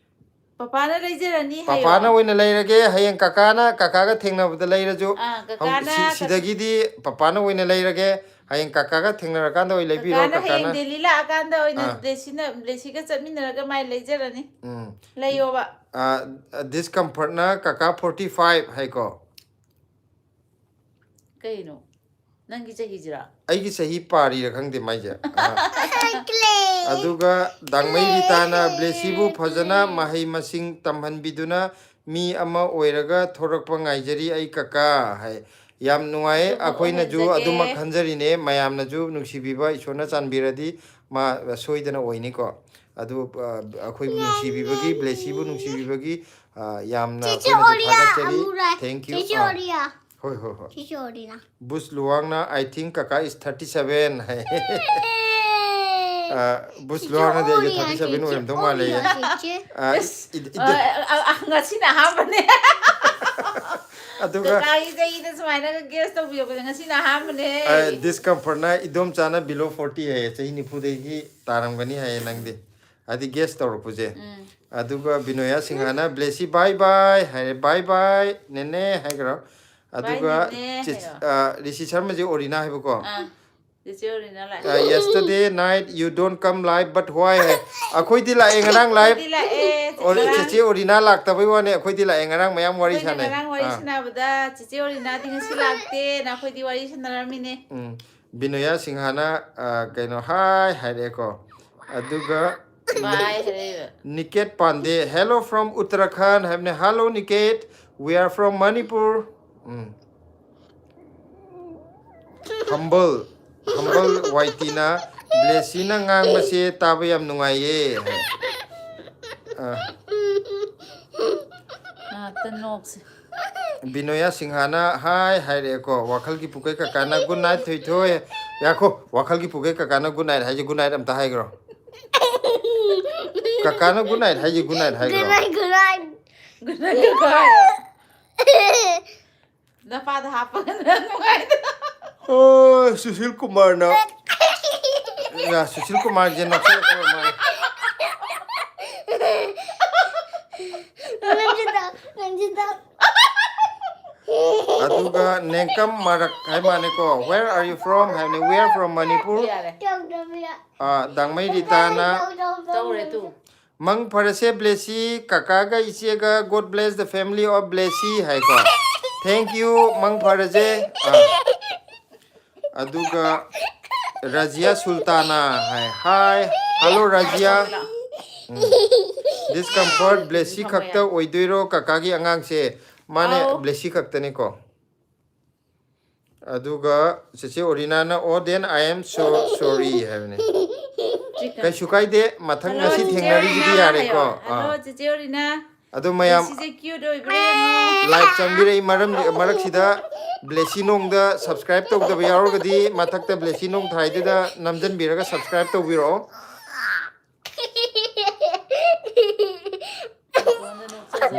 ꯄꯄꯥꯅ ꯂꯩꯖꯔꯅꯤ ꯍꯥꯏꯌꯣ꯫ "ꯄꯄꯥꯅ ꯑꯣꯏꯅ ꯂꯩꯔꯒꯦ, ꯍꯌꯦꯡ ꯀꯀꯥꯅ, ꯀꯀꯥꯒ ꯊꯦꯡꯅꯕꯗ ꯂꯩꯔꯁꯨ, ꯑꯥ, ꯍꯧ-, ꯀꯀꯥꯅ ꯁꯤ-, ꯁꯤꯗꯒꯤꯗꯤ ꯄꯄꯥꯅ ꯑꯣꯏꯅ ꯂꯩꯔꯒꯦ, ꯍꯌꯦꯡ ꯀꯀꯥꯒ ꯊꯦꯡꯅꯔꯀꯥꯟꯗ ꯑꯣꯏ ꯂꯩꯕꯤꯔꯣ, ꯀꯀꯥꯅ ꯍꯌꯦꯡ ꯀꯀꯥꯅ." ꯗꯦꯜꯂꯤ ꯂꯥꯛꯑꯀꯥꯟꯗ ꯑꯣꯏꯅ ꯑꯥ꯫ ꯕ꯭ꯂꯦꯁꯤꯅ, ꯕ꯭ꯂꯦꯁꯤꯒ ꯆꯠꯃꯤꯟꯅꯔꯒ ꯃꯥꯏ ꯂꯩꯖꯔꯅꯤ꯫ ꯎꯝ꯫ ꯂꯩꯌꯣꯕ꯫ ꯑ, ꯗꯤꯁꯀꯝꯐꯔꯠꯅ ꯀꯀꯥ ꯐꯣꯔꯇꯤ ꯐꯥꯏꯚ ꯍꯥꯏꯀꯣ꯫ ꯀꯩꯅꯣ? ꯅꯪꯒꯤ ꯆꯍꯤꯁꯤꯔꯥ? ꯑꯩꯒꯤ ꯆꯍꯤ ꯄꯥꯔꯤꯔ ꯈꯪꯗꯦ ꯃꯥꯏꯁꯦ꯫ ꯑ, Clay. ꯑꯗꯨꯒ ꯗꯥꯡꯃꯩ ꯔꯤꯇꯥꯅ, "ꯕ꯭ꯂꯦꯁꯤꯕꯨ ꯐꯖꯅ ꯃꯍꯩ ꯃꯁꯤꯡ ꯇꯝꯍꯟꯕꯤꯗꯨꯅ ꯃꯤ ꯑꯃ ꯑꯣꯏꯔꯒ ꯊꯣꯔꯛꯄ ꯉꯥꯏꯖꯔꯤ ꯑꯩ ꯀꯀꯥ" ꯍꯥꯏ꯫ ꯌꯥꯝ ꯅꯨꯡꯉꯥꯏ꯫ ꯑꯗꯨꯕꯨ ꯑꯩꯈꯣꯏꯅꯁꯨ ꯑꯣꯏꯍꯟꯖꯒꯦ꯫ ꯑꯗꯨꯃꯛ ꯈꯟꯖꯔꯤꯅꯦ, ꯃꯌꯥꯝꯅꯁꯨ ꯅꯨꯡꯁꯤꯕꯤꯕ, ꯏꯁꯣꯔꯅ ꯆꯥꯟꯕꯤꯔꯗꯤ ꯃꯥ ꯁꯣꯏꯗꯅ ꯑꯣꯏꯅꯤꯀꯣ꯫ ꯑꯗꯨ, ꯑ, ꯑꯩꯈꯣꯏꯕꯨ ꯅꯨꯡꯁꯤꯕꯤꯕꯒꯤ, ꯕ꯭ꯂꯦꯁꯤꯕꯨ ꯅꯨꯡꯁꯤꯕꯤꯕꯒꯤ, ꯑ, ꯌꯥꯝꯅ ꯆꯤꯆꯦ ꯑꯩꯈꯣꯏꯅꯁꯨ ꯑꯣꯔꯤꯌꯥ ꯊꯥꯒꯠꯆꯔꯤ꯫ ꯑꯃꯨꯔꯥ꯫ Thank you꯫ ꯆꯤꯆꯦ ꯑ, ꯑꯣꯔꯤꯌꯥ꯫ ꯍꯣꯏ, ꯍꯣꯏ, ꯍꯣꯏ꯫ ꯆꯤꯆꯦ ꯑꯣꯔꯤꯌꯥ꯫ ꯕꯨꯁ ꯂꯨꯋꯥꯡꯅ, "I think ꯀꯀꯥ is thirty seven" ꯍꯥꯏ꯫ ꯑ, ꯕꯨꯁ ꯆꯤꯆꯦ ꯂꯨꯋꯥꯡꯅꯗꯤ ꯑꯩꯁꯦ ꯑꯣꯔꯤꯌꯥ, thirty seven ꯆꯤꯆꯦ ꯑꯣꯏꯔꯝꯗꯧ ꯃꯥꯜꯂꯦ꯫ ꯑꯣꯔꯤꯌꯥ, ꯆꯤꯆꯦ꯫ ꯑ, ꯑꯁ, ꯏ-, ꯏ-, ꯑ, ꯑ, ꯑ, ꯉꯁꯤꯅ ꯑꯍꯥꯟꯕꯅꯦ꯫ ꯑꯗꯨꯒ ꯀꯀꯥꯒꯤ ꯆꯍꯤꯗ ꯁꯨꯃꯥꯏꯅ ꯒꯦꯁ ꯇꯧꯕꯤꯔꯛꯄꯁꯦ ꯉꯁꯤꯅ ꯑꯍꯥꯟꯕꯅꯦ꯫ ꯑ, ꯗꯤꯁꯀꯝꯐꯔꯠꯅ, "ꯏꯗꯣꯝꯆꯥꯅ below forty" ꯍꯥꯏꯌꯦ, ꯆꯍꯤ ꯅꯤꯐꯨꯗꯒꯤ ꯇꯥꯔꯝꯒꯅꯤ ꯍꯥꯏꯌꯦ ꯅꯪꯗꯤ꯫ ꯍꯥꯏꯗꯤ ꯒꯦꯁ ꯇꯧꯔꯛꯄꯁꯦ꯫ ꯎꯝ꯫ ꯑꯗꯨꯒ ꯕꯤꯅꯣꯌꯥ ꯁꯤꯡꯍꯥꯅ, "ꯕ꯭ꯂꯦꯁꯤ bye bye" ꯍꯥꯏꯔꯦ, "Bye bye ꯅꯦꯅꯦ" ꯍꯥꯏꯈ꯭ꯔꯣ꯫ ꯑꯗꯨꯒ ꯅꯦꯅꯦ ꯆꯤ-, ꯍꯥꯏꯌꯣ꯫ ꯑ, ꯔꯤꯁꯤ ꯁꯔꯃꯁꯦ ꯑꯣꯔꯤꯅꯥ ꯍꯥꯏꯕꯀꯣ꯫ ꯑꯥ, ꯆꯤꯆꯦ ꯑꯣꯔꯤꯅꯥ ꯑ, ꯂꯥꯛꯑꯦ꯫ "Yesterday night you don't come live, but why?" ꯍꯥꯏ꯫ "ꯑꯩꯈꯣꯏꯗꯤ ꯂꯥꯛꯑꯦ ꯉꯔꯥꯡ live꯫ ꯑꯩꯈꯣꯏꯗꯤ ꯂꯥꯛꯑꯦ, ꯑꯣ, ꯉꯔꯥꯡ꯫ ꯆꯤꯆꯦ ꯑꯣꯔꯤꯅꯥ ꯂꯥꯛꯇꯕꯩ ꯋꯥꯅꯦ, ꯑꯩꯈꯣꯏꯗꯤ ꯂꯥꯛꯑꯦ ꯉꯔꯥꯡ ꯃꯌꯥꯝ ꯋꯥꯔꯤ ꯑꯩꯈꯣꯏꯅ ꯁꯥꯟꯅꯩ꯫ ꯉꯔꯥꯡ ꯋꯥꯔꯤ ꯑꯥ꯫ ꯁꯥꯟꯅꯕꯗ ꯆꯤꯆꯦ ꯑꯣꯔꯤꯅꯥꯗꯤ ꯉꯁꯤ ꯂꯥꯛꯇꯦꯅ ꯑꯩꯈꯣꯏꯗꯤ ꯋꯥꯔꯤ ꯁꯥꯟꯅꯔꯝꯃꯤꯅꯦ꯫ ꯎꯝ꯫ ꯕꯤꯅꯣꯌꯥ ꯁꯤꯡꯍꯥꯅ, ꯑ, ꯀꯩꯅꯣ, "Hi" ꯍꯥꯏꯔꯛꯑꯦꯀꯣ꯫ ꯑꯗꯨꯒ Bye ꯍꯥꯏꯔꯛꯏꯕ꯫ Niket Pandey, "Hello from Uttarakhand" ꯍꯥꯏꯕꯅꯦ꯫ "Hello Niket, we are from Manipur." ꯎꯝ꯫ ꯍꯝꯕꯜ, ꯍꯝꯕꯜ ꯋꯥꯏꯇꯤꯅ, "ꯕ꯭ꯂꯦꯁꯤꯅ ꯉꯥꯡꯕꯁꯦ ꯇꯥꯕ ꯌꯥꯝ ꯅꯨꯡꯉꯥꯏꯌꯦ" ꯍꯥꯏ꯫ ꯑ, ꯉꯥꯛꯇ ꯅꯣꯛꯁꯦ꯫ ꯕꯤꯅꯣꯌꯥ ꯁꯤꯡꯍꯥꯅ "Hi" ꯍꯥꯏꯔꯛꯑꯦꯀꯣ꯫ "ꯋꯥꯈꯜꯒꯤ ꯄꯨꯀꯩ ꯀꯀꯥꯅ good night ꯊꯣꯏꯊꯣꯏ"꯫ ꯌꯥꯈꯣ, ꯋꯥꯈꯜꯒꯤ ꯄꯨꯀꯩ ꯀꯀꯥꯅ good night ꯍꯥꯏꯁꯦ good night ꯑꯝꯇ ꯍꯥꯏꯈ꯭ꯔꯣ꯫ ꯀꯀꯥꯅ good night ꯍꯥꯏꯁꯦ good night ꯍꯥꯏꯈ꯭ꯔꯣ꯫ Good night, good night. Good night, good night꯫ ꯅꯄꯥꯗ ꯍꯥꯞꯄꯒ ꯅꯪ ꯅꯨꯡꯉꯥꯏꯗꯣ꯫ ꯑꯣ, ꯁꯨꯁꯤꯜ ꯀꯨꯃꯥꯔꯅ, ꯌꯥ, ꯁꯨꯁꯤꯜ ꯀꯨꯃꯥꯔꯁꯦ ꯅꯣꯛꯁꯜꯂꯛꯄ ꯃꯥꯜꯂꯦ꯫ ꯅꯪꯁꯨ ꯇꯧ, ꯅꯪꯁꯨ ꯇꯧ꯫ ꯑꯗꯨꯒ ꯅꯦꯡꯀꯝ ꯃꯔꯛ ꯍꯥꯏ ꯃꯥꯅꯦꯀꯣ, "Where are you from?" ꯍꯥꯏꯕꯅꯤ, "We are from Manipur." ꯌꯥꯔꯦ꯫ ꯇꯧꯗꯕꯤꯗ꯫ ꯑꯥ, ꯗꯥꯡꯃꯩ ꯔꯤꯇꯥꯅ, ꯇꯧ, ꯇꯧ, ꯇꯧ, ꯇꯧꯔꯦ ꯇꯧ꯫ ꯇꯨ꯫ "ꯃꯪ ꯐꯔꯁꯦ ꯕ꯭ꯂꯦꯁꯤ, ꯀꯀꯥꯒ ꯏꯆꯦꯒ, God bless the family of ꯕ꯭ꯂꯦꯁꯤ" ꯍꯥꯏꯀꯣ꯫ "Thank you, ꯃꯪ ꯐꯔꯁꯦ." ꯑꯥ꯫ ꯑꯗꯨꯒ ꯔꯥꯖꯤꯌꯥ ꯁꯨꯜꯇꯥꯅꯥ ꯍꯥꯏ, "Hi, hello ꯔꯥꯖꯤꯌꯥ." "Discomfort ꯕ꯭ꯂꯦꯁꯤ ꯈꯛꯇ ꯑꯣꯏꯗꯣꯏꯔꯣ ꯀꯀꯥꯒꯤ ꯑꯉꯥꯡꯁꯦ?" ꯃꯥꯅꯦ, ꯑꯧ꯫ ꯕ꯭ꯂꯦꯁꯤ ꯈꯛꯇꯅꯤꯀꯣ꯫ ꯑꯗꯨꯒ ꯆꯦꯆꯦ ꯑꯣꯔꯤꯅꯥꯅ, "Oh, then I am so sorry" ꯍꯥꯏꯕꯅꯦ꯫ ꯀꯩꯁꯨ ꯀꯥꯏꯗꯦ, ꯃꯊꯪ ꯉꯁꯤ ꯊꯦꯡꯅꯔꯤꯁꯤꯗꯤ ꯌꯥꯔꯦꯀꯣ꯫ ꯍꯜꯂꯣ ꯑꯥ꯫ ꯆꯦꯆꯦ ꯑꯣꯔꯤꯅꯥ꯫ ꯑꯗꯣ ꯃꯌꯥꯝ ꯁꯤꯁꯦ ꯀ꯭ꯌꯨꯠ ꯑꯣꯏꯕ꯭ꯔꯥ ꯌꯦꯡꯉꯣ꯫ ꯂꯥꯏꯚ ꯆꯪꯕꯤꯔꯛꯏ ꯃꯔꯝ ꯃꯔꯛꯁꯤꯗ ꯕ꯭ꯂꯦꯁꯤ ꯅꯣꯡꯗ subscribe ꯇꯧꯗꯕ ꯌꯥꯎꯔꯒꯗꯤ ꯃꯊꯛꯇ ꯕ꯭ꯂꯦꯁꯤ ꯅꯣꯡ ꯊꯥꯏꯗꯨꯗ ꯅꯝꯖꯟꯕꯤꯔꯒ subscribe ꯇꯧꯕꯤꯔꯛꯑꯣ꯫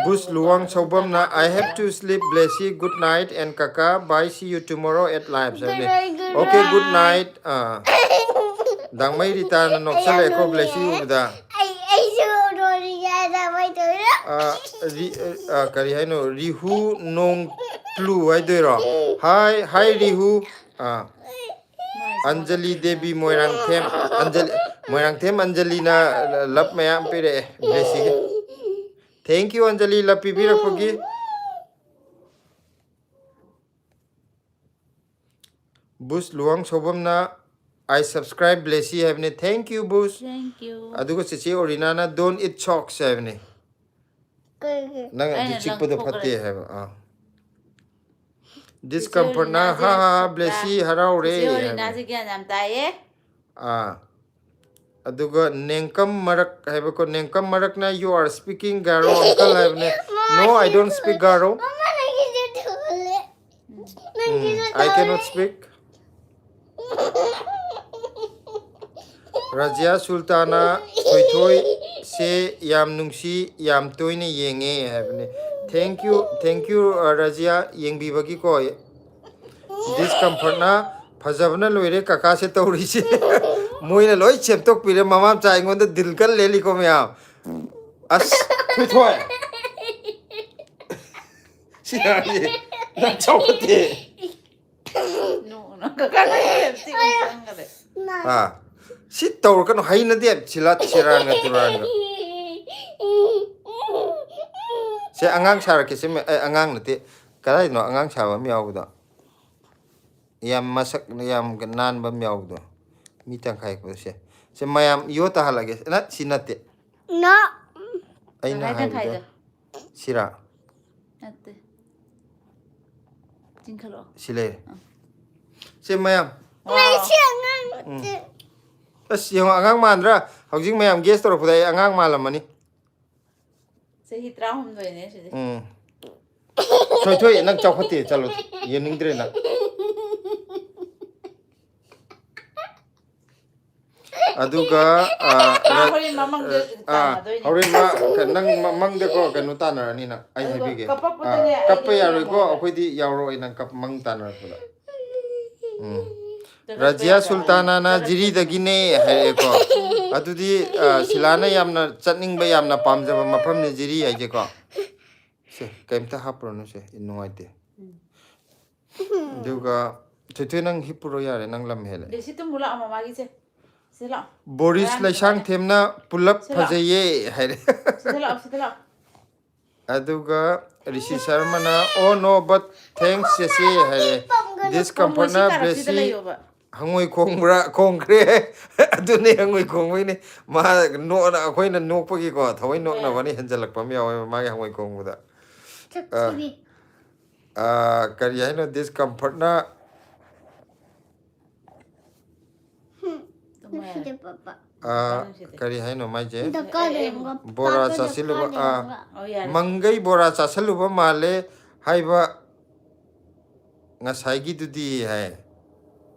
ꯕꯨꯁ Luwang ꯁꯧꯕꯝꯅ, "I have to sleep, ꯕ꯭ꯂꯦꯁꯤ, good night and ꯀꯀꯥ, bye, see you tomorrow at live" ꯍꯥꯏꯕꯅꯦ꯫ Good night, good Okay, good night. Night꯫ ꯑꯥ꯫ ꯗꯥꯡꯃꯩ ꯔꯤꯇꯥꯅ ꯅꯣꯛꯁꯜꯂꯛꯑꯦꯀꯣ ꯕ꯭ꯂꯦꯁꯤ ꯎꯕꯗ꯫ ꯑꯩ, ꯑꯩꯁꯨ ꯅꯣꯔꯤꯉꯩꯗ ꯀꯃꯥꯏꯅ ꯇꯧꯔꯤꯅꯣ? ꯑꯥ, ꯔꯤ-, ꯑꯥ, ꯀꯔꯤ ꯍꯥꯏꯅꯣ? ꯔꯤꯍꯨ ꯅꯣꯡꯄ꯭ꯂꯨ ꯍꯥꯏꯗꯣꯏꯔꯣ? Hi, hi ꯔꯤꯍꯨ꯫ ꯑꯥ꯫ ꯑꯟꯖꯂꯤ ꯗꯦꯕꯤ ꯃꯣꯏꯔꯥꯡꯊꯦꯝ꯫ ꯑꯟꯖꯂꯤ, ꯃꯣꯏꯔꯥꯡꯊꯦꯝ ꯑꯟꯖꯂꯤꯅ love ꯃꯌꯥꯝ ꯄꯤꯔꯛꯑꯦ ꯕ꯭ꯂꯦꯁꯤꯒꯤ꯫ Thank you Anjali, love ꯄꯤꯕꯤꯔꯛꯄꯒꯤ꯫ Boost Luwang ꯁꯧꯕꯝꯅ, "I subscribe ꯕ꯭ꯂꯦꯁꯤ" ꯍꯥꯏꯕꯅꯦ꯫ Thank you Boost. Thank you꯫ ꯑꯗꯨꯒ ꯆꯦꯆꯦ ꯑꯣꯔꯤꯅꯥꯅ, "Don't eat socks" ꯍꯥꯏꯕꯅꯦ꯫ ꯀꯩꯒꯤ? ꯅꯪ ꯑꯗꯨ ꯑꯩꯅ ꯆꯤꯛꯄꯗꯣ ꯂꯪꯊꯣꯛꯈ꯭ꯔꯦ꯫ ꯐꯠꯇꯦ ꯍꯥꯏꯕ꯫ ꯑꯥ꯫ ꯗꯤꯁꯀꯝꯐꯔꯠꯅ, ꯑꯣꯔꯤꯅꯥꯁꯦ "ꯍꯥ ꯍꯥ, ꯄꯨꯔꯥ ꯕ꯭ꯂꯦꯁꯤ ꯍꯔꯥꯎꯔꯦ" ꯆꯦꯆꯦ ꯍꯥꯏꯕꯅꯦ꯫ ꯑꯣꯔꯤꯅꯥꯁꯦ ꯒ꯭ꯌꯥꯟ ꯌꯥꯝ ꯇꯥꯏꯌꯦ꯫ ꯑꯥ꯫ ꯑꯗꯨꯒ ꯅꯦꯡꯀꯝ ꯃꯔꯛ ꯍꯥꯏꯕꯀꯣ, ꯅꯦꯡꯀꯝ ꯃꯔꯛꯅ, "You are speaking Garo uncle" ꯍꯥꯏꯕꯅꯦ꯫ No, I don't speak Garo. ꯃꯃꯥ, ꯅꯪꯒꯤꯁꯨ ꯊꯨꯍꯜꯂꯦ꯫ ꯎꯝ, I cannot speak. ꯔꯥꯖꯤꯌꯥ ꯁꯨꯜꯇꯥꯅ, "ꯊꯣꯏꯊꯣꯏꯁꯦ ꯌꯥꯝ ꯅꯨꯡꯁꯤ, ꯌꯥꯝ ꯇꯣꯏꯅ ꯌꯦꯡꯉꯦ" ꯍꯥꯏꯕꯅꯦ꯫ Thank you, thank you, ꯑ, ꯔꯖꯤꯌꯥ, ꯌꯦꯡꯕꯤꯕꯒꯤꯀꯣ꯫ ꯗꯤꯁꯀꯝꯐꯔꯠꯅ ꯐꯖꯕꯅ ꯂꯣꯏꯔꯦ ꯀꯀꯥꯁꯦ ꯇꯧꯔꯤꯁꯦ꯫ ꯃꯣꯏꯅ ꯂꯣꯏ ꯁꯦꯝꯗꯣꯛꯄꯤꯔꯦ, ꯃꯃꯥ ꯃꯆꯥ ꯑꯩꯉꯣꯟꯗ ꯗꯤꯜ ꯀꯟ ꯂꯦꯜꯂꯤꯀꯣ ꯃꯌꯥꯝ꯫ ꯑꯁ, ꯊꯣꯏꯊꯣꯏ꯫ ꯁꯤ ꯌꯥꯔꯗꯤ ꯅꯪ ꯆꯥꯎꯈꯠꯇꯦ꯫ ꯅꯣꯛꯅ ꯀꯀꯥ ꯅꯪ ꯂꯤꯞꯁꯇꯤꯛ ꯑꯃꯨꯛ ꯁꯪꯈꯔꯦ꯫ ꯑꯥ, ꯁꯤ ꯇꯧꯔꯛꯀꯅꯨ, ꯍꯩꯅꯗꯦ꯫ ꯁꯤꯂꯥ ꯁꯤꯔꯥꯟꯒ ꯇꯨꯔꯥꯟꯒ꯫ ꯁꯦ ꯑꯉꯥꯡ ꯁꯥꯔꯛꯀꯦ꯫ ꯁꯤ ꯃ-, ꯑꯦ, ꯑꯉꯥꯡ ꯅꯠꯇꯦ꯫ ꯀꯗꯥꯏꯗꯅꯣ ꯑꯉꯥꯡ ꯁꯥꯕ ꯑꯃ ꯌꯥꯎꯕꯗꯣ? ꯌꯥꯝ ꯃꯁꯛ ꯌꯥꯝ ꯅꯥꯟꯕ ꯑꯃ ꯌꯥꯎꯕꯗꯣ꯫ ꯃꯤ ꯇꯪꯈꯥꯏ ꯀꯛꯄꯗꯣ꯫ ꯁꯦ, ꯁꯦ ꯃꯌꯥꯝ ꯌꯣ ꯇꯥꯍꯜꯂꯒꯦ꯫ ꯅꯠ-, ꯁꯤ ꯅꯠꯇꯦ꯫ ꯅꯣ꯫ ꯑꯩꯅ ꯇꯪꯈꯥꯏ ꯍꯥꯏꯕꯗꯣ꯫ ꯇꯪꯈꯥꯏꯗꯣ꯫ ꯁꯤꯔꯥ? ꯅꯠꯇꯦ꯫ ꯆꯤꯡꯈꯠꯂꯛꯑꯣ꯫ ꯁꯤ ꯂꯩꯔꯦ꯫ ꯑꯥ꯫ ꯁꯦ ꯃꯌꯥꯝ꯫ ꯋꯥꯎ꯫ ꯁꯤ ꯑꯉꯥꯡ ꯎꯝ꯫ ꯅꯠꯇꯦ꯫ ꯑꯁ, ꯌꯦꯡꯉꯣ, ꯑꯉꯥꯡ ꯃꯥꯟꯗ꯭ꯔꯥ? ꯍꯧꯖꯤꯛ ꯃꯌꯥꯝ ꯒꯦꯁ ꯇꯧꯔꯛꯄꯗ ꯑꯩ ꯑꯉꯥꯡ ꯃꯥꯜꯂꯝꯃꯅꯤ꯫ ꯆꯍꯤ ꯇꯔꯥꯍꯨꯝꯗꯣꯏꯅꯦ ꯁꯤꯗꯤ꯫ ꯎꯝ꯫ ꯊꯣꯏ, ꯊꯣꯏ, ꯅꯪ ꯆꯥꯎꯈꯠꯇꯦ, ꯆꯠꯂꯣ꯫ ꯌꯦꯡꯅꯤꯡꯗ꯭ꯔꯦ ꯅꯪ꯫ ꯑꯗꯨꯒ, ꯑ, ꯃꯥ ꯔ-, ꯍꯣꯔꯦꯟ ꯃꯃꯪꯗ ꯑ, ꯇꯥꯟꯅꯗꯣꯏꯅꯦ꯫ ꯍꯣꯔꯦꯟ ꯃꯥ, ꯀ-, ꯅꯪ ꯃ-, ꯃꯪꯗꯀꯣ, ꯀꯩꯅꯣ ꯇꯥꯟꯅꯔꯅꯤ ꯅꯪ, ꯑꯩ ꯑꯗꯨꯒ ꯍꯥꯏꯕꯤꯒꯦ꯫ ꯀꯞꯄꯛꯄꯗꯅꯦ ꯑ, ꯀꯞꯄ ꯑꯩꯗꯤ ꯌꯥꯔꯣꯏꯀꯣ, ꯌꯥꯔꯣꯏ꯫ ꯑꯩꯈꯣꯏꯗꯤ ꯌꯥꯎꯔꯛꯑꯣꯏ ꯅꯪ ꯀꯞ-, ꯃꯪ ꯇꯥꯟꯅꯔꯛꯄꯗ꯫ ꯎꯝ꯫ ꯆꯠꯂꯛꯄ ꯔꯖꯤꯌꯥ ꯌꯥꯔꯣꯏ꯫ ꯁꯨꯜꯇꯥꯅꯥꯅ ꯆꯠꯂꯛꯄ ꯖꯤꯔꯤꯗꯒꯤꯅꯦ ꯍꯥꯏꯔꯛꯑꯦꯀꯣ꯫ ꯑꯗꯨꯗꯤ, ꯑ, ꯁꯤꯂꯥꯅ ꯌꯥꯝꯅ ꯆꯠꯅꯤꯡꯕ, ꯌꯥꯝꯅ ꯄꯥꯝꯖꯕ ꯃꯐꯝꯅꯤ ꯖꯤꯔꯤ ꯍꯥꯏꯁꯦꯀꯣ꯫ ꯁꯦ, ꯀꯩꯝꯇ ꯍꯥꯞꯄꯨꯔꯅꯨ ꯁꯦ, ꯅꯨꯡꯉꯥꯏꯇꯦ꯫ ꯎꯝ꯫ ꯑꯗꯨꯒ ꯊꯣꯏꯊꯣꯏ ꯅꯪ ꯍꯤꯞꯄꯨꯔꯣ ꯌꯥꯔꯦ, ꯅꯪ ꯂꯝ ꯍꯦꯜꯂꯦ꯫ ꯂꯦꯁꯤ ꯇꯨꯝꯃꯨ ꯂꯥꯛꯑꯣ ꯃꯃꯥꯒꯤꯁꯦ꯫ ꯁꯤꯗ ꯂꯥꯛꯑꯣ꯫ ꯕꯣꯔꯤꯁ ꯉꯔꯥꯡꯒꯤ ꯂꯩꯁꯥꯡꯊꯦꯝꯅ "ꯄꯨꯂꯞ ꯁꯤꯗ ꯂꯥꯛꯑꯣ꯫ ꯐꯖꯩꯌꯦ" ꯍꯥꯏꯔꯦ꯫ ꯁꯤꯗ ꯂꯥꯛꯑꯣ, ꯁꯤꯗ ꯂꯥꯛꯑꯣ꯫ ꯑꯗꯨꯒ ꯔꯤꯁꯤ ꯁꯔꯃꯅ "Oh no, but thanks ꯆꯦꯆꯦ" ꯍꯥꯏꯔꯦ꯫ ꯄꯝꯒꯅꯨ꯫ ꯗꯤꯁꯀꯝꯐꯔꯠꯅ ꯄꯝꯃꯣꯏ ꯁꯤ ꯀꯥꯔꯛꯁꯤꯗ ꯕ꯭ꯔꯦꯁꯤ ꯂꯩꯌꯣꯕ꯫ ꯍꯪꯉꯣꯏ ꯈꯣꯡꯕ꯭ꯔꯥ? ꯈꯣꯡꯈ꯭ꯔꯦ꯫ ꯑꯗꯨꯅꯦ ꯍꯪꯉꯣꯏ ꯈꯣꯡꯕꯩꯅꯦ꯫ ꯃꯥ ꯅꯣꯛꯑꯅ, ꯑꯩꯈꯣꯏꯅ ꯅꯣꯛꯄꯒꯤꯀꯣ, ꯊꯑꯣꯏ ꯍꯣꯏ꯫ ꯅꯣꯛꯅꯕꯅꯤ ꯍꯦꯟꯖꯜꯂꯛꯄ ꯑꯃ ꯌꯥꯎꯋꯦꯕ ꯃꯥꯒꯤ ꯍꯪꯉꯣꯏ ꯈꯣꯡꯕꯗ꯫ ꯁꯛꯊꯤꯕꯤ꯫ ꯑ, ꯑ, ꯀꯔꯤ ꯍꯥꯏꯅꯣ? ꯗꯤꯁꯀꯝꯐꯔꯠꯅ ꯍꯝ, ꯇꯨꯝꯃꯣ ꯌꯥꯔꯦ꯫ ꯅꯨꯡꯁꯤꯗꯦ, ꯄꯥꯄꯥ꯫ ꯑ, ꯅꯨꯡꯁꯤꯗꯦ꯫ ꯀꯔꯤ ꯍꯥꯏꯅꯣ ꯃꯥꯏꯁꯦ? ꯗꯀꯥ ꯑꯦ, ꯑꯦ, ꯂꯩꯔꯝꯒ-, ꯕꯣꯔꯥ ꯄꯥꯄꯥꯗ ꯆꯥꯁꯤꯜꯂꯨꯕ, ꯄꯥ ꯑ, ꯂꯩꯔꯝꯒ꯫ ꯑꯣ, ꯌꯥꯔꯦ꯫ ꯃꯪꯒꯩ ꯕꯣꯔꯥ ꯆꯥꯁꯤꯜꯂꯨꯕ ꯃꯥꯜꯂꯦ ꯍꯥꯏꯕ ꯉꯁꯥꯏꯒꯤꯗꯨꯗꯤ ꯍꯥꯏ꯫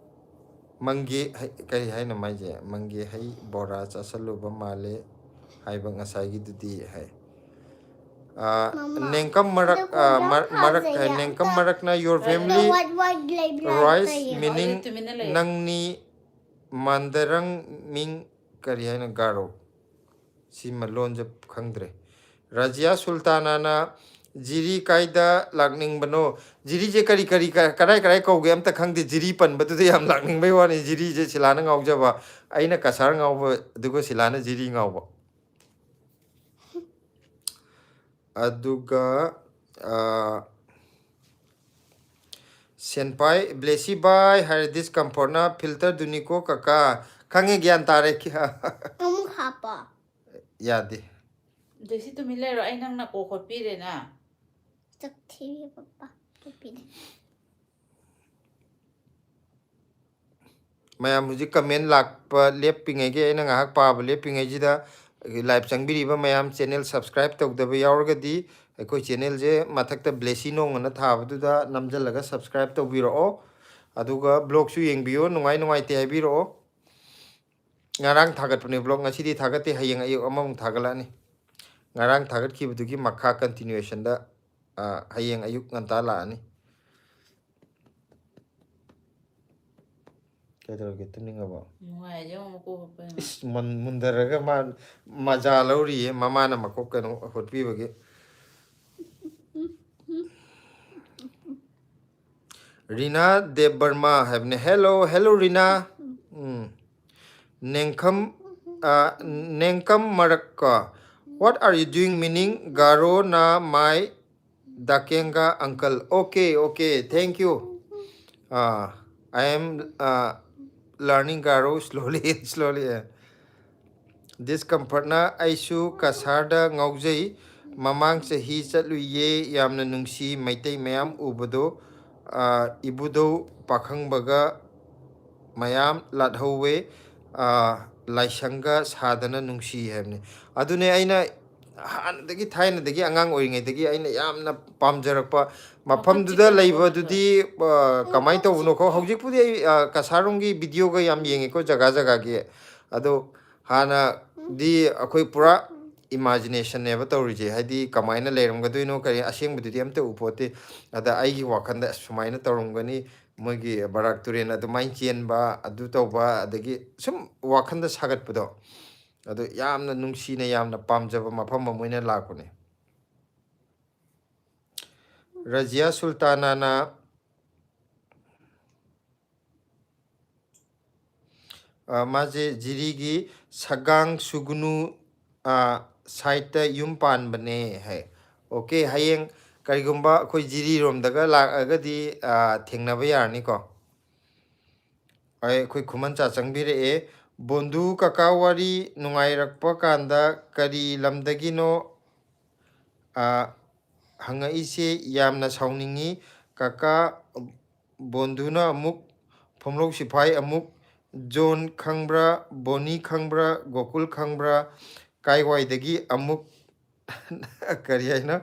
ꯃꯪꯒꯦ ꯍꯩ, ꯀꯔꯤ ꯍꯥꯏꯅꯣ ꯃꯥꯏꯁꯦ? ꯃꯪꯒꯦ ꯍꯩ ꯕꯣꯔꯥ ꯆꯥꯁꯤꯜꯂꯨꯕ ꯃꯥꯜꯂꯦ ꯍꯥꯏꯕ ꯉꯁꯥꯏꯒꯤꯗꯨꯗꯤ ꯍꯥꯏ꯫ ꯑ, ꯃꯃꯥ, ꯅꯦꯡꯀꯝ ꯃꯔꯛ, ꯑꯗꯨꯒ ꯑ, ꯃꯔ-, ꯃꯔꯛ, ꯍꯥꯏ, ꯐꯖꯩ ꯅꯦꯡꯀꯝ ꯑꯝꯇ꯫ ꯃꯔꯛꯅ your family ꯋꯥꯏꯠ ꯋꯥꯏꯠ ꯂꯩꯕ꯭ꯔꯥ ꯔꯥꯏꯁ ꯇꯌꯦ꯫ ꯃꯤꯅꯤꯡ ꯑꯗꯨꯗꯤ ꯇꯨꯃꯤꯟꯅ ꯂꯩꯌꯨ꯫ ꯅꯪꯅꯤ ꯃꯥꯟꯗꯔꯪ ꯃꯤꯡ ꯀꯔꯤ ꯍꯥꯏꯅ ꯒꯥꯔꯣ? ꯁꯤꯃ ꯂꯣꯟꯁꯦ ꯈꯪꯗ꯭ꯔꯦ꯫ ꯔꯥꯖꯤꯌꯥ ꯁꯨꯜꯇꯥꯅꯥꯅ ꯖꯤꯔꯤ ꯀꯥꯏꯗ ꯂꯥꯛꯅꯤꯡꯕꯅꯣ? ꯖꯤꯔꯤꯁꯦ ꯀꯔꯤ ꯀꯔꯤ ꯀ-, ꯀꯔꯥꯏ ꯀꯔꯥꯏ ꯀꯧꯒꯦ ꯑꯝꯇ ꯈꯪꯗꯦ꯫ ꯖꯤꯔꯤ ꯄꯟꯕꯗꯨꯗ ꯌꯥꯝ ꯂꯥꯛꯅꯤꯡꯕꯩ ꯋꯥꯅꯤ꯫ ꯖꯤꯔꯤꯁꯦ ꯁꯤꯂꯥꯅ ꯉꯥꯎꯖꯕ, ꯑꯩꯅ ꯀꯁꯥꯔ ꯉꯥꯎꯕ, ꯑꯗꯨꯒ ꯁꯤꯂꯥꯅ ꯖꯤꯔꯤ ꯉꯥꯎꯕ꯫ ꯑꯗꯨꯒ, ꯑ, ꯁꯦꯟꯄꯥꯏ ꯕ꯭ꯂꯦꯁꯤ ꯕꯥꯏ ꯍꯥꯏꯔꯦ, ꯗꯤꯁꯀꯝꯐꯣꯔꯠꯅ ꯐꯤꯜꯇꯔꯗꯨꯅꯤꯀꯣ ꯀꯀꯥ꯫ ꯈꯪꯉꯦ, ꯒ꯭ꯌꯥꯟ ꯇꯥꯔꯦ꯫ ꯑꯃꯨꯛ ꯍꯥꯞꯄꯣ꯫ ꯌꯥꯗꯦ꯫ ꯕ꯭ꯂꯦꯁꯤ ꯇꯨꯃꯤꯟ ꯂꯩꯔꯣ, ꯑꯩ ꯅꯪ ꯅꯀꯣꯛ ꯈꯣꯠꯄꯤꯔꯦꯅ꯫ ꯆꯥꯛ ꯊꯤꯔꯦ ꯄꯄꯥ, ꯈꯣꯠꯄꯤꯔꯦ꯫ ꯃꯌꯥꯝ ꯍꯧꯖꯤꯛ ꯀꯃꯦꯟ ꯂꯥꯛꯄ ꯂꯦꯞꯄꯤꯉꯩꯒꯤ, ꯑꯩꯅ ꯉꯥꯏꯍꯥꯛ ꯄꯥꯕ ꯂꯦꯞꯄꯤꯉꯩꯁꯤꯗ, ꯂꯥꯏꯚ ꯆꯪꯕꯤꯔꯤꯕ ꯃꯌꯥꯝ, ꯆꯦꯅꯦꯜ ꯁꯕꯁꯀ꯭ꯔꯥꯏꯕ ꯇꯧꯗꯕ ꯌꯥꯎꯔꯒꯗꯤ, ꯑꯩꯈꯣꯏ ꯆꯦꯅꯦꯜꯁꯦ ꯃꯊꯛꯇ ꯕ꯭ꯂꯦꯁꯤ ꯅꯣꯡ ꯑꯅ ꯊꯥꯕꯗꯨꯗ ꯅꯝꯁꯤꯜꯂꯒ ꯁꯕꯁꯀ꯭ꯔꯥꯏꯕ ꯇꯧꯕꯤꯔꯛꯑꯣ꯫ ꯑꯗꯨꯒ ꯕ꯭ꯂꯣꯒꯁꯨ ꯌꯦꯡꯕꯤꯌꯣ, ꯅꯨꯡꯉꯥꯏ ꯅꯨꯡꯉꯥꯏꯇꯦ ꯍꯥꯏꯕꯤꯔꯛꯑꯣ꯫ ꯉꯔꯥꯡ ꯊꯥꯒꯠꯄꯅꯦ ꯕ꯭ꯂꯣꯒ, ꯉꯁꯤꯗꯤ ꯊꯥꯒꯠꯇꯦ, ꯍꯌꯦꯡ ꯑꯌꯨꯛ ꯑꯃꯃꯨꯛ ꯊꯥꯒꯠꯂꯛꯑꯅꯤ꯫ ꯉꯔꯥꯡ ꯊꯥꯒꯠꯈꯤꯕꯗꯨꯒꯤ ꯃꯈꯥ ꯀꯟꯇꯤꯅ꯭ꯌꯨꯑꯦꯁꯟꯗ, ꯑ, ꯍꯌꯦꯡ ꯑꯌꯨꯛ ꯉꯟꯇꯥ ꯂꯥꯛꯑꯅꯤ꯫ ꯀꯩꯗꯧꯔꯒꯦ, ꯇꯨꯝꯅꯤꯡꯉꯕꯣ? ꯅꯨꯡꯉꯥꯏꯔꯦ, ꯌꯦꯡꯉꯣ, ꯃꯀꯣꯛ ꯍꯨꯠꯄ ꯌꯦꯡꯉꯣ꯫ ꯏꯁ, ꯃꯨꯟ-, ꯃꯨꯟꯊꯔꯒ ꯃꯥ ꯃꯖꯥ ꯂꯧꯔꯤꯌꯦ, ꯃꯃꯥꯅ ꯃꯀꯣꯛ ꯀꯩꯅꯣ ꯍꯨꯠꯄꯤꯕꯒꯤ꯫ ꯔꯤꯅꯥ ꯗꯦꯕꯕꯔꯃꯥ ꯍꯥꯏꯕꯅꯦ꯫ Hello, hello, ꯔꯤꯅꯥ꯫ ꯎꯝ꯫ ꯅꯦꯡꯈꯝ, ꯑ, ꯅꯦꯡꯀꯝ ꯃꯔꯛꯀ꯫ What are you doing? Meaning, ꯒꯥꯔꯣꯅ my ꯗꯥꯀꯦꯡꯒ uncle. Okay, okay, thank you. Uh, I am, uh, learning Garo slowly, slowly. Discomfortꯅ ꯑꯩꯁꯨ ꯀꯁꯥꯔꯗ ꯉꯥꯎꯖꯩ꯫ ꯃꯃꯥꯡ ꯆꯍꯤ ꯆꯠꯂꯨꯏꯌꯦ, ꯌꯥꯝꯅ ꯅꯨꯡꯁꯤ ꯃꯩꯇꯩ ꯃꯌꯥꯝ ꯎꯕꯗꯣ꯫ ꯑ, ꯏꯕꯨꯙꯧ ꯄꯥꯈꯪꯕꯒ ꯃꯌꯥꯝ ꯂꯥꯠꯍꯧꯋꯦ꯫ ꯑ, ꯂꯥꯏꯁꯪꯒ ꯁꯥꯗꯅ ꯅꯨꯡꯁꯤ ꯍꯥꯏꯕꯅꯤ꯫ ꯑꯗꯨꯅꯦ ꯑꯩꯅ ꯍꯥꯟꯅꯗꯒꯤ, ꯊꯥꯏꯅꯗꯒꯤ, ꯑꯉꯥꯡ ꯑꯣꯏꯔꯤꯉꯩꯗꯒꯤ ꯑꯩꯅ ꯌꯥꯝꯅ ꯄꯥꯝꯖꯔꯛꯄ ꯃꯐꯝꯗꯨꯗ ꯃꯐꯝꯁꯤꯗ ꯂꯩꯕꯗꯨꯗꯤ, ꯑ, ꯀꯃꯥꯏꯅ ꯇꯧꯕꯅꯣ ꯈꯣ-, ꯍꯧꯖꯤꯛꯄꯨꯗꯤ ꯑꯩ, ꯑ, ꯀꯁꯥꯔꯣꯝꯒꯤ ꯚꯤꯗꯤꯑꯣꯒ ꯌꯥꯝ ꯌꯦꯡꯉꯦꯀꯣ, ꯖꯒꯥ ꯖꯒꯥꯒꯤ꯫ ꯑꯗꯣ ꯍꯥꯟꯅꯗꯤ ꯑꯩꯈꯣꯏ ꯄꯨꯔꯥ ꯏꯃꯥꯖꯤꯅꯦꯁꯟꯅꯦꯕ ꯇꯧꯔꯤꯁꯦ꯫ ꯍꯥꯏꯗꯤ ꯀꯃꯥꯏꯅ ꯂꯩꯔꯝꯒꯗꯣꯏꯅꯣ, ꯀꯔꯤ, ꯑꯁꯦꯡꯕꯗꯨꯗꯤ ꯑꯝꯇ ꯎꯄꯣꯠꯇꯦ꯫ ꯑꯗ ꯑꯩꯒꯤ ꯋꯥꯈꯜꯗ ꯑꯁ ꯁꯨꯃꯥꯏꯅ ꯇꯧꯔꯝꯒꯅꯤ, ꯃꯣꯏꯒꯤ ꯕꯔꯥꯛ ꯇꯨꯔꯦꯜ ꯑꯗꯨꯃꯥꯏꯅ ꯆꯦꯟꯕ, ꯑꯗꯨ ꯇꯧꯕ, ꯑꯗꯒꯤ ꯁꯨꯝ ꯋꯥꯈꯜꯗ ꯁꯥꯒꯠꯄꯗꯣ, ꯑꯗꯨ ꯌꯥꯝꯅ ꯅꯨꯡꯁꯤꯅ, ꯌꯥꯝꯅ ꯄꯥꯝꯖꯕ ꯃꯐꯝ ꯑꯃ ꯑꯣꯏꯅ ꯂꯥꯛꯄꯅꯦ꯫ ꯔꯖꯤꯌꯥ ꯁꯨꯜꯇꯥꯅꯥꯅ ꯑ, ꯃꯥꯁꯦ ꯖꯤꯔꯤꯒꯤ ꯁꯒꯥꯡ ꯁꯨꯒꯨꯅꯨ, ꯑ, ꯁꯥꯏꯠꯇ ꯌꯨꯝ ꯄꯥꯟꯕꯅꯦ ꯍꯥꯏ꯫ ꯑꯣꯀꯦ, ꯍꯌꯦꯡ ꯀꯔꯤꯒꯨꯝꯕ ꯑꯩꯈꯣꯏ ꯖꯤꯔꯤꯔꯣꯝꯗꯒ ꯂꯥꯛꯑꯒꯗꯤ, ꯑ, ꯊꯦꯡꯅꯕ ꯌꯥꯔꯅꯤꯀꯣ꯫ ꯑꯩ, ꯑꯩꯈꯣꯏ ꯈꯨꯃꯟ ꯆꯥ ꯆꯪꯕꯤꯔꯛꯑꯦ꯫ ꯕꯣꯟꯗꯨ ꯀꯀꯥ, ꯋꯥꯔꯤ ꯅꯨꯡꯉꯥꯏꯔꯛꯄ ꯀꯥꯟꯗ ꯀꯔꯤ ꯂꯝꯗꯒꯤꯅꯣ, ꯑ, ꯍꯪꯉꯛꯏꯁꯦ? ꯌꯥꯝꯅ ꯁꯥꯎꯅꯤꯡꯉꯤ ꯀꯀꯥ꯫ ꯕꯣꯟꯗꯨꯅ ꯑꯃꯨꯛ, ꯐꯨꯝꯂꯧ ꯁꯤꯐꯥꯏ ꯑꯃꯨꯛ, ꯖꯣꯟ ꯈꯪꯕ꯭ꯔꯥ, ꯕꯣꯅꯤ ꯈꯪꯕ꯭ꯔꯥ, ꯒꯣꯀꯨꯜ ꯈꯪꯕ꯭ꯔꯥ, ꯀꯥꯏꯋꯥꯏꯗꯒꯤ ꯑꯃꯨꯛ, ꯀꯔꯤ ꯍꯥꯏꯅꯣ,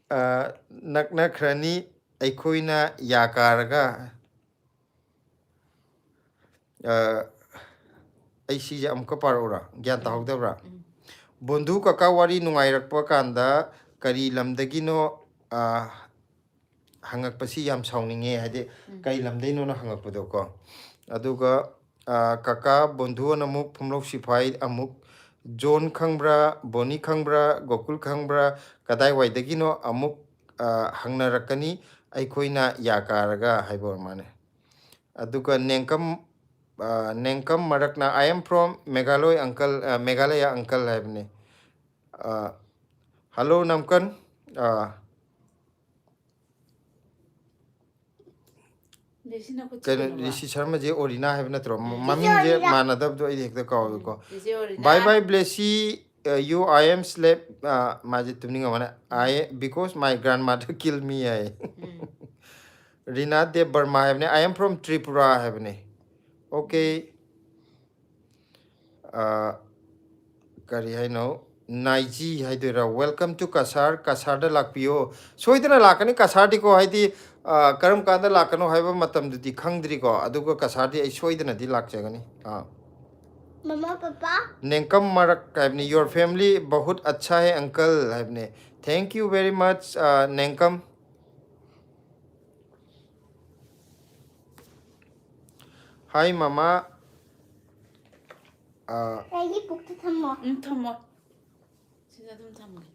ꯑ, ꯅꯛꯅꯈ꯭ꯔꯅꯤ ꯑꯩꯈꯣꯏꯅ ꯌꯥ ꯀꯥꯔꯒ? ꯑ, ꯑꯩ ꯁꯤꯁꯦ ꯑꯃꯨꯛꯀ ꯄꯥꯔꯛꯎꯔꯥ? ꯒ꯭ꯌꯥꯟ ꯎꯝ, ꯇꯥꯍꯧꯗꯕ꯭ꯔꯥ? ꯎꯝ꯫ ꯕꯣꯟꯗꯨ ꯀꯀꯥ, ꯋꯥꯔꯤ ꯅꯨꯡꯉꯥꯏꯔꯛꯄ ꯀꯥꯟꯗ ꯀꯔꯤ ꯂꯝꯗꯒꯤꯅꯣ, ꯑ, ꯍꯪꯉꯛꯄꯁꯤ ꯌꯥꯝ ꯁꯥꯎꯅꯤꯡꯉꯦ, ꯍꯥꯏꯗꯤ ꯎꯝ꯫ ꯀꯔꯤ ꯂꯝꯗꯩꯅꯣꯅ ꯍꯪꯉꯛꯄꯗꯣꯀꯣ꯫ ꯑꯗꯨꯒ, ꯑ, ꯀꯀꯥ ꯕꯣꯟꯗꯨꯅ ꯑꯃꯨꯛ, ꯐꯨꯝꯂꯧ ꯁꯤꯐꯥꯏ ꯑꯃꯨꯛ, ꯖꯣꯟ ꯈꯪꯕ꯭ꯔꯥ, ꯕꯣꯅꯤ ꯈꯪꯕ꯭ꯔꯥ, ꯒꯣꯀꯨꯜ ꯈꯪꯕ꯭ꯔꯥ, ꯀꯗꯥꯏꯋꯥꯏꯗꯒꯤꯅꯣ ꯑꯃꯨꯛ, ꯑ, ꯍꯪꯅꯔꯛꯀꯅꯤ ꯑꯩꯈꯣꯏꯅ ꯌꯥ ꯀꯥꯔꯒ ꯍꯥꯏꯕ ꯑꯣꯏꯔ ꯃꯥꯜꯂꯦ꯫ ꯑꯗꯨꯒ ꯅꯦꯡꯀꯝ, ꯑ, ꯅꯦꯡꯀꯝ ꯃꯔꯛꯅ, "I am from Meghalaya uncle, ꯑ, Meghalaya uncle" ꯍꯥꯏꯕꯅꯤ꯫ ꯑ, hello ꯅꯝꯀꯟ꯫ ꯑ, ꯀꯩꯅꯣ, ꯔꯤꯁꯤ ꯁꯔꯃꯁꯦ ꯑꯣꯔꯤꯅꯥ ꯍꯥꯏꯕ ꯅꯠꯇ꯭ꯔꯣ? ꯎꯝ꯫ ꯃꯃꯤꯡꯁꯦ ꯃꯥꯟꯅꯗꯕꯗꯣ ꯑꯩꯗꯤ ꯍꯦꯛꯇ ꯀꯥꯎꯋꯦꯀꯣ꯫ ꯎꯝ, ꯆꯤꯆꯦ ꯑꯣꯔꯤꯅꯥ꯫ Bye bye, Blessy, uh, you, I am sleep, uh, ꯃꯥꯁꯦ ꯇꯨꯝꯅꯤꯡꯉꯝꯃꯅꯤ꯫ "I, because my grandmother kill me" ꯍꯥꯏ꯫ ꯎꯝ꯫ ꯔꯤꯅꯥ ꯗꯦꯕ ꯕꯔꯃꯥ ꯍꯥꯏꯕꯅꯦ꯫ "I am from Tripura" ꯍꯥꯏꯕꯅꯦ꯫ Okay꯫ ꯑ, ꯀꯔꯤ ꯍꯥꯏꯅꯣ? ꯅꯥꯏꯖꯤ ꯍꯥꯏꯗꯣꯏꯔꯥ? "Welcome to ꯀꯁꯥꯔ, ꯀꯁꯥꯔꯗ ꯂꯥꯛꯄꯤꯌꯣ"꯫ ꯁꯣꯏꯗꯅ ꯂꯥꯛꯀꯅꯤ ꯀꯁꯥꯔꯗꯤꯀꯣ, ꯍꯥꯏꯗꯤ, ꯑ, ꯀꯔꯝ ꯀꯥꯟꯗ ꯂꯥꯛꯀꯅꯣ ꯍꯥꯏꯕ ꯃꯇꯝꯗꯨꯗꯤ ꯈꯪꯗ꯭ꯔꯤꯀꯣ, ꯑꯗꯨꯒ ꯀꯁꯥꯔꯗꯤ ꯑꯩ ꯁꯣꯏꯗꯅꯗꯤ ꯂꯥꯛꯆꯒꯅꯤ꯫ ꯑꯥ꯫ Mama, Papa. ꯅꯦꯡꯀꯝ ꯃꯔꯛ ꯍꯥꯏꯕꯅꯤ, your family ꯕꯍꯨꯠ ꯑꯠꯁꯥ ꯍꯦ ꯑꯪꯀꯜ ꯍꯥꯏꯕꯅꯤ꯫ Thank you very much, ꯅꯦꯡꯀꯝ꯫ Hi ꯃꯃꯥ꯫ ꯑꯩꯒꯤ ꯄꯨꯛꯇ ꯊꯝꯃꯣ꯫ ꯎꯝ, ꯊꯝꯃꯣ꯫ ꯁꯤꯗ ꯑꯗꯨꯝ ꯊꯝꯒꯦ꯫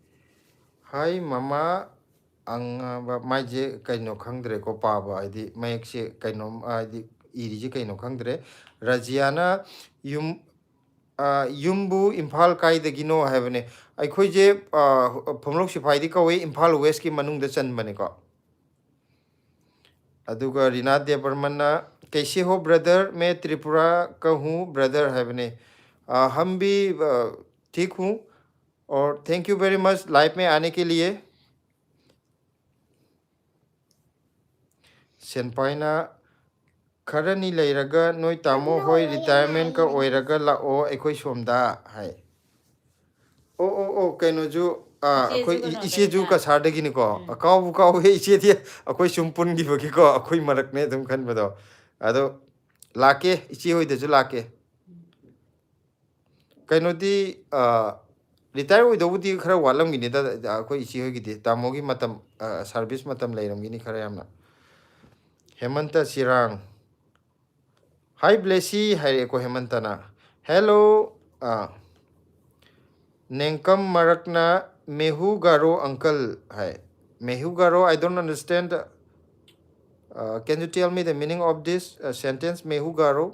Hi ꯃꯃꯥ꯫ ꯑꯉꯥꯕ ꯃꯥꯏꯁꯦ ꯀꯩꯅꯣ ꯈꯪꯗ꯭ꯔꯦꯀꯣ, ꯄꯥꯕ ꯍꯥꯏꯗꯤ ꯃꯌꯦꯛꯁꯦ ꯀꯩꯅꯣꯝ ꯍꯥꯏꯗꯤ ꯏꯔꯤꯁꯦ ꯀꯩꯅꯣ ꯈꯪꯗ꯭ꯔꯦ꯫ ꯔꯖꯤꯌꯥꯅ ꯌꯨꯝ ꯌꯨꯝꯕꯨ ꯏꯝꯐꯥꯜ ꯀꯥꯏꯗꯒꯤꯅꯣ ꯍꯥꯏꯕꯅꯦ꯫ ꯑꯩꯈꯣꯏꯁꯦ ꯐꯝꯂꯧ ꯁꯤꯐꯥꯏꯗꯤ ꯀꯧꯏ, ꯏꯝꯐꯥꯜ ꯋꯦꯁꯀꯤ ꯃꯅꯨꯡꯗ ꯆꯟꯕꯅꯦꯀꯣ꯫ ꯑꯗꯨꯒ ꯔꯤꯅꯥ ꯗꯦꯕꯔꯃꯟꯅ ꯀꯩꯁꯦ ꯍꯣ ꯕ꯭ꯔꯗꯔ, ꯃꯦ ꯇ꯭ꯔꯤꯄꯨꯔꯥ ꯀ ꯍꯨ ꯕ꯭ꯔꯗꯔ ꯍꯥꯏꯕꯅꯦ꯫ ꯍꯝ ꯚꯤ ꯊꯤꯛ ꯍꯨ, ꯑꯣꯔ thank you very much life ꯃꯦ ꯑꯥꯅꯦ ꯀꯦ ꯂꯤꯌꯦ꯫ ꯁꯦꯟꯄꯥꯏꯅ ꯈꯔꯅꯤ ꯂꯩꯔꯒ ꯅꯣꯏ ꯇꯥꯃꯣ ꯍꯣꯏ ꯔꯤꯇꯥꯌꯔꯃꯦꯟꯀ ꯑꯣꯏꯔꯒ ꯂꯥꯛꯑꯣ ꯑꯩꯈꯣꯏ ꯁꯣꯝꯗ ꯍꯥꯏ꯫ ꯑꯣ ꯑꯣ ꯑꯣ ꯀꯩꯅꯣꯁꯨ ꯑꯩꯈꯣꯏ ꯏꯆꯦꯁꯨ ꯀꯁꯥꯔꯗꯒꯤꯅꯤꯀꯣ꯫ ꯑꯀꯥꯎꯕꯨ ꯀꯥꯎꯋꯦ ꯏꯆꯦꯗꯤ꯫ ꯑꯩꯈꯣꯏ ꯁꯨꯝ ꯄꯨꯟꯈꯤꯕꯒꯤꯀꯣ ꯑꯩꯈꯣꯏ ꯃꯔꯛꯅꯦ ꯑꯗꯨꯝ ꯈꯟꯕꯗꯣ꯫ ꯑꯗꯣ ꯂꯥꯛꯀꯦ, ꯏꯆꯦ ꯍꯣꯏꯗꯁꯨ ꯂꯥꯛꯀꯦ꯫ ꯀꯩꯅꯣꯗꯤ ꯔꯤꯇꯥꯌꯔ ꯑꯣꯏꯗꯧꯕꯗꯤ ꯈꯔ ꯋꯥꯠꯂꯝꯈꯤꯅꯤꯗ꯫ ꯑꯩꯈꯣꯏ ꯏꯆꯦ ꯍꯣꯏꯒꯤꯗꯤ ꯇꯥꯃꯣꯒꯤ ꯃꯇꯝ, ꯁꯥꯔꯚꯤꯁ ꯃꯇꯝ ꯂꯩꯔꯝꯈꯤꯅꯤ ꯈꯔ ꯌꯥꯝꯅ꯫ ꯍꯦꯃꯟꯇ ꯁꯤꯔꯥꯡ꯫ ꯍꯥꯏ ꯕ꯭ꯂꯦꯁꯤ ꯍꯥꯏꯔꯛꯑꯦꯀꯣ ꯍꯦꯃꯟꯇꯅ꯫ ꯍꯦꯜꯂꯣ꯫ ꯅꯦꯡꯀꯝ ꯃꯔꯛꯅ ꯃꯦꯍꯨ ꯒꯥꯔꯣ ꯑꯪꯀꯜ ꯍꯥꯏ꯫ ꯃꯦꯍꯨ ꯒꯥꯔꯣ, I don't understand. Can you tell me the meaning of this sentence, ꯃꯦꯍꯨ ꯒꯥꯔꯣ?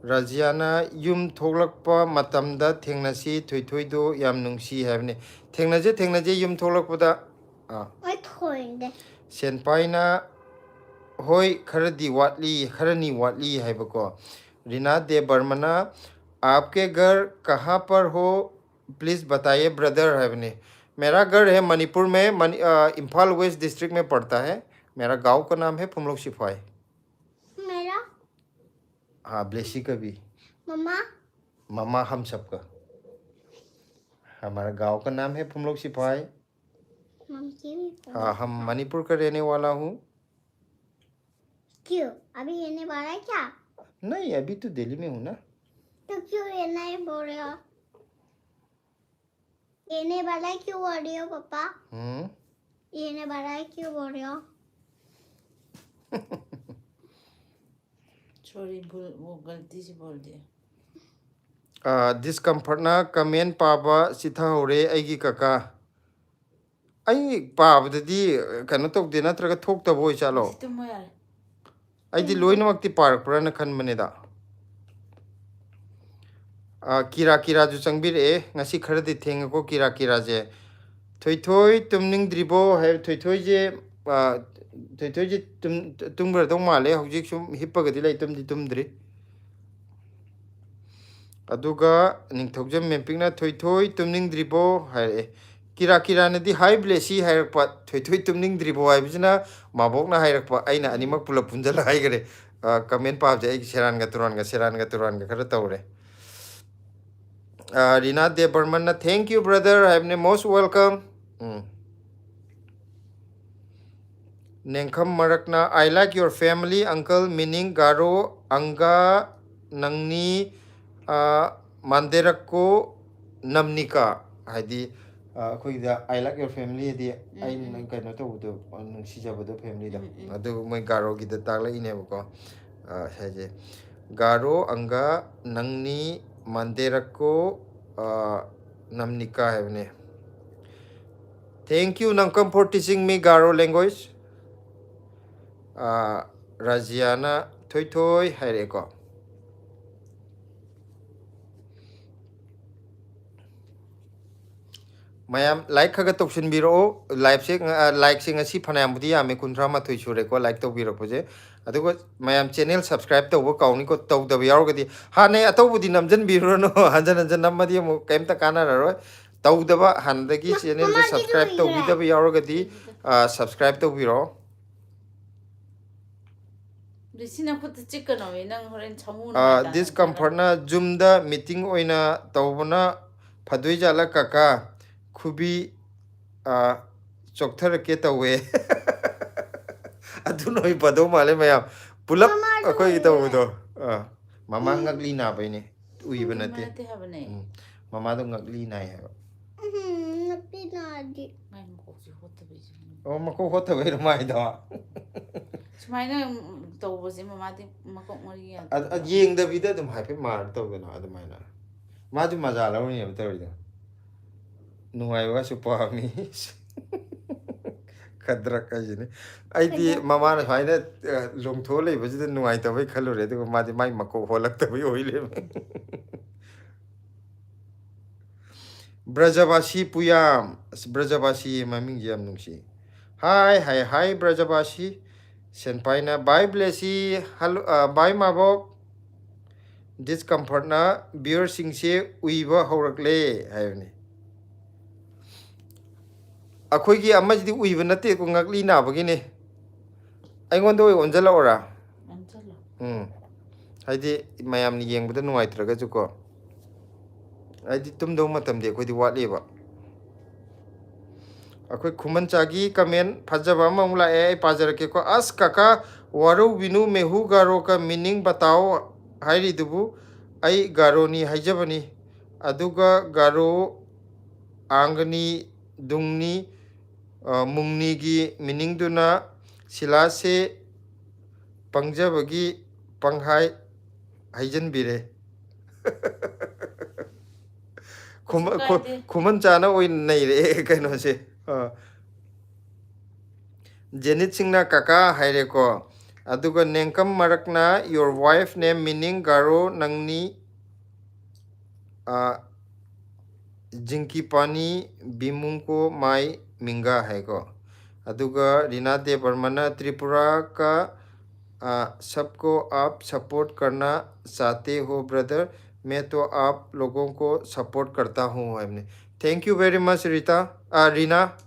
ꯔꯥꯖꯤꯌꯥꯅ ꯌꯨꯝ ꯊꯣꯛꯂꯛꯄ ꯃꯇꯝꯗ ꯊꯦꯡꯅꯁꯤ, ꯊꯣꯏꯊꯣꯏꯗꯣ ꯌꯥꯝ ꯅꯨꯡꯁꯤ ꯍꯥꯏꯕꯅꯤ꯫ ꯊꯦꯡꯅꯁꯦ, ꯊꯦꯡꯅꯁꯦ ꯌꯨꯝ ꯊꯣꯛꯂꯛꯄꯗ꯫ ꯑꯥ꯫ ꯑꯩ ꯊꯣꯏꯗꯦ꯫ ꯁꯦꯟꯄꯥꯏꯅ ꯍꯣꯏ, ꯈꯔꯗꯤ ꯋꯥꯠꯂꯤ, ꯈꯔꯅꯤ ꯋꯥꯠꯂꯤ ꯍꯥꯏꯕꯀꯣ꯫ ꯔꯤꯅꯥ ꯗꯦꯕꯔꯃꯅ, "आपके घर कहाँ पर हो, please बताइए ब्रदर" ꯍꯥꯏꯕꯅꯤ꯫ मेरा घर है मणिपुर में, मणि-, अ, इम्फाल वेस्ट डिस्ट्रिक्ट में पड़ता है। मेरा गांव का नाम है फुमलोक सिफाई। मेरा हाँ, ब्लेसी का भी। मम्मा ममा हम सबका। हमारा गांव का नाम है फुमलोक सिफाई। मम्मी की भी हाँ, हम मणिपुर का रहने वाला हूँ। क्यों? अभी रहने वाला है क्या? नहीं, अभी तो दिल्ली में हूँ ना। तो क्यों रहना है बोल रहे हो? रहने वाला है क्यों बोल रहे हो पापा? हम्म। रहने वाला है क्यों बोल रहे हो? सॉरी, भूल, वो गलती से बोल दिया। ꯗꯤꯁꯀꯝꯐꯔꯠꯅ ꯀꯃꯦꯟ ꯄꯥꯕ ꯆꯤꯊꯍꯧꯔꯦ ꯑꯩꯒꯤ ꯀꯀꯥ꯫ ꯑꯩ ꯄꯥꯕꯗꯗꯤ ꯀꯩꯅꯣ ꯇꯧꯗꯦ, ꯅꯠꯇ꯭ꯔꯒ ꯊꯣꯛꯇꯕ ꯑꯣꯏ ꯆꯥꯠꯂꯣ? ꯁꯤ ꯇꯨꯝꯃꯣ ꯌꯥꯔꯦ꯫ ꯑꯩꯗꯤ ꯂꯣꯏꯅꯃꯛꯇꯤ ꯄꯥꯔꯛꯄ꯭ꯔꯥꯅ ꯈꯟꯕꯅꯤꯗ꯫ ꯑꯥ, ꯀꯤꯔꯥ ꯀꯤꯔꯥꯁꯨ ꯆꯪꯕꯤꯔꯛꯑꯦ꯫ ꯉꯁꯤ ꯈꯔꯗꯤ ꯊꯦꯡꯉꯦꯀꯣ ꯀꯤꯔꯥ ꯀꯤꯔꯥꯁꯦ꯫ ꯊꯣꯏꯊꯣꯏ ꯇꯨꯝꯅꯤꯡꯗ꯭ꯔꯤꯕꯣ ꯍꯥꯏ꯫ ꯊꯣꯏꯊꯣꯏꯁꯦ, ꯑꯥ, ꯊꯣꯏꯊꯣꯏꯁꯦ ꯇꯨꯝ-, ꯇꯨꯝꯈ꯭ꯔꯗꯧ ꯃꯥꯜꯂꯦ꯫ ꯍꯧꯖꯤꯛ ꯁꯨꯝ ꯍꯤꯞꯄꯒꯗꯤ ꯂꯩ, ꯇꯨꯝꯗꯤ ꯇꯨꯝꯗ꯭ꯔꯤ꯫ ꯑꯗꯨꯒ ꯅꯤꯡꯊꯧꯖꯝ ꯃꯦꯝꯄꯤꯛꯅ "ꯊꯣꯏꯊꯣꯏ ꯇꯨꯝꯅꯤꯡꯗ꯭ꯔꯤꯕꯣ?" ꯍꯥꯏꯔꯛꯑꯦ꯫ ꯀꯤꯔꯥ ꯀꯤꯔꯥꯅꯗꯤ "ꯍꯥꯏ ꯕ꯭ꯂꯦꯁꯤ" ꯍꯥꯏꯔꯛꯄ, "ꯊꯣꯏꯊꯣꯏ ꯇꯨꯝꯅꯤꯡꯗ꯭ꯔꯤꯕꯣ?" ꯍꯥꯏꯕꯁꯤꯅ ꯃꯥꯕꯣꯛꯅ ꯍꯥꯏꯔꯛꯄ, ꯑꯩꯅ ꯑꯅꯤꯃꯛ ꯄꯨꯂꯞ ꯄꯨꯟꯁꯤꯜꯂ ꯍꯥꯏꯈꯔꯦ꯫ ꯑ, ꯀꯃꯦꯟ ꯄꯥꯕꯁꯦ ꯑꯩꯒꯤ ꯁꯦꯔꯥꯟꯒ ꯇꯨꯔꯥꯟꯒ, ꯁꯦꯔꯥꯟꯒ ꯇꯨꯔꯥꯟꯒ ꯈꯔ ꯇꯧꯔꯦ꯫ ꯑ, ꯔꯤꯅꯥ ꯗꯦꯕꯔꯃꯟꯅ "Thank you, brother" ꯍꯥꯏꯕꯅꯦ, most welcome꯫ Um. ꯅꯦꯡꯈꯝ ꯃꯔꯛꯅ "I like your family, uncle, meaning Garo, ꯑꯪꯒ, ꯅꯪꯅꯤ, ꯑ, ꯃꯥꯟꯗꯦꯔꯛꯀꯣ, ꯅꯝꯅꯤꯀꯥ", ꯍꯥꯏꯗꯤ, ꯑ, ꯑꯩꯈꯣꯏꯒꯤꯗ "I like your family" ꯍꯥꯏꯗꯤ ꯑꯩꯅ ꯀꯩꯅꯣ ꯇꯧꯕꯗꯣ, ꯑ, ꯅꯨꯡꯁꯤꯖꯕꯗꯣ ꯐꯦꯃꯤꯂꯤꯗ꯫ ꯑꯗꯨ ꯃꯣꯏ ꯒꯥꯔꯣꯒꯤꯗ ꯇꯥꯛꯂꯛꯏꯅꯦꯕꯀꯣ꯫ ꯑ, ꯍꯥꯏꯁꯦ, "ꯒꯥꯔꯣ, ꯑꯪꯒ, ꯅꯪꯅꯤ, ꯃꯥꯟꯗꯦꯔꯛꯀꯣ, ꯑ, ꯅꯝꯅꯤꯀꯥ" ꯍꯥꯏꯕꯅꯦ꯫ "Thank you, Nangkam, for teaching me Garo language." ꯑ, ꯔꯥꯖꯤꯌꯥꯅ "ꯊꯣꯏꯊꯣꯏ" ꯍꯥꯏꯔꯛꯑꯦꯀꯣ꯫ ꯃꯌꯥꯝ ꯂꯥꯏꯛ ꯈꯔ ꯈꯔ ꯇꯧꯁꯤꯟꯕꯤꯔꯛꯑꯣ꯫ ꯂꯥꯏꯚꯁꯦ, ꯑ, ꯂꯥꯏꯛꯁꯦ ꯉꯁꯤ ꯐꯅꯌꯥꯝꯕꯨꯗꯤ ꯌꯥꯝꯃꯦ, ꯀꯨꯟꯊ꯭ꯔꯥ ꯃꯥꯊꯣꯏ ꯁꯨꯔꯦꯀꯣ ꯂꯥꯏꯛ ꯇꯧꯕꯤꯔꯛꯄꯁꯦ꯫ ꯑꯗꯨꯒ ꯃꯌꯥꯝ ꯆꯦꯅꯦꯜ ꯁꯕꯁꯀ꯭ꯔꯥꯏꯕ ꯇꯧꯕ ꯀꯥꯎꯅꯤꯀꯣ, ꯇꯧꯗꯕ ꯌꯥꯎꯔꯒꯗꯤ꯫ ꯍꯥꯟꯅꯩ ꯑꯇꯧꯕꯗꯤ ꯅꯝꯖꯟꯕꯤꯔꯨꯔꯅꯨ, ꯍꯟꯖꯟ ꯍꯟꯖꯟ ꯅꯝꯃꯗꯤ ꯑꯃꯨꯛ ꯀꯩꯝꯇ ꯀꯥꯟꯅꯔꯔꯣꯏ꯫ ꯇꯧꯗꯕ, ꯍꯥꯟꯅꯗꯒꯤ ꯆꯦꯅꯦꯜꯁꯦ ꯁꯕꯁꯀ꯭ꯔꯥꯏꯕ ꯇꯧꯕꯤꯗꯕ ꯌꯥꯎꯔꯒꯗꯤ, ꯑ, ꯁꯕꯁꯀ꯭ꯔꯥꯏꯕ ꯇꯧꯕꯤꯔꯣ꯫ ꯂꯤꯁꯤ ꯅꯈꯨꯠꯇ ꯆꯤꯛꯀꯅꯣꯃꯤ, ꯅꯪ ꯍꯣꯔꯦꯟ ꯁꯃꯨꯅ ꯑ, ꯍꯥꯏꯇꯥꯔꯦ꯫ ꯗꯤꯁꯀꯝꯐꯔꯠꯅ "ꯖꯨꯝꯗ ꯃꯤꯇꯤꯡ ꯑꯣꯏꯅ ꯇꯧꯕꯅ ꯐꯗꯣꯏꯖꯥꯠꯂ ꯀꯀꯥ?" ꯈꯨꯕꯤ, ꯑ, ꯆꯣꯛꯊꯔꯛꯀꯦ ꯇꯧꯋꯦ꯫ ꯑꯗꯨꯅ ꯑꯣꯏ ꯐꯗꯧ ꯃꯥꯜꯂꯦ ꯃꯌꯥꯝ ꯄꯨꯂꯞ꯫ ꯃꯃꯥꯗꯣ ꯑꯩꯈꯣꯏꯒꯤ ꯎꯏꯌꯦ꯫ ꯇꯧꯕꯗꯣ꯫ ꯑꯥ, ꯃꯃꯥ ꯉꯛꯂꯤ ꯅꯥꯕꯩꯅꯦ꯫ ꯎꯏꯕ ꯅꯠꯇꯦ꯫ ꯍꯥꯏꯕꯅꯦ꯫ ꯎꯝ, ꯃꯃꯥꯗꯣ ꯉꯛꯂꯤ ꯅꯥꯏ ꯍꯥꯏꯕ꯫ ꯎꯝ, ꯉꯛꯂꯤ ꯅꯥꯗꯤ꯫ ꯃꯥꯏ ꯃꯀꯣꯛꯁꯦ ꯍꯣꯠꯇꯕꯩꯁꯦ꯫ ꯑꯣ, ꯃꯀꯣꯛ ꯍꯣꯠꯇꯕꯩꯔꯣ ꯃꯥꯏꯗꯣ? ꯁꯨꯃꯥꯏꯅ, ꯎꯝ, ꯇꯧꯕꯁꯦ ꯃꯃꯥꯗꯤ ꯃꯀꯣꯛ ꯃꯔꯤ ꯌꯥꯗꯦ꯫ ꯑ- ꯑ- ꯌꯦꯡꯗꯕꯤꯗ ꯑꯗꯨꯝ ꯍꯥꯏꯐꯦꯠ ꯃꯥꯔ ꯇꯧꯗꯅ ꯑꯗꯨꯃꯥꯏꯅ꯫ ꯃꯥꯁꯨ ꯃꯖꯥ ꯂꯧꯔꯤꯅꯦꯕ ꯇꯧꯔꯤꯗꯣ꯫ ꯅꯨꯡꯉꯥꯏꯕꯒꯁꯨ ꯄꯥꯝꯃꯤ꯫ ꯈꯗ꯭ꯔꯛ ꯍꯥꯏꯁꯤꯅꯤ꯫ ꯑꯩꯗꯤ ꯃꯃꯥꯅ ꯁꯨꯃꯥꯏꯅ, ꯑ, ꯂꯣꯡꯊꯣꯛꯑ ꯂꯩꯕꯁꯤꯗ ꯅꯨꯡꯉꯥꯏꯇꯕꯩ ꯈꯜꯂꯨꯔꯦ, ꯑꯗꯨꯒ ꯃꯥꯗꯤ ꯃꯥꯏ ꯃꯀꯣꯛ ꯍꯣꯜꯂꯛꯇꯕꯩ ꯑꯣꯏ ꯂꯩꯔꯝꯃꯦ꯫ ꯕ꯭ꯔꯖꯕꯥꯁꯤ ꯄꯨꯌꯥꯝ꯫ ꯑꯁ, ꯕ꯭ꯔꯖꯕꯥꯁꯤ ꯃꯃꯤꯡꯁꯦ ꯌꯥꯝ ꯅꯨꯡꯁꯤ꯫ ꯍꯥꯏ, ꯍꯥꯏ, ꯍꯥꯏ, ꯕ꯭ꯔꯖꯕꯥꯁꯤ꯫ ꯁꯦꯟꯄꯥꯏꯅ, ꯕꯥꯏ ꯕ꯭ꯂꯦꯁꯤ, ꯍꯜꯂꯣ, ꯑ, ꯕꯥꯏ ꯃꯥꯕꯣꯛ꯫ ꯗꯤꯁꯀꯝꯐꯔꯠꯅ ꯚ꯭ꯌꯨꯌꯔꯁꯤꯡꯁꯦ ꯎꯏꯕ ꯍꯧꯔꯛꯂꯦ ꯍꯥꯏꯕꯅꯤ꯫ ꯑꯩꯈꯣꯏꯒꯤ ꯑꯃꯁꯤꯗꯤ ꯎꯏꯕ ꯅꯠꯇꯦꯀꯣ, ꯉꯛꯂꯤ ꯅꯥꯕꯒꯤꯅꯦ꯫ ꯑꯩꯉꯣꯟꯗ ꯑꯣꯏ ꯑꯣꯟꯁꯤꯜꯂꯛꯑꯣꯔꯥ? ꯑꯣꯟꯁꯤꯜꯂꯣ꯫ ꯎꯝ꯫ ꯍꯥꯏꯗꯤ ꯃꯌꯥꯝꯅ ꯌꯦꯡꯕꯗ ꯅꯨꯡꯉꯥꯏꯇ꯭ꯔꯒꯁꯨꯀꯣ꯫ ꯍꯥꯏꯗꯤ ꯇꯨꯝꯗꯧ ꯃꯇꯝꯗꯤ ꯑꯩꯈꯣꯏꯗꯤ ꯋꯥꯠꯂꯤꯕ꯫ ꯑꯩꯈꯣꯏ ꯈꯨꯃꯟꯆꯥꯒꯤ ꯀꯃꯦꯟ ꯐꯖꯕ ꯑꯃꯃꯨꯛ ꯂꯥꯛꯑꯦ, ꯑꯩ ꯄꯥꯖꯔꯛꯀꯦꯀꯣ꯫ ꯑꯁ ꯀꯀꯥ, ꯋꯥꯔꯧꯕꯤꯅꯨ, ꯃꯦꯍꯨ ꯒꯥꯔꯣ ꯀ ꯃꯤꯅꯤꯡ ꯕꯇꯥꯎ ꯍꯥꯏꯔꯤꯗꯨꯕꯨ ꯑꯩ ꯒꯥꯔꯣꯅꯤ ꯍꯥꯏꯖꯕꯅꯤ꯫ ꯑꯗꯨꯒ ꯒꯥꯔꯣ ꯑꯥꯡꯒꯅꯤ ꯗꯨꯡꯅꯤ, ꯑ, ꯃꯨꯡꯅꯤꯒꯤ ꯃꯤꯅꯤꯡꯗꯨꯅ ꯁꯤꯂꯥꯁꯦ ꯄꯪꯖꯕꯒꯤ ꯄꯪꯍꯥꯏ ꯍꯩꯖꯤꯟꯕꯤꯔꯦ꯫ ꯈꯨꯃ-, ꯀꯩꯁꯨ ꯈꯨ-, ꯀꯥꯏꯗꯦ꯫ ꯈꯨꯃꯟꯆꯥꯅ ꯑꯣꯏꯅ ꯅꯩꯔꯛꯑꯦ ꯀꯩꯅꯣꯁꯦ꯫ ꯑ꯫ ꯖꯦꯅꯤꯠ ꯁꯤꯡꯅ ꯀꯀꯥ ꯍꯥꯏꯔꯦꯀꯣ꯫ ꯑꯗꯨꯒ ꯅꯦꯡꯀꯝ ꯃꯔꯛꯅ your wife name meaning Garo ꯅꯪꯅꯤ, ꯑ, ꯖꯤꯡꯀꯤꯄꯥꯅꯤ ꯕꯤꯃꯨꯡꯀꯣ ꯃꯥꯏ ꯃꯤꯡꯒꯥ ꯍꯥꯏꯀꯣ꯫ ꯑꯗꯨꯒ ꯔꯤꯅꯥ ꯗꯦꯕꯔꯃꯅ ꯇ꯭ꯔꯤꯄꯨꯔꯥ ꯀ, ꯑ, सबको आप सपोर्ट करना चाहते हो ब्रदर, मैं तो आप लोगों को सपोर्ट करता हूँ ꯍꯥꯏꯕꯅꯤ꯫ Thank you very much Rita, ꯑ, ꯔꯤꯅꯥ꯫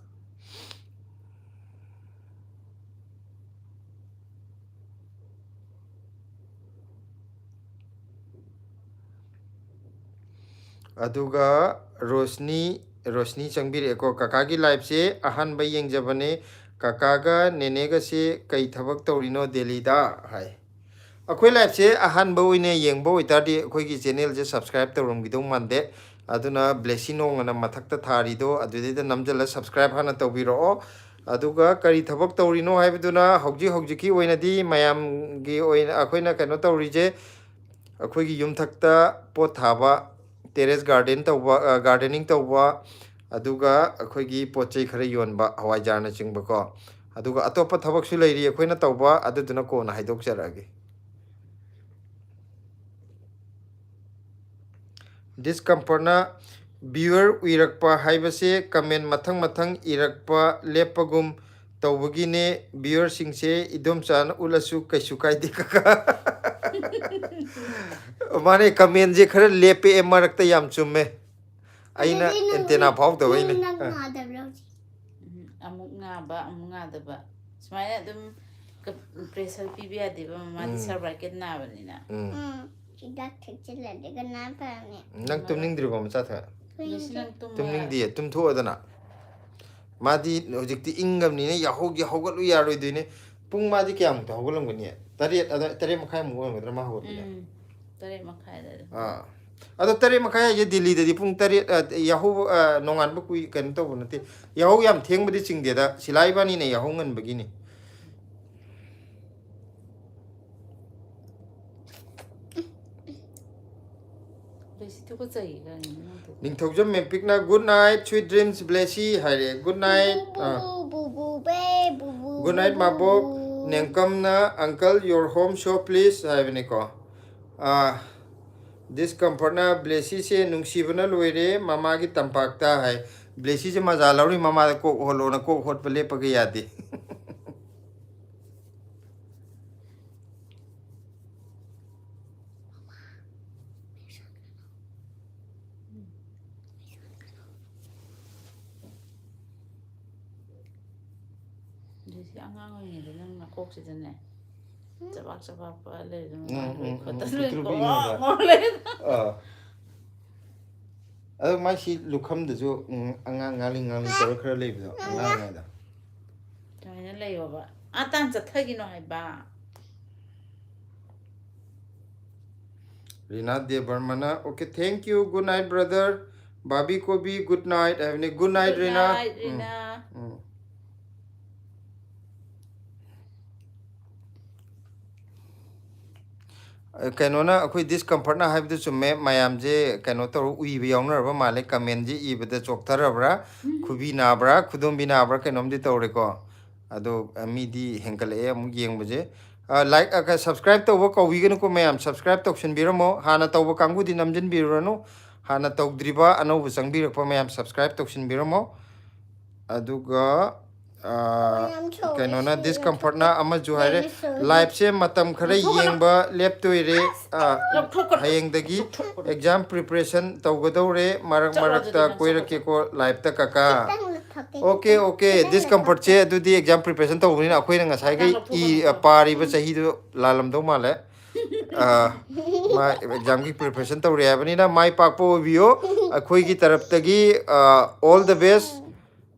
ꯑꯗꯨꯒ ꯔꯣꯁꯅꯤ, ꯔꯣꯁꯅꯤ ꯆꯪꯕꯤꯔꯛꯑꯦꯀꯣ꯫ "ꯀꯀꯥꯒꯤ liveꯁꯦ ꯑꯍꯥꯟꯕ ꯌꯦꯡꯖꯕꯅꯦ, ꯀꯀꯥꯒ ꯅꯦꯅꯦꯒꯁꯦ ꯀꯩ ꯊꯕꯛ ꯇꯧꯔꯤꯅꯣ ꯗꯦꯜꯂꯤꯗ?" ꯍꯥꯏ꯫ ꯑꯩꯈꯣꯏ liveꯁꯦ ꯑꯍꯥꯟꯕ ꯑꯣꯏꯅ ꯌꯦꯡꯕ ꯑꯣꯏꯇꯥꯔꯗꯤ ꯑꯩꯈꯣꯏꯒꯤ channelꯁꯦ subscribe ꯇꯧꯔꯝꯈꯤꯗꯧ ꯃꯥꯟꯗꯦ꯫ ꯑꯗꯨꯅ Blessy ꯅꯣꯡꯉꯅ ꯃꯊꯛꯇ ꯊꯥꯔꯤꯗꯣ ꯑꯗꯨꯗꯩꯗ ꯅꯝꯖꯜꯂ subscribe ꯍꯥꯟꯅ ꯇꯧꯕꯤꯔꯛꯑꯣ꯫ ꯑꯗꯨꯒ ꯀꯔꯤ ꯊꯕꯛ ꯇꯧꯔꯤꯅꯣ ꯍꯥꯏꯕꯗꯨꯅ ꯍꯧꯖꯤꯛ ꯍꯧꯖꯤꯛꯀꯤ ꯑꯣꯏꯅꯗꯤ ꯃꯌꯥꯝꯒꯤ ꯑꯣꯏꯅ ꯑꯩꯈꯣꯏꯅ ꯀꯩꯅꯣ ꯇꯧꯔꯤꯁꯦ, ꯑꯩꯈꯣꯏꯒꯤ ꯌꯨꯝꯊꯛꯇ ꯄꯣꯠ ꯊꯥꯕ, terrace garden ꯇꯧꯕ, ꯑ, gardening ꯇꯧꯕ, ꯑꯗꯨꯒ ꯑꯩꯈꯣꯏꯒꯤ ꯄꯣꯠ ꯆꯩ ꯈꯔ ꯌꯣꯟꯕ, ꯍꯋꯥꯏꯖꯥꯔꯅꯆꯤꯡꯕꯀꯣ꯫ ꯑꯗꯨꯒ ꯑꯇꯣꯞꯄ ꯊꯕꯛꯁꯨ ꯂꯩꯔꯤ ꯑꯩꯈꯣꯏꯅ ꯇꯧꯕ, ꯑꯗꯨꯗꯨꯅ ꯀꯣꯟꯅ ꯍꯥꯏꯗꯣꯛꯆꯔꯛꯑꯒꯦ꯫ Discomfortꯅ, "Viewer ꯎꯏꯔꯛꯄ ꯍꯥꯏꯕꯁꯦ comment ꯃꯊꯪ ꯃꯊꯪ ꯏꯔꯛꯄ ꯂꯦꯞꯄꯒꯨꯝ ꯇꯧꯕꯒꯤꯅꯦ, viewerꯁꯤꯡꯁꯦ ꯏꯗꯣꯝꯆꯥꯅ ꯎꯠꯂꯁꯨ ꯀꯩꯁꯨ ꯀꯥꯏꯗꯦ ꯀꯀꯥ"꯫ ꯃꯥꯅꯦ, commentꯁꯦ ꯈꯔ ꯂꯦꯞꯄꯛꯑꯦ ꯃꯔꯛꯇ, ꯌꯥꯝ ꯆꯨꯝꯃꯦ꯫ ꯑꯩꯅ ꯑꯗꯨꯗꯤ ꯅꯪ antenna ꯐꯥꯎꯗꯕꯩꯅꯦ꯫ ꯅꯪ ꯑꯥ꯫ ꯅꯥꯗꯕ꯭ꯔꯣ ꯍꯧꯖꯤꯛ? ꯎꯝ, ꯑꯃꯨꯛ ꯅꯥꯕ, ꯑꯃꯨꯛ ꯅꯥꯗꯕ꯫ ꯁꯨꯃꯥꯏꯅ ꯑꯗꯨꯝ ꯀ-, pressure ꯄꯤꯕ ꯌꯥꯗꯦꯕ, ꯃꯃꯥꯗꯤ ꯎꯝ꯫ Cervical ꯅꯥꯕꯅꯤꯅ꯫ ꯎꯝ꯫ ꯎꯝ, ꯍꯤꯗꯥꯛ ꯊꯛꯆꯤꯜꯂꯗꯤ ꯀꯅꯥ ꯐꯔꯅꯤ? ꯅꯪ ꯇꯨꯝꯅꯤꯡꯗ꯭ꯔꯤꯕꯣ, ꯃꯆꯥ ꯊꯣꯏ? ꯇꯨꯝꯅꯤꯡꯗꯦ꯫ ꯇꯨꯝꯃꯣ꯫ ꯇꯨꯝꯅꯤꯡꯗꯤꯌꯦ, ꯇꯨꯝꯊꯣꯛꯑꯣꯗꯅ꯫ ꯃꯥꯗꯤ ꯍꯧꯖꯤꯛꯇꯤ ꯏꯪꯉꯕꯅꯤꯅ ꯌꯥꯍꯧ-, ꯌꯥꯍꯧꯒꯠꯂꯨ ꯌꯥꯔꯣꯏꯗꯣꯏꯅꯦ꯫ ꯄꯨꯡ ꯃꯥꯗꯤ ꯀꯌꯥꯃꯨꯛꯇ ꯍꯧꯒꯠꯂꯝꯒꯅꯤ? ꯇꯔꯦꯠ ꯑꯗ-, ꯇꯔꯦꯠ ꯃꯈꯥꯏꯃꯨꯛ ꯑꯣꯏꯔꯝꯒꯗ꯭ꯔꯥ ꯃꯥ ꯍꯧꯒꯠꯄꯁꯦ? ꯎꯝ, ꯇꯔꯦꯠ ꯃꯈꯥꯏ ꯑꯗꯥꯏꯗ꯫ ꯑꯥ꯫ ꯑꯗꯣ ꯇꯔꯦꯠ ꯃꯈꯥꯏ ꯍꯥꯏꯁꯦ ꯗꯤꯜꯂꯤꯗꯗꯤ ꯄꯨꯡ ꯇꯔꯦꯠ, ꯑ, ꯌꯥꯍꯧ, ꯑ, ꯅꯣꯡꯉꯥꯟꯕ ꯀꯨꯏ-, ꯀꯩꯅꯣ ꯇꯧꯕ ꯅꯠꯇꯦ꯫ ꯌꯥꯍꯧ ꯌꯥꯝ ꯊꯦꯡꯕꯗꯤ ꯆꯤꯡꯗꯦꯗ꯫ ꯁꯤꯂꯥ ꯏꯕꯥꯅꯤꯅ ꯌꯥꯍꯧ ꯉꯟꯕꯒꯤꯅꯤ꯫ ꯕ꯭ꯂꯦꯁꯤ ꯇꯨꯀꯠꯆꯩꯌꯦ ꯀꯔꯤꯅꯣ ꯅꯪ ꯇꯧꯕꯗꯣ? ꯅꯤꯡꯊꯧꯖꯝ ꯃꯦꯝꯄꯤꯛꯅ "Good night, sweet dreams, Blessy" ꯍꯥꯏꯔꯦ꯫ Good night꯫ ꯑꯥ꯫ ꯕꯨ, ꯕꯨ, ꯕꯨ, ꯕꯦ, ꯕꯨ, ꯕꯨ, Good night, ꯕꯨ, ꯃꯥꯕꯣꯛ꯫ ꯕꯨ꯫ ꯅꯦꯡꯀꯝꯅ "Uncle, your home show, please" ꯍꯥꯏꯕꯅꯤꯀꯣ꯫ ꯑꯥ, Discomfortꯅ "Blessyꯁꯦ ꯅꯨꯡꯁꯤꯕꯅ ꯂꯣꯏꯔꯦ ꯃꯃꯥꯒꯤ ꯇꯝꯄꯥꯛꯇ" ꯍꯥꯏ꯫ ꯕ꯭ꯂꯦꯁꯤꯁꯦ ꯃꯖꯥ ꯂꯧꯔꯤ, ꯃꯃꯥꯗ ꯀꯣꯛ ꯍꯣꯜꯂꯣꯅ, ꯀꯣꯛ ꯍꯣꯠꯄ ꯂꯦꯞꯄꯒ ꯌꯥꯗꯦ꯫ ꯑꯗꯨꯗꯤ ꯑꯉꯥꯡ ꯑꯣꯏꯔꯤꯉꯩꯗ ꯅꯪ ꯅꯀꯣꯛꯁꯤꯗꯅꯦ, ꯎꯝ꯫ ꯆꯕꯥꯛ ꯆꯕꯥꯛ ꯄꯛꯑ ꯂꯩꯔꯤꯗꯣ ꯎꯝ, ꯃꯃꯥ ꯎꯝ, ꯂꯣꯏ ꯎꯝ, ꯈꯣꯠꯇꯅ ꯄꯤꯛꯇ꯭ꯔꯨ ꯂꯣꯏ ꯄꯤꯛꯏꯉꯩꯗ꯫ ꯉꯧꯔ ꯂꯩ꯫ ꯑꯥ꯫ ꯑꯗꯣ ꯃꯥꯏ ꯁꯤ ꯂꯨꯈꯝꯗꯨꯁꯨ, ꯎꯝ, ꯑꯉꯥꯡ ꯉꯥꯡꯂꯤ ꯉꯥꯡꯂꯤ ꯇꯧꯔ ꯈꯔ ꯂꯩꯕꯗꯣ, ꯑꯉꯥꯡ ꯑꯣꯏꯔꯤꯉꯩꯗ꯫ ꯁꯨꯃꯥꯏꯅ ꯂꯩꯌꯣꯕ꯫ ꯑꯥ ꯇꯥꯟ ꯆꯠꯊꯒꯤꯅꯣ ꯍꯥꯏꯕ꯫ ꯔꯤꯅꯥ ꯗꯦꯕꯔꯃꯅ, "Okay, thank you, good night, brother." ꯕꯥꯕꯤ ꯀꯣꯕꯤ, "Good night" ꯍꯥꯏꯕꯅꯤ꯫ Good night, Good ꯔꯤꯅꯥ꯫ night, ꯎꯝ, ꯔꯤꯅꯥ꯫ ꯎꯝ꯫ ꯑ, ꯀꯩꯅꯣꯅ, ꯑꯩꯈꯣꯏ ꯗꯤꯁꯀꯝꯐꯔꯠꯅ ꯍꯥꯏꯕꯗꯨ ꯆꯨꯝꯃꯦ꯫ ꯃꯌꯥꯝꯁꯦ ꯀꯩꯅꯣ ꯇꯧꯔ ꯎꯏꯕ ꯌꯥꯎꯅꯔꯕ ꯃꯥꯜꯂꯦ꯫ ꯀꯃꯦꯟꯁꯦ ꯏꯕꯗ ꯆꯣꯛꯊꯔꯕ꯭ꯔꯥ, ꯈꯨꯕꯤ ꯅꯥꯕ꯭ꯔꯥ, ꯈꯨꯗꯣꯝꯕꯤ ꯅꯥꯕ꯭ꯔꯥ, ꯀꯩꯅꯣꯝꯗꯤ ꯇꯧꯔꯦꯀꯣ꯫ ꯑꯗꯣ, ꯑ, ꯃꯤꯗꯤ ꯍꯦꯟꯒꯠꯂꯛꯑꯦ ꯑꯃꯨꯛ ꯌꯦꯡꯕꯁꯦ꯫ ꯑ, ꯂꯥꯏꯛ, ꯑ, ꯀ-, ꯁꯕꯁꯀ꯭ꯔꯥꯏꯕ ꯇꯧꯕ ꯀꯧꯕꯤꯒꯅꯨꯀꯣ ꯃꯌꯥꯝ, ꯁꯕꯁꯀ꯭ꯔꯥꯏꯕ ꯇꯧꯁꯤꯟꯕꯤꯔꯝꯃꯣ꯫ ꯍꯥꯟꯅ ꯇꯧꯕ ꯀꯥꯡꯕꯨꯗꯤ ꯅꯝꯖꯤꯟꯕꯤꯔꯨꯔꯅꯨ꯫ ꯍꯥꯟꯅ ꯇꯧꯗ꯭ꯔꯤꯕ ꯑꯅꯧꯕ ꯆꯪꯕꯤꯔꯛꯄ ꯃꯌꯥꯝ ꯁꯕꯁꯀ꯭ꯔꯥꯏꯕ ꯇꯧꯁꯤꯟꯕꯤꯔꯝꯃꯣ꯫ ꯑꯗꯨꯒ, ꯑ, ꯌꯥꯝ ꯁꯣꯔꯤ, ꯀꯩꯅꯣꯅ, ꯁꯤ ꯗꯤꯁꯀꯝꯐꯔꯠꯅ ꯑꯃꯁꯨ ꯍꯥꯏꯔꯦ, ꯌꯥꯝ ꯁꯣꯔꯤ꯫ "ꯂꯥꯏꯐꯁꯦ ꯃꯇꯝ ꯈꯔ ꯂꯧꯊꯣꯛꯀꯅꯨ꯫ ꯌꯦꯡꯕ ꯂꯦꯞꯇꯣꯏꯔꯦ꯫ ꯑ, ꯂꯧꯊꯣꯛꯀꯅꯨ꯫ ꯍꯌꯦꯡꯗꯒꯤ ꯂꯧꯊꯣꯛꯀꯅꯨ꯫ Exam preparation ꯇꯧꯒꯗꯧꯔꯦ꯫ ꯃꯔꯛ ꯆꯠꯂꯣ ꯑꯗꯨꯗꯤ ꯃꯔꯛꯇ ꯅꯪ, ꯆꯠꯂꯣ, ꯀꯣꯏꯔꯛꯀꯦꯀꯣ ꯂꯥꯏꯐꯇ, ꯀꯀꯥ." ꯈꯤꯇꯪ ꯂꯧꯊꯣꯛꯀꯦ, ꯑꯣꯀꯦ, ꯈꯤꯇꯪ꯫ ꯑꯣꯀꯦ, ꯈꯤꯇꯪ ꯗꯤꯁꯀꯝꯐꯔꯠꯁꯦ ꯂꯧꯊꯣꯛꯀꯦ꯫ ꯑꯗꯨꯗꯤ ꯑꯦꯛꯖꯥꯝ ꯄ꯭ꯔꯤꯄꯔꯦꯁꯟ ꯇꯧꯕꯅꯤꯅ ꯑꯩꯈꯣꯏꯅ ꯉꯁꯥꯏꯒꯤ ꯈꯤꯇꯪ ꯂꯧꯊꯣꯛꯀꯅꯨ꯫ ꯏ-, ꯑ, ꯄꯥꯔꯤꯕ ꯆꯍꯤꯗꯨ ꯂꯥꯜꯂꯝꯗꯧ ꯃꯥꯜꯂꯦ꯫ ꯑ, ꯃꯥ ꯑꯦꯛꯖꯥꯝꯒꯤ ꯄ꯭ꯔꯤꯄꯔꯦꯁꯟ ꯇꯧꯔꯤ ꯍꯥꯏꯕꯅꯤꯅ ꯃꯥꯏ ꯄꯥꯛꯄ ꯑꯣꯏꯕꯤꯌꯣ꯫ ꯑꯩꯈꯣꯏꯒꯤ ꯇꯔꯞꯇꯒꯤ, ꯑ, all the best꯫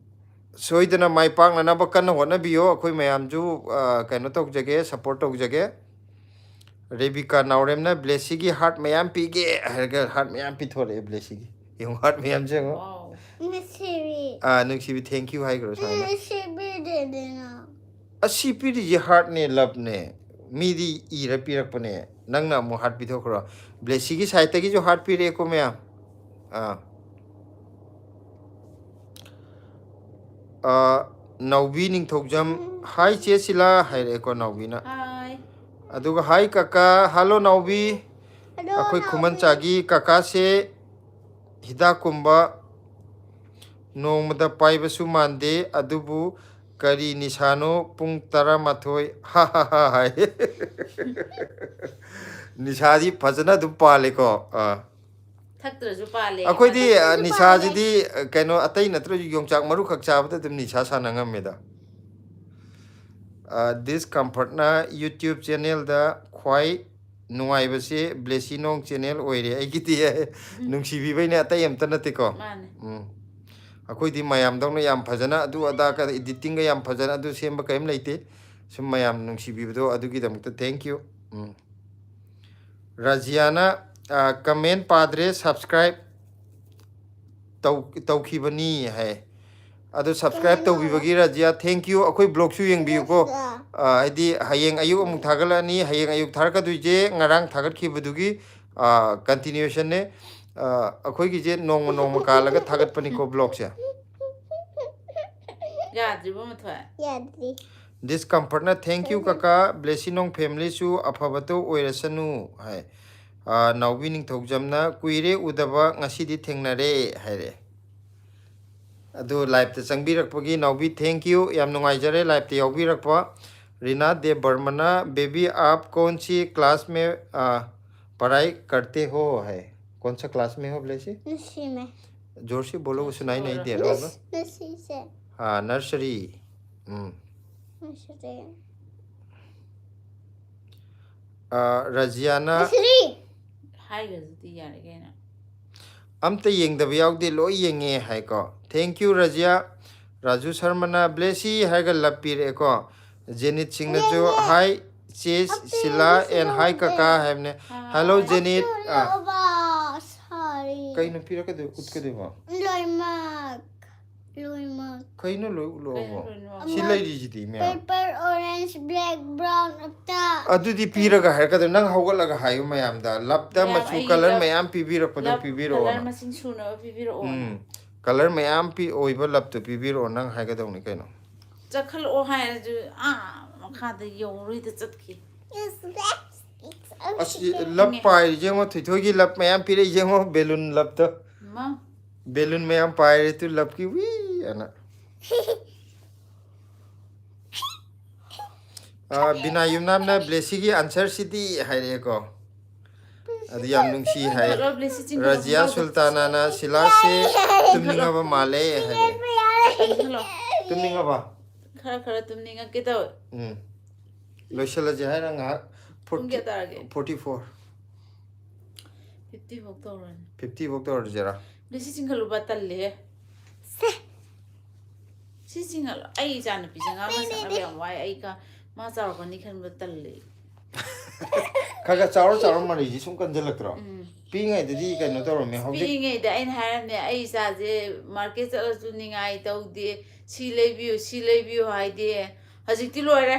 ꯁꯣꯏꯗꯅ ꯃꯥꯏ ꯄꯥꯛꯅꯅꯕ ꯀꯟꯅ ꯍꯣꯠꯅꯕꯤꯌꯣ꯫ ꯑꯩꯈꯣꯏ ꯃꯌꯥꯝꯁꯨ, ꯑ, ꯀꯩꯅꯣ ꯇꯧꯖꯒꯦ, ꯁꯞꯄꯣꯔꯠ ꯇꯧꯖꯒꯦ꯫ ꯔꯦꯕꯤꯀꯥ ꯅꯥꯎꯔꯦꯝꯅ "ꯕ꯭ꯂꯦꯁꯤꯒꯤ ꯍꯥꯔꯠ ꯃꯌꯥꯝ ꯄꯤꯒꯦ" ꯍꯥꯏꯔꯒ ꯍꯥꯔꯠ ꯃꯌꯥꯝ ꯄꯤꯊꯣꯔꯛꯑꯦ ꯕ꯭ꯂꯦꯁꯤꯒꯤ꯫ ꯌꯦꯡꯉꯣ, ꯍꯥꯔꯠ ꯃꯌꯥꯝꯁꯦ ꯌꯦꯡꯉꯣ꯫ Wow. ꯅꯨꯡꯁꯤꯕꯤ꯫ ꯑꯥ, ꯅꯨꯡꯁꯤꯕꯤ, thank you ꯍꯥꯏꯈ꯭ꯔꯣ ꯁꯨꯃꯥꯏꯅ꯫ ꯅꯨꯡꯁꯤꯕꯤꯗꯦꯗꯅ꯫ ꯑꯁꯤ ꯄꯤꯔꯤꯁꯦ ꯍꯥꯔꯠꯅꯦ, ꯂꯞꯅꯦ꯫ ꯃꯤꯗꯤ ꯏꯔ ꯄꯤꯔꯛꯄꯅꯦ, ꯅꯪꯅ ꯑꯃꯨꯛ ꯍꯥꯔꯠ ꯄꯤꯊꯣꯛꯈ꯭ꯔꯣ꯫ ꯕ꯭ꯂꯦꯁꯤꯒꯤ ꯁꯥꯏꯠꯇꯒꯤꯁꯨ ꯍꯥꯔꯠ ꯄꯤꯔꯛꯑꯦꯀꯣ ꯃꯌꯥꯝ꯫ ꯑꯥ꯫ ꯑꯥ, ꯅꯥꯎꯕꯤ ꯅꯤꯡꯊꯧꯖꯝ, "ꯍꯥꯏ ꯆꯦ ꯁꯤꯂꯥ" ꯍꯥꯏꯔꯛꯑꯦꯀꯣ ꯅꯥꯎꯕꯤꯅ꯫ ꯍꯥꯏ꯫ ꯑꯗꯨꯒ, "ꯍꯥꯏ ꯀꯀꯥ", "ꯍꯜꯂꯣ ꯅꯥꯎꯕꯤ"꯫ ꯑꯗꯣ ꯑꯩꯈꯣꯏ ꯅꯥꯎꯕꯤ꯫ ꯈꯨꯃꯟꯆꯥꯒꯤ ꯀꯀꯥꯁꯦ ꯍꯤꯗꯥꯛꯀꯨꯝꯕ ꯅꯣꯡꯃꯗ ꯄꯥꯏꯕꯁꯨ ꯃꯥꯟꯗꯦ, ꯑꯗꯨꯕꯨ ꯀꯔꯤ ꯅꯤꯁꯥꯅꯣ ꯄꯨꯡ ꯇꯔꯥꯃꯥꯊꯣꯏ ꯍꯥ ꯍꯥ ꯍꯥ ꯍꯥꯏ꯫ ꯅꯤꯁꯥꯗꯤ ꯐꯖꯅ ꯑꯗꯨꯝ ꯄꯥꯜꯂꯦꯀꯣ꯫ ꯑꯥ꯫ ꯊꯛꯇ꯭ꯔꯁꯨ ꯄꯥꯜꯂꯦ꯫ ꯑꯩꯈꯣꯏꯗꯤ, ꯑ, ꯊꯛꯇ꯭ꯔꯁꯨ ꯅꯤꯁꯥꯁꯤꯗꯤ, ꯑ, ꯀꯩꯅꯣ, ꯑꯇꯩ ꯅꯠꯇ꯭ꯔꯁꯨ ꯌꯣꯡꯆꯥꯛ ꯃꯔꯨ ꯈꯛ ꯆꯥꯕꯗ ꯑꯗꯨꯝ ꯅꯤꯁꯥ ꯁꯥꯟꯅ ꯉꯝꯃꯦꯗ꯫ ꯑ, ꯗꯤꯁꯀꯝꯐꯔꯠꯅ YouTube ꯆꯦꯅꯦꯜꯗ ꯈ꯭ꯋꯥꯏ ꯅꯨꯡꯉꯥꯏꯕꯁꯦ ꯕ꯭ꯂꯦꯁꯤ ꯅꯣꯡ ꯆꯦꯅꯦꯜ ꯑꯣꯏꯔꯦ ꯑꯩꯒꯤꯗꯤ꯫ ꯅꯨꯡꯁꯤꯕꯤꯕꯩꯅꯦ, ꯑꯇꯩ ꯑꯝꯇ ꯅꯠꯇꯦꯀꯣ꯫ ꯃꯥꯅꯦ꯫ ꯎꯝ꯫ ꯑꯩꯈꯣꯏꯗꯤ ꯃꯌꯥꯝꯗꯧꯅ ꯌꯥꯝ ꯐꯖꯅ ꯑꯗꯨ ꯑꯗꯥ ꯀ-, editing ꯒ ꯌꯥꯝ ꯐꯖꯅ ꯑꯗꯨ ꯁꯦꯝꯕ ꯀꯔꯤꯝ ꯂꯩꯇꯦ꯫ ꯁꯨꯝ ꯃꯌꯥꯝ ꯅꯨꯡꯁꯤꯕꯤꯕꯗꯣ ꯑꯗꯨꯒꯤꯗꯃꯛꯇ thank you꯫ ꯎꯝ꯫ ꯔꯥꯖꯤꯌꯥꯅ, ꯑ, comment ꯄꯥꯗ꯭ꯔꯦ, subscribe ꯇꯧ-, ꯇꯧꯈꯤꯕꯅꯤ ꯍꯥꯏ꯫ ꯑꯗꯣ subscribe ꯇꯧꯕꯤꯕꯒꯤ ꯔꯥꯖꯤꯌꯥ, thank you꯫ ꯑꯩꯈꯣꯏ vlog ꯁꯨ ꯌꯦꯡꯕꯤꯌꯨꯀꯣ꯫ ꯑ, ꯍꯥꯏꯗꯤ ꯍꯌꯦꯡ ꯑꯌꯨꯛ ꯑꯃꯨꯛ ꯊꯥꯒꯠꯂꯛꯑꯅꯤ꯫ ꯍꯌꯦꯡ ꯑꯌꯨꯛ ꯊꯥꯔꯛꯀꯗꯣꯏꯁꯦ ꯉꯔꯥꯡ ꯊꯥꯒꯠꯈꯤꯕꯗꯨꯒꯤ, ꯑ, continuation ꯅꯦ꯫ ꯑ, ꯑꯩꯈꯣꯏꯒꯤꯁꯦ ꯅꯣꯡꯃ ꯅꯣꯡꯃ ꯀꯥꯜꯂꯒ ꯊꯥꯒꯠꯄꯅꯤꯀꯣ vlog ꯁꯦ꯫ ꯌꯥꯗ꯭ꯔꯤꯕꯣ ꯃꯊꯣꯏ? ꯌꯥꯗ꯭ꯔꯤ꯫ Discomfort ꯅ thank you ꯀꯀꯥ, ꯕ꯭ꯂꯦꯁꯤ ꯅꯣꯡ family ꯁꯨ ꯑꯐꯕꯇ ꯑꯣꯏꯔꯁꯅꯨ ꯍꯥꯏ꯫ ꯑ, ꯅꯥꯎꯕꯤ ꯅꯤꯡꯊꯧꯖꯝꯅ ꯀꯨꯏꯔꯦ ꯎꯗꯕ, ꯉꯁꯤꯗꯤ ꯊꯦꯡꯅꯔꯦ ꯍꯥꯏꯔꯛꯑꯦ꯫ ꯑꯗꯨ live ꯇ ꯆꯪꯕꯤꯔꯛꯄꯒꯤ ꯅꯥꯎꯕꯤ thank you, ꯌꯥꯝ ꯅꯨꯡꯉꯥꯏꯖꯔꯦ live ꯇ ꯌꯥꯎꯕꯤꯔꯛꯄ꯫ ꯔꯤꯅꯥ ꯗꯦꯕꯔꯃꯅ, baby आप कौन सी class में, आ, पढ़ाई करते हो है? कौन सा class में हो ब्लेसी? ꯅꯨꯡꯁꯤꯃꯦ꯫ जोर से बोलो, सुनाई नहीं दे रहा होगा। ꯅꯨꯡꯁꯤꯁꯦ꯫ हाँ, nursery। ꯎꯝ꯫ ꯅꯨꯡꯁꯤꯔꯦ꯫ ꯑ, ꯔꯖꯤꯌꯥꯅ ꯅꯨꯡꯁꯤꯔꯤ꯫ ꯍꯥꯏꯈ꯭ꯔꯗꯨꯗꯤ ꯌꯥꯔꯦ ꯀꯩꯅꯣ꯫ ꯑꯝꯇ ꯌꯦꯡꯗꯕ ꯌꯥꯎꯗꯦ, ꯂꯣꯏ ꯌꯦꯡꯉꯦ ꯍꯥꯏꯀꯣ꯫ Thank you ꯔꯖꯤꯌꯥ꯫ ꯔꯥꯖꯨ ꯁꯔꯃꯅ ꯕ꯭ꯂꯦꯁꯤ ꯍꯥꯏꯔꯒ ꯂꯞ ꯄꯤꯔꯛꯑꯦꯀꯣ꯫ ꯖꯦꯅꯤꯠ ꯁꯤꯡꯅꯁꯨ ꯍꯥꯏ ꯆꯦ ꯁꯤꯂꯥ and ꯍꯥꯏ ꯀꯀꯥ ꯍꯥꯏꯕꯅꯦ꯫ Hello ꯖꯦꯅꯤꯠ꯫ ꯑ, ꯂꯣꯏꯕ, sorry꯫ ꯀꯩꯅꯣ ꯄꯤꯔꯛꯀꯗꯣꯏ, ꯎꯠꯀꯗꯣꯏꯕꯣ? ꯂꯣꯏꯃꯛ꯫ ꯂꯣꯏꯃꯛ꯫ ꯀꯩꯅꯣ ꯂꯣꯏ ꯎꯠꯂꯛꯑꯣꯕꯣ? ꯀꯩꯅꯣ ꯂꯣꯏꯅꯃꯛ? ꯁꯤ ꯂꯩꯔꯤꯁꯤꯗꯤ ꯃꯌꯥꯝ꯫ Purple, orange, black, brown ꯑꯇ꯫ ꯑꯗꯨꯗꯤ ꯄꯤꯔꯒ ꯍꯥꯏꯔꯛꯀꯗꯣꯏ, ꯅꯪ ꯍꯧꯒꯠꯂꯒ ꯍꯥꯏꯌꯨ ꯃꯌꯥꯝꯗ, ꯂꯞꯇ ꯃꯌꯥꯝ ꯃꯆꯨ ꯑꯩꯒꯤ colour ꯂꯞ-, ꯃꯌꯥꯝ ꯄꯤꯕꯤꯔꯛꯄꯗꯣ ꯂꯞ ꯄꯤꯕꯤꯔꯛꯑꯣ꯫ colour ꯃꯁꯤꯡ ꯁꯨꯅꯕ ꯄꯤꯕꯤꯔꯛꯑꯣ꯫ ꯎꯝ, colour ꯃꯌꯥꯝ ꯄꯤ ꯑꯣꯏꯕ ꯂꯞꯇꯣ ꯄꯤꯕꯤꯔꯛꯑꯣ, ꯅꯪ ꯍꯥꯏꯒꯗꯧꯅꯤ ꯀꯩꯅꯣ꯫ ꯆꯠꯈꯠꯂꯛꯑꯣ ꯍꯥꯏꯔꯁꯨ ꯑꯥ ꯃꯈꯥꯗ ꯌꯧꯔꯣꯏꯗ ꯆꯠꯈꯤ꯫ It's black. It's ꯑꯁꯤ okay. ꯂꯞ ꯄꯥꯏꯔꯤ ꯌꯦꯡꯉꯣ, ꯊꯣꯏꯊꯣꯏꯒꯤ ꯂꯞ ꯃꯌꯥꯝ ꯄꯤꯔꯛꯏ ꯌꯦꯡꯉꯣ, balloon ꯂꯞꯇꯣ꯫ ꯃꯥ Balloon ꯃꯌꯥꯝ ꯄꯥꯏꯔꯦ ꯇꯨ ꯂꯞꯀꯤ ꯋꯤ ꯑꯅ꯫ ꯑ, ꯕꯤꯅꯥ ꯌꯨꯝꯅꯥꯝꯅ ꯕ꯭ꯂꯦꯁꯤꯒꯤ answer ꯁꯤꯗꯤ ꯍꯥꯏꯔꯛꯑꯦꯀꯣ꯫ ꯑꯗꯨ ꯌꯥꯝ ꯅꯨꯡꯁꯤ ꯍꯥꯏ꯫ ꯆꯤꯡꯈꯠꯂꯣ, ꯕ꯭ꯂꯦꯁꯤ ꯆꯤꯡꯈꯠꯂꯣ, ꯔꯖꯤꯌꯥ ꯈꯣꯡꯄꯥꯛꯇ꯫ ꯁꯨꯜꯇꯥꯅꯥꯅ ꯁꯤꯂꯥꯁꯦ ꯇꯨꯝꯅꯤꯡꯉꯕ ꯃꯥꯜꯂꯦ ꯍꯥꯏꯔꯛꯑꯦ꯫ ꯆꯤꯡꯈꯠꯂꯣ꯫ ꯇꯨꯝꯅꯤꯡꯉꯕ? ꯈꯔ ꯈꯔ ꯇꯨꯝꯅꯤꯡꯉꯛꯀꯦ ꯇꯧꯋꯦ꯫ ꯎꯝ꯫ ꯂꯣꯏꯁꯤꯜꯂꯁꯦ ꯍꯥꯏꯔ ꯉꯥꯏꯍꯥꯛ ꯄꯨꯡ ꯀꯌꯥ ꯇꯥꯔꯒꯦ? Forty four. Fifty ꯐꯥꯎ ꯇꯧꯔꯅꯤ. Fifty ꯐꯥꯎ ꯇꯧꯔꯁꯤꯔꯥ? ꯑꯗꯨ ꯁꯤ ꯆꯤꯡꯈꯠꯂꯨꯕ ꯇꯜꯂꯦꯍꯦ. ꯁꯤ ꯆꯤꯡꯈꯠꯂꯣ. ꯑꯩ ꯏꯆꯥ ꯅꯨꯄꯤꯁꯦ ꯉꯥ ꯃꯁꯛꯅꯕ ꯌꯥꯝ ꯋꯥꯏ. ꯑꯩ ꯀ-, ꯃꯥ ꯆꯥꯎꯔꯛꯀꯅꯤ ꯈꯟꯕꯗ ꯇꯜꯂꯦ. ꯈꯔ ꯈꯔ ꯆꯥꯎꯔ ꯆꯥꯎꯔ ꯃꯔꯩꯁꯤ ꯁꯨꯝ ꯀꯟꯁꯤꯜꯂꯛꯇ꯭ꯔꯣ? ꯎꯝ. ꯄꯤꯛꯏꯉꯩꯗꯗꯤ ꯀꯩꯅꯣ ꯇꯧꯔꯝꯃꯦ, ꯍꯧꯖꯤꯛ ꯄꯤꯛꯏꯉꯩꯗ ꯑꯩꯅ ꯍꯥꯏꯔꯝꯃꯦ, "ꯑꯩ ꯏꯆꯥꯁꯦ ꯃꯥꯔꯀꯦꯠ ꯆꯠꯂꯁꯨ ꯅꯤꯡꯉꯥꯏ ꯇꯧꯗꯦ, ꯁꯤ ꯂꯩꯕꯤꯌꯨ, ꯁꯤ ꯂꯩꯕꯤꯌꯨ" ꯍꯥꯏꯗꯦ꯫ ꯍꯧꯖꯤꯛꯇꯤ ꯂꯣꯏꯔꯦ.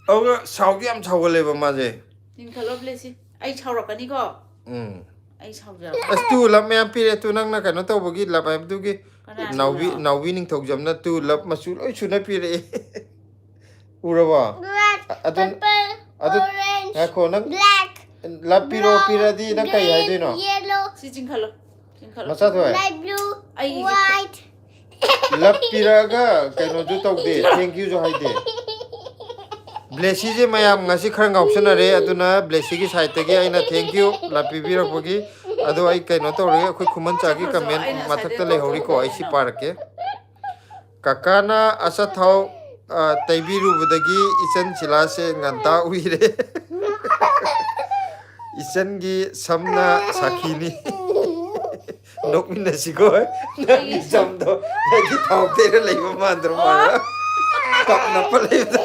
ꯑꯗꯨꯒ ꯁꯥꯎꯗꯤ ꯌꯥꯝ ꯁꯥꯎꯒꯜꯂꯦꯕ ꯃꯥꯁꯦ꯫ ꯆꯤꯡꯈꯠꯂꯣ, ꯕ꯭ꯂꯦꯁꯤ꯫ ꯑꯩ ꯁꯥꯎꯔꯛꯀꯅꯤꯀꯣ꯫ ꯎꯝ. ꯑꯩ ꯁꯥꯎꯖꯔꯛꯀꯅꯤ꯫ ꯑꯁ, ꯇꯨ ꯂꯞ ꯃꯌꯥꯝ ꯄꯤꯔꯦ, ꯇꯨ ꯅꯪꯅ ꯀꯩꯅꯣ ꯇꯧꯕꯒꯤ ꯂꯞ ꯍꯥꯏꯕꯗꯨꯒꯤ꯫ ꯀꯅꯥꯅꯣ? ꯅꯥꯎꯕꯤ, ꯅꯥꯎꯕꯤ ꯅꯤꯡꯊꯧꯖꯝꯅ ꯇꯨ ꯂꯞ ꯃꯆꯨ ꯂꯣꯏ ꯁꯨꯅ ꯄꯤꯔꯛꯑꯦ꯫ ꯎꯔꯕꯣ? Red, ꯑ-, ꯑꯗꯨ, purple, ꯑꯗꯨ, orange, ꯉꯥꯏꯈꯣ, ꯅꯪ black, ꯂꯞ ꯄꯤꯔꯣ, brown, ꯄꯤꯔꯗꯤ ꯅꯪ ꯀꯩ green, ꯍꯥꯏꯗꯣꯏꯅꯣ? Yellow. ꯁꯤ ꯆꯤꯡꯈꯠꯂꯣ, ꯆꯤꯡꯈꯠꯂꯣ꯫ ꯃꯆꯥ ꯊꯣꯛꯑꯦ? Light blue, ꯑꯩꯒꯤꯁꯦ white. ꯂꯞ ꯄꯤꯔꯛꯑꯒ ꯀꯩꯅꯣꯁꯨ ꯇꯧꯗꯦ, thank youꯁꯨ ꯍꯥꯏꯗꯦ꯫ ꯕ꯭ꯂꯦꯁꯤꯁꯦ ꯃꯌꯥꯝ ꯉꯁꯤ ꯈꯔ ꯉꯥꯎꯁꯟꯅꯔꯦ, ꯑꯗꯨꯅ ꯕ꯭ꯂꯦꯁꯤꯒꯤ sideꯇꯒꯤ ꯑꯩꯅ thank you ꯂꯞ ꯄꯤꯕꯤꯔꯛꯄꯒꯤ꯫ ꯑꯗꯣ ꯑꯩ ꯀꯩꯅꯣ ꯇꯧꯔꯒꯦ, ꯑꯩꯈꯣꯏ ꯈꯨꯃꯟꯆꯥꯒꯤ comment ꯃꯊꯛꯇ ꯂꯩꯍꯧꯔꯤꯀꯣ, ꯑꯩ ꯁꯤ ꯄꯥꯔꯛꯀꯦ꯫ ꯀꯀꯥꯅ ꯑꯆꯥꯊꯥꯎ, ꯑ, ꯇꯩꯕꯤꯔꯨꯕꯗꯒꯤ ꯏꯆꯟ ꯁꯤꯂꯥꯁꯦ ꯉꯟꯇꯥ ꯎꯏꯔꯦ꯫ ꯏꯆꯟꯒꯤ ꯁꯝꯅ ꯁꯥꯈꯤꯅꯤ꯫ ꯅꯣꯛꯃꯤꯟꯅꯁꯤꯀꯣ꯫ ꯅꯪꯒꯤ ꯁꯝꯗꯣ ꯑꯩꯒꯤ ꯊꯥꯎ ꯇꯩꯔ ꯂꯩꯕ ꯃꯥꯟꯗ꯭ꯔꯣ ꯃꯥꯅ? ꯀꯞ ꯅꯞꯄ ꯂꯩꯕꯗꯣ꯫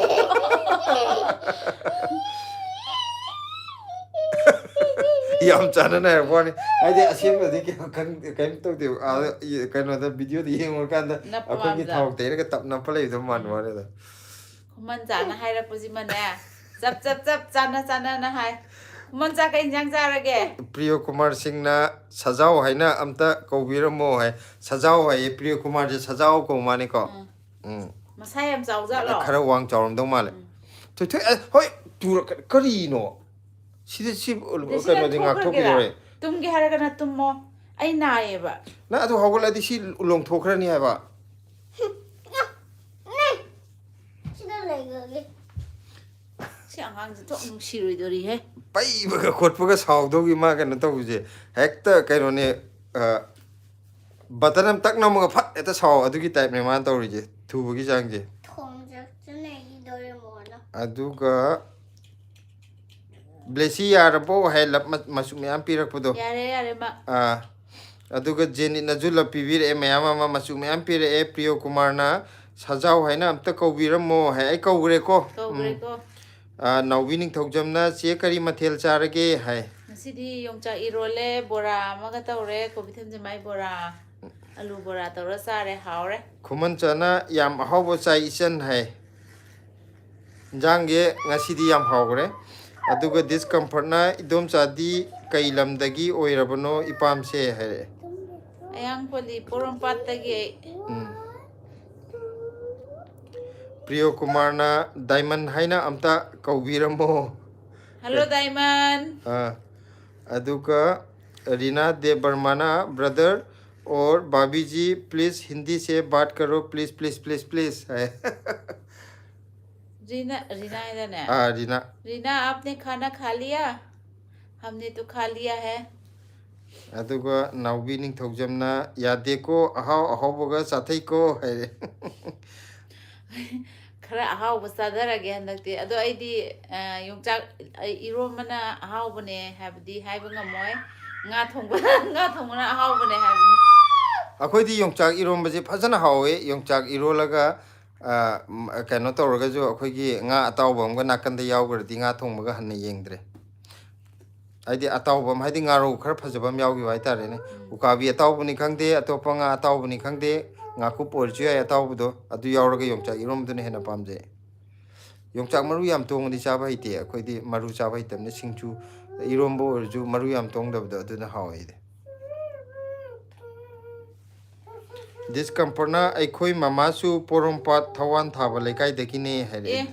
ꯌꯥꯝ ꯆꯥꯟꯅꯅ ꯍꯥꯏꯔꯛꯄ ꯋꯥꯅꯤ꯫ ꯍꯥꯏꯗꯤ ꯑꯁꯦꯡꯕꯗꯤ ꯀꯩꯝ ꯈꯪ-, ꯀꯩꯝ ꯇꯧꯗꯦꯕ꯫ ꯑꯥꯗ ꯀꯩꯅꯣꯗ videoꯗ ꯌꯦꯡꯉꯨꯔꯀꯥꯟꯗ ꯅꯞꯄ ꯑꯩꯈꯣꯏꯒꯤ ꯃꯥꯟꯕꯗ꯫ ꯊꯥꯎ ꯇꯩꯔꯒ ꯇꯞ ꯅꯞꯄ ꯂꯩꯕꯗꯣ ꯃꯥꯟꯕ ꯎꯝ꯫ ꯋꯥꯅꯤꯗ꯫ ꯈꯨꯃꯟꯆꯥꯅ ꯍꯥꯏꯔꯛꯄꯁꯤꯃꯅꯦ, ꯆꯞ, ꯆꯞ, ꯆꯞ ꯆꯥꯟꯅ ꯆꯥꯟꯅꯅ ꯍꯥꯏ꯫ ꯈꯨꯃꯟꯆꯥ, ꯀꯩ ꯏꯟꯖꯥꯡ ꯆꯥꯔꯒꯦ? ꯄ꯭ꯔꯤꯌꯣ ꯀꯨꯃꯥꯔ ꯁꯤꯡꯅ "ꯁꯖꯥꯎ ꯍꯥꯏꯅ ꯑꯝꯇ ꯀꯧꯕꯤꯔꯝꯃꯣ" ꯍꯥꯏ꯫ ꯁꯖꯥꯎ ꯍꯥꯏꯌꯦ, ꯄ꯭ꯔꯤꯌꯣ ꯀꯨꯃꯥꯔꯁꯦ ꯁꯖꯥꯎ ꯀꯧ ꯃꯥꯅꯤꯀꯣ꯫ ꯎꯝ꯫ ꯎꯝ꯫ ꯃꯁꯥ ꯌꯥꯝ ꯆꯥꯎꯖꯥꯠꯂꯣ? ꯈꯔ ꯋꯥꯡ ꯆꯥꯎꯔꯝꯗꯧ ꯃꯥꯜꯂꯦ꯫ ꯎꯝ꯫ ꯊꯣꯏ, ꯊꯣꯏ, ꯑ, ꯍꯣꯏ, ꯇꯨꯔ-, ꯀ-, ꯀꯔꯤꯅꯣ? ꯁꯤꯗ ꯁꯤ, ꯑꯗ ꯁꯤꯗ ꯀꯩꯅꯣꯗꯤ ꯊꯣꯛꯈ꯭ꯔꯒꯦꯔꯥ? ꯉꯥꯛꯊꯣꯛꯄꯤꯔꯣꯏ꯫ ꯇꯨꯝꯒꯦ ꯍꯥꯏꯔꯒꯅ ꯇꯨꯝꯃꯣ꯫ ꯑꯩ ꯅꯥꯏꯌꯦꯕ꯫ ꯅꯪ ꯑꯗꯨ ꯍꯧꯒꯠꯂꯗꯤ ꯁꯤ ꯂꯣꯡꯊꯣꯛꯈ꯭ꯔꯅꯤ ꯍꯥꯏꯕ꯫ ꯁꯤꯗ ꯂꯩꯈ꯭ꯔꯒꯦ꯫ ꯁꯤ ꯑꯉꯥꯡꯁꯦ ꯊꯣꯛ ꯅꯨꯡꯁꯤꯔꯣꯏꯗꯣꯔꯤꯍꯦ꯫ ꯄꯩꯕꯒ ꯈꯣꯠꯄꯒ ꯁꯥꯎꯗꯧꯒꯤ ꯃꯥ ꯀꯩꯅꯣ ꯇꯧꯕꯁꯦ꯫ ꯍꯦꯛꯇ ꯀꯩꯅꯣꯅꯦ, ꯑ, button ꯑꯃ ꯇꯛ ꯅꯝꯃꯒ ꯐꯠ ꯍꯦꯛꯇ ꯁꯥꯎ, ꯑꯗꯨꯒꯤ typeꯅꯦ ꯃꯥꯅ ꯇꯧꯔꯤꯁꯦ, ꯊꯨꯕꯒꯤ ꯆꯥꯡꯁꯦ꯫ ꯊꯣꯝꯖꯛꯇꯨꯅ ꯑꯩꯒꯤ ꯗꯣꯔꯦꯃꯣꯟꯅ꯫ ꯑꯗꯨꯒ ꯕ꯭ꯂꯦꯁꯤ ꯌꯥꯔꯕꯣ ꯍꯥꯏ, ꯂꯞ ꯃ- ꯃꯆꯨ ꯃꯌꯥꯝ ꯄꯤꯔꯛꯄꯗꯣ꯫ ꯌꯥꯔꯦ, ꯌꯥꯔꯦ, ꯃꯥ꯫ ꯑꯥ, ꯑꯗꯨꯒ ꯖꯦꯅꯤꯠꯅꯁꯨ ꯂꯞ ꯄꯤꯕꯤꯔꯛꯑꯦ, ꯃꯌꯥꯝ ꯑꯃ ꯃꯆꯨ ꯃꯌꯥꯝ ꯄꯤꯔꯛꯑꯦ꯫ ꯄ꯭ꯔꯤꯌꯣ ꯀꯨꯃꯥꯔꯅ "ꯁꯖꯥꯎ ꯍꯥꯏꯅ ꯑꯝꯇ ꯀꯧꯕꯤꯔꯝꯃꯣ" ꯍꯥꯏ, ꯑꯩ ꯀꯧꯈ꯭ꯔꯦꯀꯣ꯫ ꯎꯝ꯫ ꯀꯧꯈ꯭ꯔꯦꯀꯣ꯫ ꯑꯥ, ꯅꯥꯎꯕꯤ ꯅꯤꯡꯊꯧꯖꯝꯅ "ꯆꯦ ꯀꯔꯤ ꯃꯊꯦꯜ ꯆꯥꯔꯒꯦ?" ꯍꯥꯏ꯫ ꯉꯁꯤꯗꯤ ꯌꯣꯡꯆꯥꯛ ꯏꯔꯣꯜꯂꯦ, ꯕꯣꯔꯥ ꯑꯃꯒ ꯇꯧꯔꯦ, ꯀꯣꯕꯤ ꯊꯝꯖꯤꯟ ꯃꯥꯏ ꯕꯣꯔꯥ, ꯑꯂꯨ ꯕꯣꯔꯥ ꯇꯧꯔ ꯆꯥꯔꯦ, ꯍꯥꯎꯔꯦ꯫ ꯈꯨꯃꯟꯆꯥꯅ "ꯌꯥꯝ ꯑꯍꯥꯎꯕ ꯆꯥꯏ ꯏꯆꯟ" ꯍꯥꯏ꯫ ꯏꯟꯖꯥꯡꯁꯦ ꯉꯁꯤꯗꯤ ꯌꯥꯝ ꯍꯥꯎꯈ꯭ꯔꯦ꯫ ꯑꯗꯨꯒ ꯗꯤꯁꯀꯝꯐꯔꯠꯅ "ꯏꯗꯣꯝꯆꯥꯗꯤ ꯀꯩ ꯂꯝꯗꯒꯤ ꯑꯣꯏꯔꯕꯅꯣ ꯏꯄꯥꯝꯁꯦ?" ꯍꯥꯏꯔꯛꯑꯦ꯫ ꯑꯌꯥꯡ ꯄꯣꯂꯤ ꯄꯣꯔꯣꯝꯄꯥꯠꯇꯒꯤ ꯑꯩ꯫ ꯎꯝ꯫ ꯄ꯭ꯔꯤꯌꯣ ꯀꯨꯃꯥꯔꯅ "ꯗꯥꯏꯃꯟ ꯍꯥꯏꯅ ꯑꯝꯇ ꯀꯧꯕꯤꯔꯝꯃꯣ" ꯍꯜꯂꯣ, ꯗꯥꯏꯃꯟ꯫ ꯑꯥ, ꯑꯗꯨꯒ ꯔꯤꯅꯥ ꯗꯦꯕꯔꯃꯥꯅ "Brother or भाभी जी, please हिंदी से बात करो, please, please, please, please" ꯍꯥꯏ꯫ ꯔꯤꯅꯥ, ꯔꯤꯅꯥ ꯍꯥꯏꯗꯅꯦ? ꯑꯥ, ꯔꯤꯅꯥ꯫ रीना, आपने खाना खा लिया? हमने तो खा लिया है। ꯑꯗꯨꯒ ꯅꯥꯎꯕꯤ ꯅꯤꯡꯊꯧꯖꯝꯅ "ꯌꯥꯗꯦꯀꯣ, ꯑꯍꯥꯎ ꯑꯍꯥꯎꯕꯒ ꯆꯥꯊꯩꯀꯣ" ꯍꯥꯏꯔꯦ꯫ ꯈꯔ ꯑꯍꯥꯎꯕ ꯆꯥꯊꯔꯒꯦ ꯍꯟꯗꯛꯇꯤ꯫ ꯑꯗꯣ ꯑꯩꯗꯤ, ꯑ, ꯌꯣꯡꯆꯥꯛ, ꯑ, ꯏꯔꯣꯝꯕꯅ ꯑꯍꯥꯎꯕꯅꯦ ꯍꯥꯏꯕꯗꯤ ꯍꯥꯏꯕ ꯉꯝꯃꯣꯏ꯫ ꯉꯥ ꯊꯣꯡꯕ, ꯉꯥ ꯊꯣꯡꯕꯅ ꯑꯍꯥꯎꯕꯅꯦ ꯍꯥꯏꯕꯅꯤ꯫ ꯑꯩꯈꯣꯏꯗꯤ ꯌꯣꯡꯆꯥꯛ ꯏꯔꯣꯝꯕꯁꯦ ꯐꯖꯅ ꯍꯥꯎꯋꯦ꯫ ꯌꯣꯡꯆꯥꯛ ꯏꯔꯣꯜꯂꯒ, ꯑ, ꯀꯩꯅꯣ ꯇꯧꯔꯒꯁꯨ ꯑꯩꯈꯣꯏꯒꯤ ꯉꯥ ꯑꯇꯥꯎꯕ ꯑꯃꯒ ꯅꯥꯀꯟꯗ ꯌꯥꯎꯈ꯭ꯔꯗꯤ ꯉꯥ ꯊꯣꯡꯕꯒ ꯍꯟꯅ ꯌꯦꯡꯗ꯭ꯔꯦ꯫ ꯍꯥꯏꯗꯤ ꯑꯇꯥꯎꯕ ꯑꯃ, ꯍꯥꯏꯗꯤ ꯉꯥꯔꯧ ꯈꯔ ꯐꯖꯕ ꯑꯃ ꯌꯥꯎꯈꯤꯕ ꯍꯥꯏꯇꯥꯔꯦꯅꯦ꯫ ꯎꯀꯥꯕꯤ ꯑꯇꯥꯎꯕꯅꯤ ꯈꯪꯗꯦ, ꯑꯇꯣꯞꯄ ꯉꯥ ꯑꯇꯥꯎꯕꯅꯤ ꯈꯪꯗꯦ, ꯉꯥꯀꯨꯞ ꯑꯣꯏꯔꯁꯨ ꯌꯥꯏ ꯑꯇꯥꯎꯕꯗꯣ, ꯑꯗꯨ ꯌꯥꯎꯔꯒ ꯌꯣꯡꯆꯥꯛ ꯏꯔꯣꯝꯕꯗꯨꯅ ꯍꯦꯟꯅ ꯄꯥꯝꯖꯩ꯫ ꯌꯣꯡꯆꯥꯛ ꯃꯔꯨ ꯌꯥꯝ ꯇꯣꯡꯉꯗꯤ ꯆꯥꯕ ꯍꯩꯇꯦ꯫ ꯑꯩꯈꯣꯏꯗꯤ ꯃꯔꯨ ꯆꯥꯕ ꯍꯩꯇꯕꯅꯤꯅ ꯁꯤꯡꯖꯨ, ꯏꯔꯣꯝꯕ ꯑꯣꯏꯔꯁꯨ ꯃꯔꯨ ꯌꯥꯝ ꯇꯣꯡꯗꯕꯗꯣ ꯑꯗꯨꯅ ꯍꯥꯎꯋꯦ ꯑꯩꯗꯤ꯫ ꯗꯤꯁꯀꯝꯐꯔꯠꯅ "ꯑꯩꯈꯣꯏ ꯃꯃꯥꯁꯨ ꯄꯣꯔꯣꯝꯄꯥꯠ ꯊꯋꯥꯟ ꯊꯥꯕ ꯂꯩꯀꯥꯏꯗꯒꯤꯅꯦ" ꯍꯥꯏꯔꯛꯑꯦ꯫ ꯑꯦ,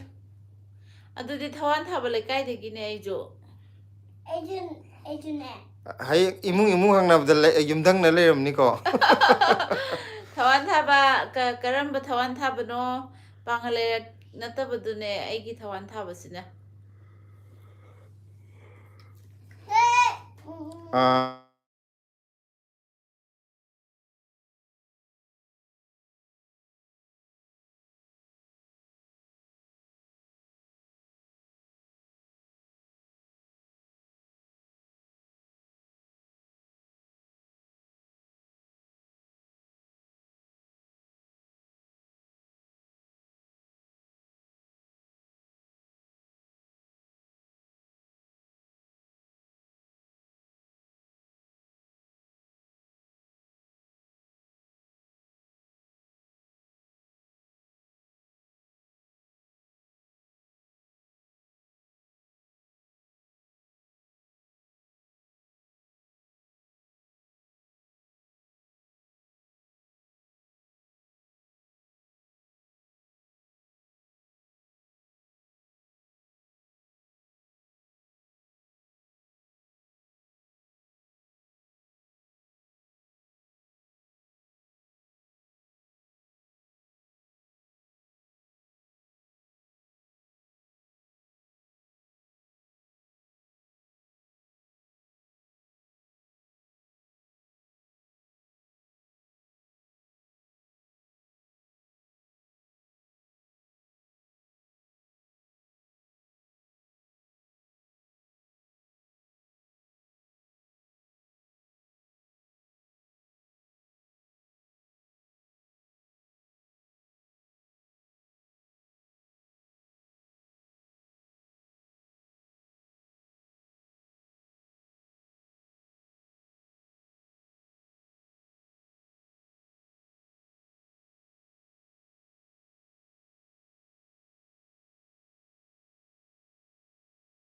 ꯑꯗꯨꯗꯤ ꯊꯋꯥꯟ ꯊꯥꯕ ꯂꯩꯀꯥꯏꯗꯒꯤꯅꯦ ꯑꯩꯁꯨ꯫ ꯑꯩꯁꯨ ꯑꯩꯁꯨꯅꯦ꯫ ꯍꯌꯦꯡ ꯏꯃꯨꯡ ꯏꯃꯨꯡ ꯍꯪꯅꯕꯗ ꯂꯩ- ꯌꯨꯝꯊꯪꯅ ꯂꯩꯔꯝꯅꯤꯀꯣ꯫ ꯊꯋꯥꯟ ꯊꯥꯕ, ꯀ-, ꯀꯔꯝꯕ ꯊꯋꯥꯟ ꯊꯥꯕꯅꯣ? ꯄꯥꯡꯒꯜ ꯂꯩꯔꯛ ꯅꯠꯇꯕꯗꯨꯅꯦ ꯑꯩꯒꯤ ꯊꯋꯥꯟ ꯊꯥꯕꯁꯤꯅ꯫ ꯑꯥ,